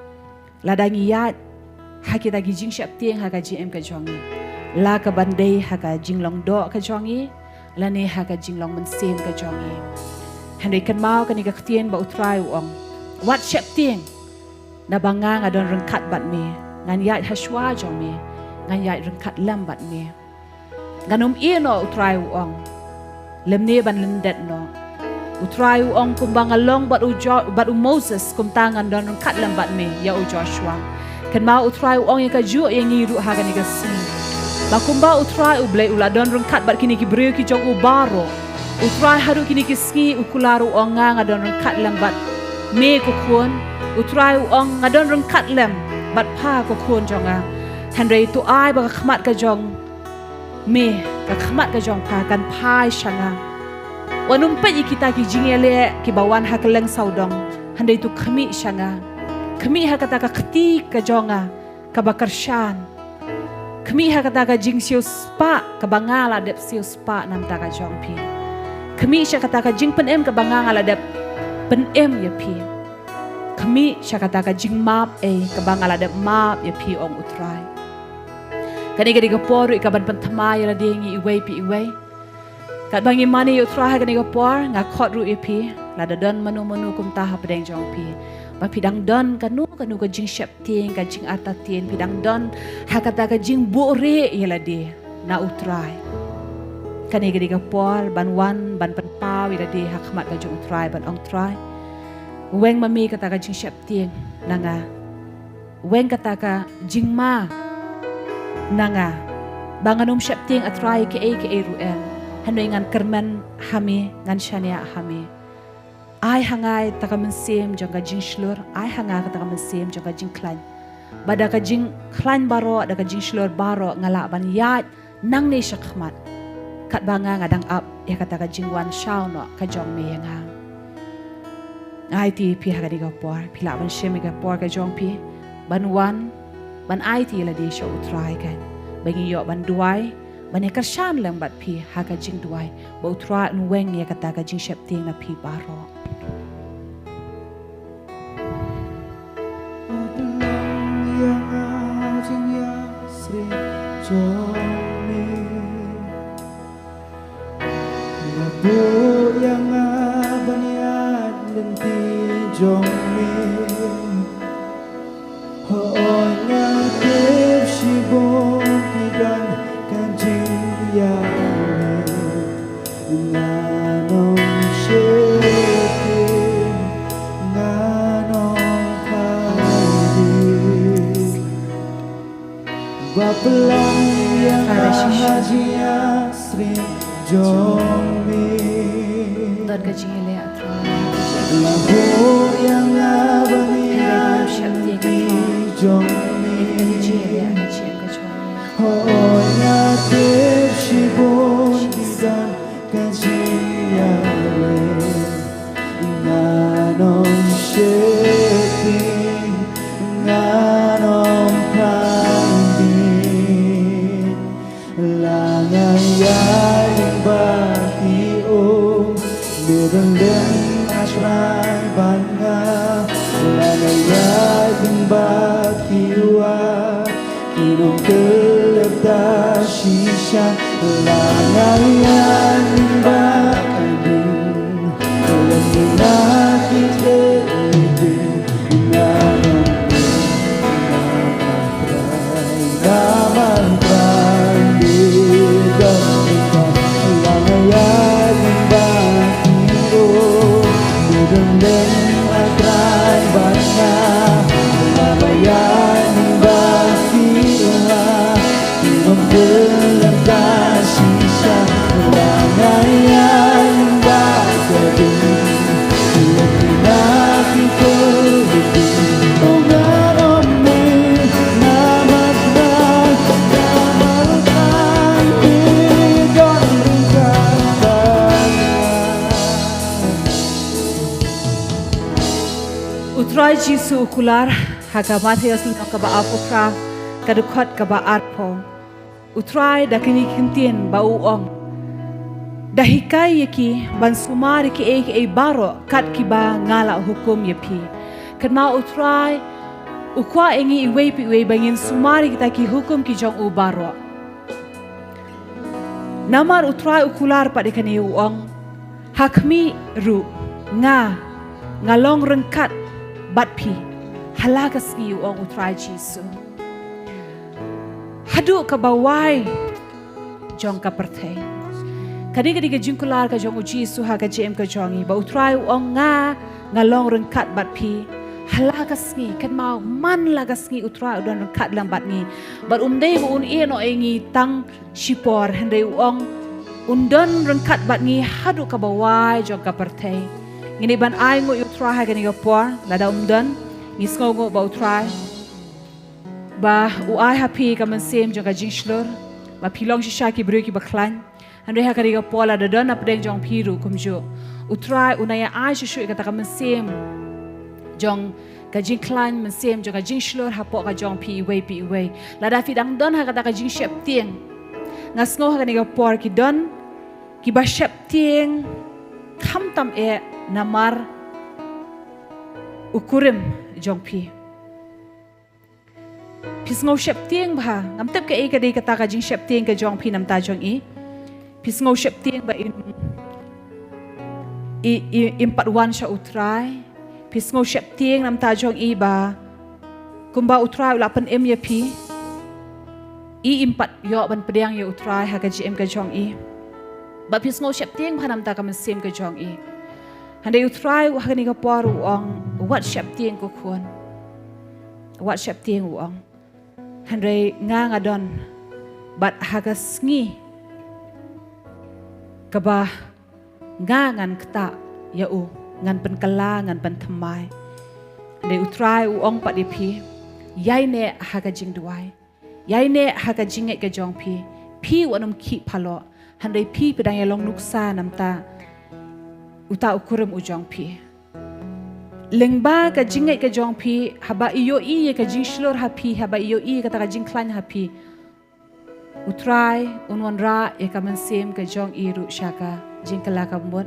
Lada ngi ïaid ha kita ki jingsheptieng ha ka jingim ka jong ngi, la ka ban dei ha ka jinglong doh ka jong ngi, lane ha ka jinglong mynsiem ka jong ngi. Hynrei kynmaw kane ka ktien ba u Trai u ong, wat sheptieng, naba nga nga don ryngkat bad me. Ngan ïaid ha shuwa jong me, ngan ïaid ryngkat lem bad me. Ngan ym ïeh noh, u Trai u ong, lymne ban lyndet noh. U Trai u ong, kumba nga long bad u Jo-, bad u Moses, kumta ngan don ryngkat lem bad me, ïa u Joshua. Kynmaw u Trai u ong ïa kajuh ïa ngi ruh ha kane ka sngi. Ba kumba u Trai U Blei u la don ryngkat bad kine ki briew ki jong u baroh. U Trai haduh kine ki sngi u kular u ong, nga nga don ryngkat lem bad me ko khun. U Trai u ong, nga don ryngkat lem bad pha ko khun jong nga. Hynrei to ai ba ka khmat ka jong me, ka khmat ka jong pha kan phai sha nga. Wat nym peit ïa kita ki jingïaleh kiba wan ha kylleng sawdong. Hynrei to khmih sha nga. Khmih ha kata ka kti ka jong nga kaba kyrshan. Khmih ha kata ka jingsiewspah kaba nga la dep siewspah na ka bynta ka jong phi. Khmih sha kata ka jingpynim kaba nga nga la dep pynim ïa phi. Khmih sha kata ka jingmap ei kaba nga la dep map ïa phi, ong u Trai. Kane ka dei ka por ruh ka ban pynthymmai ïa lade ngi iwei pa iwei. Katba ngi mane ïa u Trai ha kane ka por, nga khot ruh ïa phi, lada don mano mano kumta hapdeng jong phi, ba phi dang don kano kano ka jingsheptieng, ka jingartatien, phi dang don ha kata ka jingbuhrieh ïa lade na u Trai. Kane ka dei ka por ban wan ban pynpaw ïa lade ha khmat ka jong u Trai, ban ong, Trai, weng ma me kata ka jingsheptieng na nga. Weng kata ka jingma na nga, ba ngan ym sheptieng, A Trai, ïa kiei kiei ruh em. Hynrei ngan kyrmen ha me, ngan shaniah ha me. Ai ha nga kata ka mynsiem jong ka jingshlur, ai ha nga kata ka mynsiem jong ka jingkhlaiñ. Ba da ka jingkhlaiñ baroh, da ka jingshlur baroh, nga lah ban ïaid nangne shakhmat, katba nga nga dang ap ïa kata ka jingwan shaw noh ka jong me ïa nga. Nga aiti ïa phi ha kane ka por, phi lah ban shim ïa ka por ka jong phi ban wan ban aiti ïa lade sha u Trai, kan, ba ngin ïoh ban duwai, ban ïa kyrshan lem bad phi ha ka jingduwai, ba u Trai un weng ïa kata ka jingsheptieng na phi baroh. Pynlong ïa nga ha jingïasyriem jong me. Don ka jingïaleh, Trai. La buh ïa nga ban ïaid ha lynti jong me. Hooid, nga tip shibun ki don ka jingïaleh. Ngan ym sheptieng, ngan ym pynbieit. La nga ïaid lyngba ki um, me don lem, ah Trai, bad nga. La nga ïaid lyngba ki wah, kin ym kyllep da shisha. La nga ïaid lyngba ka ding, lem na ki theh ding, ngan ym pynbieit. Namar Trai me don ryngkat, la nga ïaid lyngba ki um, me don lem, ah Trai, bad nga. La nga ïaid lyngba ki wah, kin ym kyllep da shisha. La nga ïaid lyngba ka ding, lem na ki theh ding, ngan ym pynbieit. Namar Trai, namar Trai me don ryngkat bad nga. U Trai Jisu u kular ha ka Mathaios lynnong kaba arphew phra, ka dkhot kaba arphew. U Trai da kine ki ktien ba u ong: Da hikai ïa ki ban sumar ïa kiei kiei baroh kat kiba nga la hukum ïa phi. Kynmaw, U Trai u kwah ïa ngi iwei pa iwei ba ngin sumar ïa kita ki hukum ki jong u baroh. Namar U Trai u kular pat ïa kane, u ong: Ha khmih ruh nga, nga long ryngkat bad phi ha la ka sngi, u ong U Trai Jisu. Haduh kaba wai jong ka pyrthei. Kane ka dei ka jingkular ka jong U Jisu ha ka jingim ka jong ngi, ba U Trai u ong: Nga, nga long ryngkat bad phi ha la ka sngi. Kynmaw, man la ka sngi U Trai u don ryngkat lang bad ngi. Bad um dei ba un ïehnoh ïa ngi tang shipor, hynrei u ong un don ryngkat bad ngi haduh kaba wai jong ka pyrthei. Ngin ïa ban ai nguh ïa U Trai ha kane ka por. Lada um don, ngi sngewnguh ba U Trai ba u ai ha phi ka mynsiem jong ka jingshlur, ba phi long shisha ki briew kiba khlaiñ. Hynrei ha kane ka por, lada don hapdeng jong phi ruh kumjuh, U Trai u nang ïa ai shuh shuh ïa kata ka mynsiem jong ka jingkhlaiñ, mynsiem jong ka jingshlur hapoh ka jong phi iwei pa iwei. Lada phi dang don ha kata ka jingsheptieng, nga sngew ha kane ka por ki don kiba sheptieng khamtam eh namar u kurim jong phi. Phi sngew sheptieng bha, ngam tip kaei ka dei kata ka jingsheptieng ka jong phi na bynta jong i. Phi sngew sheptieng ba im, i, i, im pat wan sha U Trai. Phi sngew sheptieng na bynta jong i ba kumba U Trai u la pynim ïa phi, i im pat ïoh ban pdiang ïa U Trai ha ka jingim ka jong i. Ba phi sngew sheptieng bha na bynta ka mynsiem ka jong i. Hynrei U Trai u ha kane ka por u ong, wat sheptieng ko khun. Wat sheptieng, u ong. Hynrei nga, nga don bad ha ka sngi kaba nga ngan ktah ïa u, ngan pynkylla, ngan pynthymmai. Hynrei U Trai u ong pat ïa phi, ïaineh ha ka jingduwai. Ïaineh ha ka jingngeit ka jong phi. Phi wat nym khih phalok. Hynrei phi phi dang ïa long nuksa na bynta uta u kurim u jong phi. Lyngba ka jingngeit ka jong phi, haba i ïohi ïa ka jingshlur ha phi, haba i ïohi ïa kata ka jingkhlaiñ ha phi, U Trai un wanrah ïa ka mynsiem ka jong i ruh sha ka jingkylla ka mut,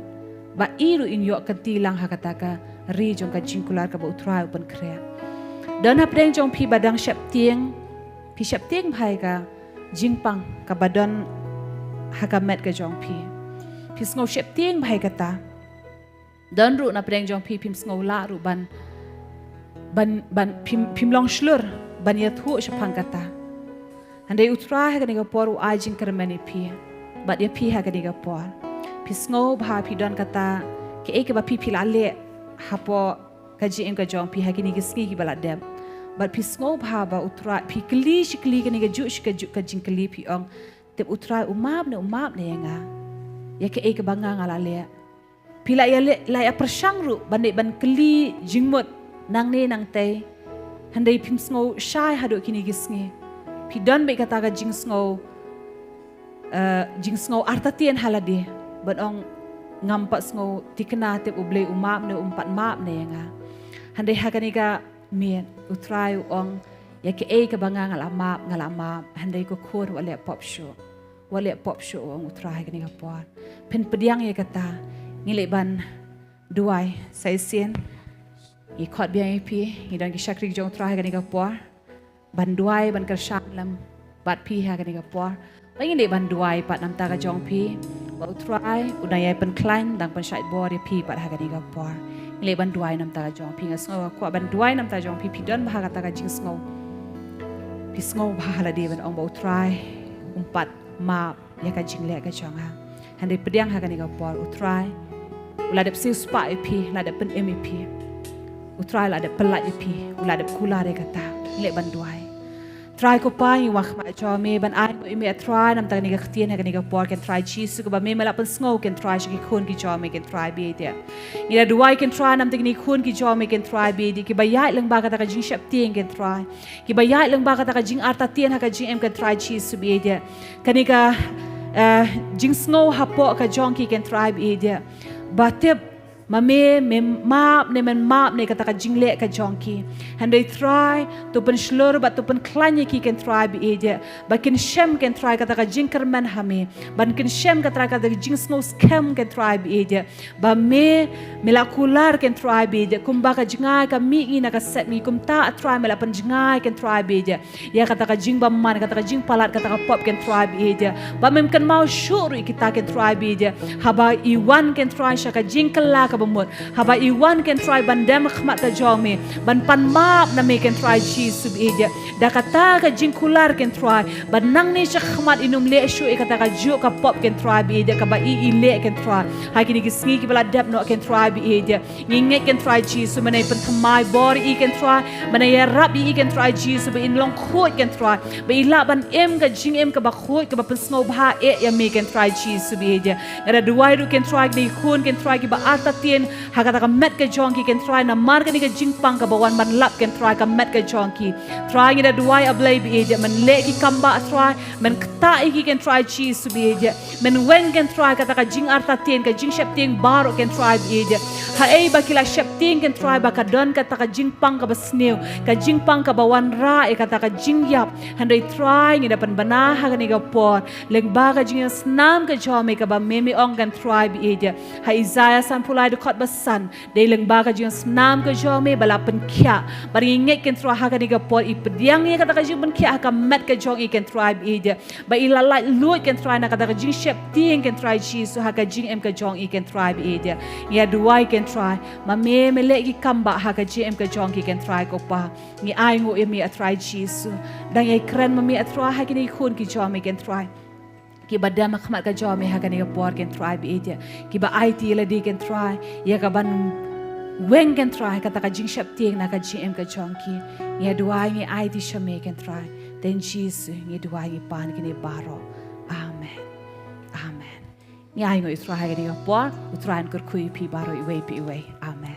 ba i ruh in ïoh kynti lang ha kata ka ri jong ka jingkular kaba U Trai u pynkhreh. Don hapdeng jong phi ba dang sheptieng, phi sheptieng bha ïa ka jingpang kaba don ha ka met ka jong phi. Phi sngew sheptieng bha ïa kata. Don ruh na pdeng jong phi phim sngew lah ruh ban, ban, ban phim, phim long shlur ban ïathuh shaphang kata. Hynrei U Trai ha kane ka por u ai jingkyrmen ïa phi bad ïa phi ha kane ka por. Phi sngew bha phi don kata kaei kaba phi phi la leh hapoh ka jingim ka jong phi ha kine ki sngi kiba la dep. Bad phi sngewbha ba u Trai, phi kylli shi kylli kane kajuh shi kajuh ka jingkylli, phi ong, tip u Trai u map ne, u map ne ïa nga ïa kaei kaba nga nga la leh. Phi la ïa leh, la ïa pyrshang ruh ban dei ban kylli jingmut nangne nangtei. Hynrei phim sngew shai haduh kine ki sngi. Phi don beit kata ka jingsngew, eh, jingsngew artatien ha lade ban ong, ngam pat sngew thikna, tip U Blei u map ne um pat map ne ïa nga. Hynrei ha kane ka miet u Trai u ong, ïa kaei kaba nga nga la map, nga la map. Hynrei ko khun, wat leh pop shuh. Wat leh pop shuh, u ong u Trai ha kane ka por. Phin pdiang ïa kata. Ngi leit ban duwai sa shisien. Ngi khot biang ïa phi, ngi don ki shakri ki jong u Trai ha kane ka por ban duwai, ban kyrshan lem bad phi ha kane ka por. Ba ngi leit ban duwai pat namar ka jong phi, ba u Trai u dang ïai pynkhlaiñ, dang pynshait bor ïa phi pat ha kane ka por. Ngi leit ban duwai namar ka jong phi. Nga sngew nga kwah ban duwai namar ka jong phi. Phi don bha kata ka jingsngew, phi sngewbha ha lade ban ong ba u Trai um pat map ïa ka jingleh ka jong nga. Hynrei pdiang ha kane ka por, u Trai u la dep siewspah ïa phi, la dep pynim ïa phi. U Trai la dep pyllait ïa phi, u la dep kular ïa kata. Ngi leit ban duwai. Trai ko Pa, ngi wan khmat jong me ban ai nguh ïa me, a Trai, namar kane ka ktien ha kane ka por, ko Trai Jisu, kaba me me la pynsngew, ko Trai, sha ki khun ki jong me, ko Trai Blei. Ngi la duwai, ko Trai, namar kine ki khun ki jong me, ko Trai Blei, kiba ïaid lyngba kata ka jingsheptieng, ko Trai. Kiba ïaid lyngba kata ka jingartatien ha ka jingim, ko Trai Jisu Blei. Kane ka, eh, jingsngew hapoh ka jong ki, ko Trai Blei. Ba tip ma me, me map ne, men map ne kata ka jingleh ka jong ki. Hynrei Trai, to pynshlur bad to pynkhlaiñ ïa ki, ko Trai Blei. Ba kin shem, ko Trai, kata ka jingkyrmen ha me. Ban kin shem, ko Trai, kata ka jingsngew skhem, ko Trai Blei. Ba me, me la kular, ko Trai Blei, kumba ka jngai ka mihngi na ka sepngi, kumta a Trai me la pynjngai, ko Trai Blei, ïa kata ka jingbymman, kata ka jingpalat, kata ka pop, ko Trai Blei. Ba mem kynmaw shuh ruh ïa kita, ko Trai Blei. Haba i wan, ko Trai, sha ka jingkylla kaba mut. Haba i wan, ko Trai, ban dem khmat ka jong me, ban pan map na me, ko Trai Jisu Blei. Da kata ka jingkular, ko Trai, ba nangne shakhmat in ym leh shuh ïa kata kajuh ka pop, ko Trai Blei, kaba i i leh, ko Trai. Ha kine ki sngi kiba la dep noh, ko Trai Blei. Ngi ngeit, ko Trai Jisu, men ai pynthymmai bor ïa i, ko Trai. Men ai ïarap ïa i, ko Trai Jisu, ba in long khuid, ko Trai. Ba i lah ban im ka jingim kaba khuid, kaba pynsngewbha eh ïa me, ko Trai Jisu Blei. Nga da duwai ruh, ko Trai, kine ki khun, ko Trai, kiba artatien ha kata ka met ka jong ki, ko Trai, namar kane ka jingpang kaba wan ban lap, ko Trai, ka met ka jong ki. Trai, ngi da duwai, a Blei Blei, men leh ki kam ba, Trai, men ktah ïa ki, ko Trai Jisu Blei. Men weng, ko Trai, kata ka jingartatien, ka jingsheptieng baroh, ko Trai Blei. Haei ba ki la sheptieng, ko Trai, ba ka don kata ka jingpang kaba sniew, ka jingpang kaba wanrah ïa kata ka jingïap. Hynrei Trai, ngi da pynbna ha kane ka por lyngba ka jingïasnam ka jong me, kaba me me ong, ko Trai Blei. Ha Isaïah sanphew lai, dkhot ba san. Dei lyngba ka jingïasnam ka jong me ba la pynkhiah. Bad ngi ngeit, ko Trai, ha kane ka por i pdiang ïa kata ka jingpynkhiah ha ka met ka jong i, ko Trai Blei. Ba i la laitluid, ko Trai, na kata ka jingsheptieng, ko Trai Jisu, ha ka jingim ka jong i, ko Trai Blei. Ngi ïa duwai, ko Trai, ma me me leh ki kam ba ha ka jingim ka jong ki, ko Trai, ko Pa. Ngi ai nguh ïa me, a Trai Jisu. Dang ïai kren ma me, a Trai, ha kine ki khun ki jong me, ko Trai. Kiba dem ha khmat ka jong me ha kane ka por, ko Trai Blei. Kiba aiti ïa lade, ko Trai, ïa kaban weng, ko Trai, kata ka jingsheptieng na ka jingim ka jong ki. Ngi ïa duwai, ngi aiti sha me, ko Trai. Te Jisu ngi duwai, ngi pan kine baroh. Amen. Amen. Ngi ai nguh ïa u Trai ha kane ka por, u Trai un kyrkhu ïa phi baroh iwei pa iwei. Amen.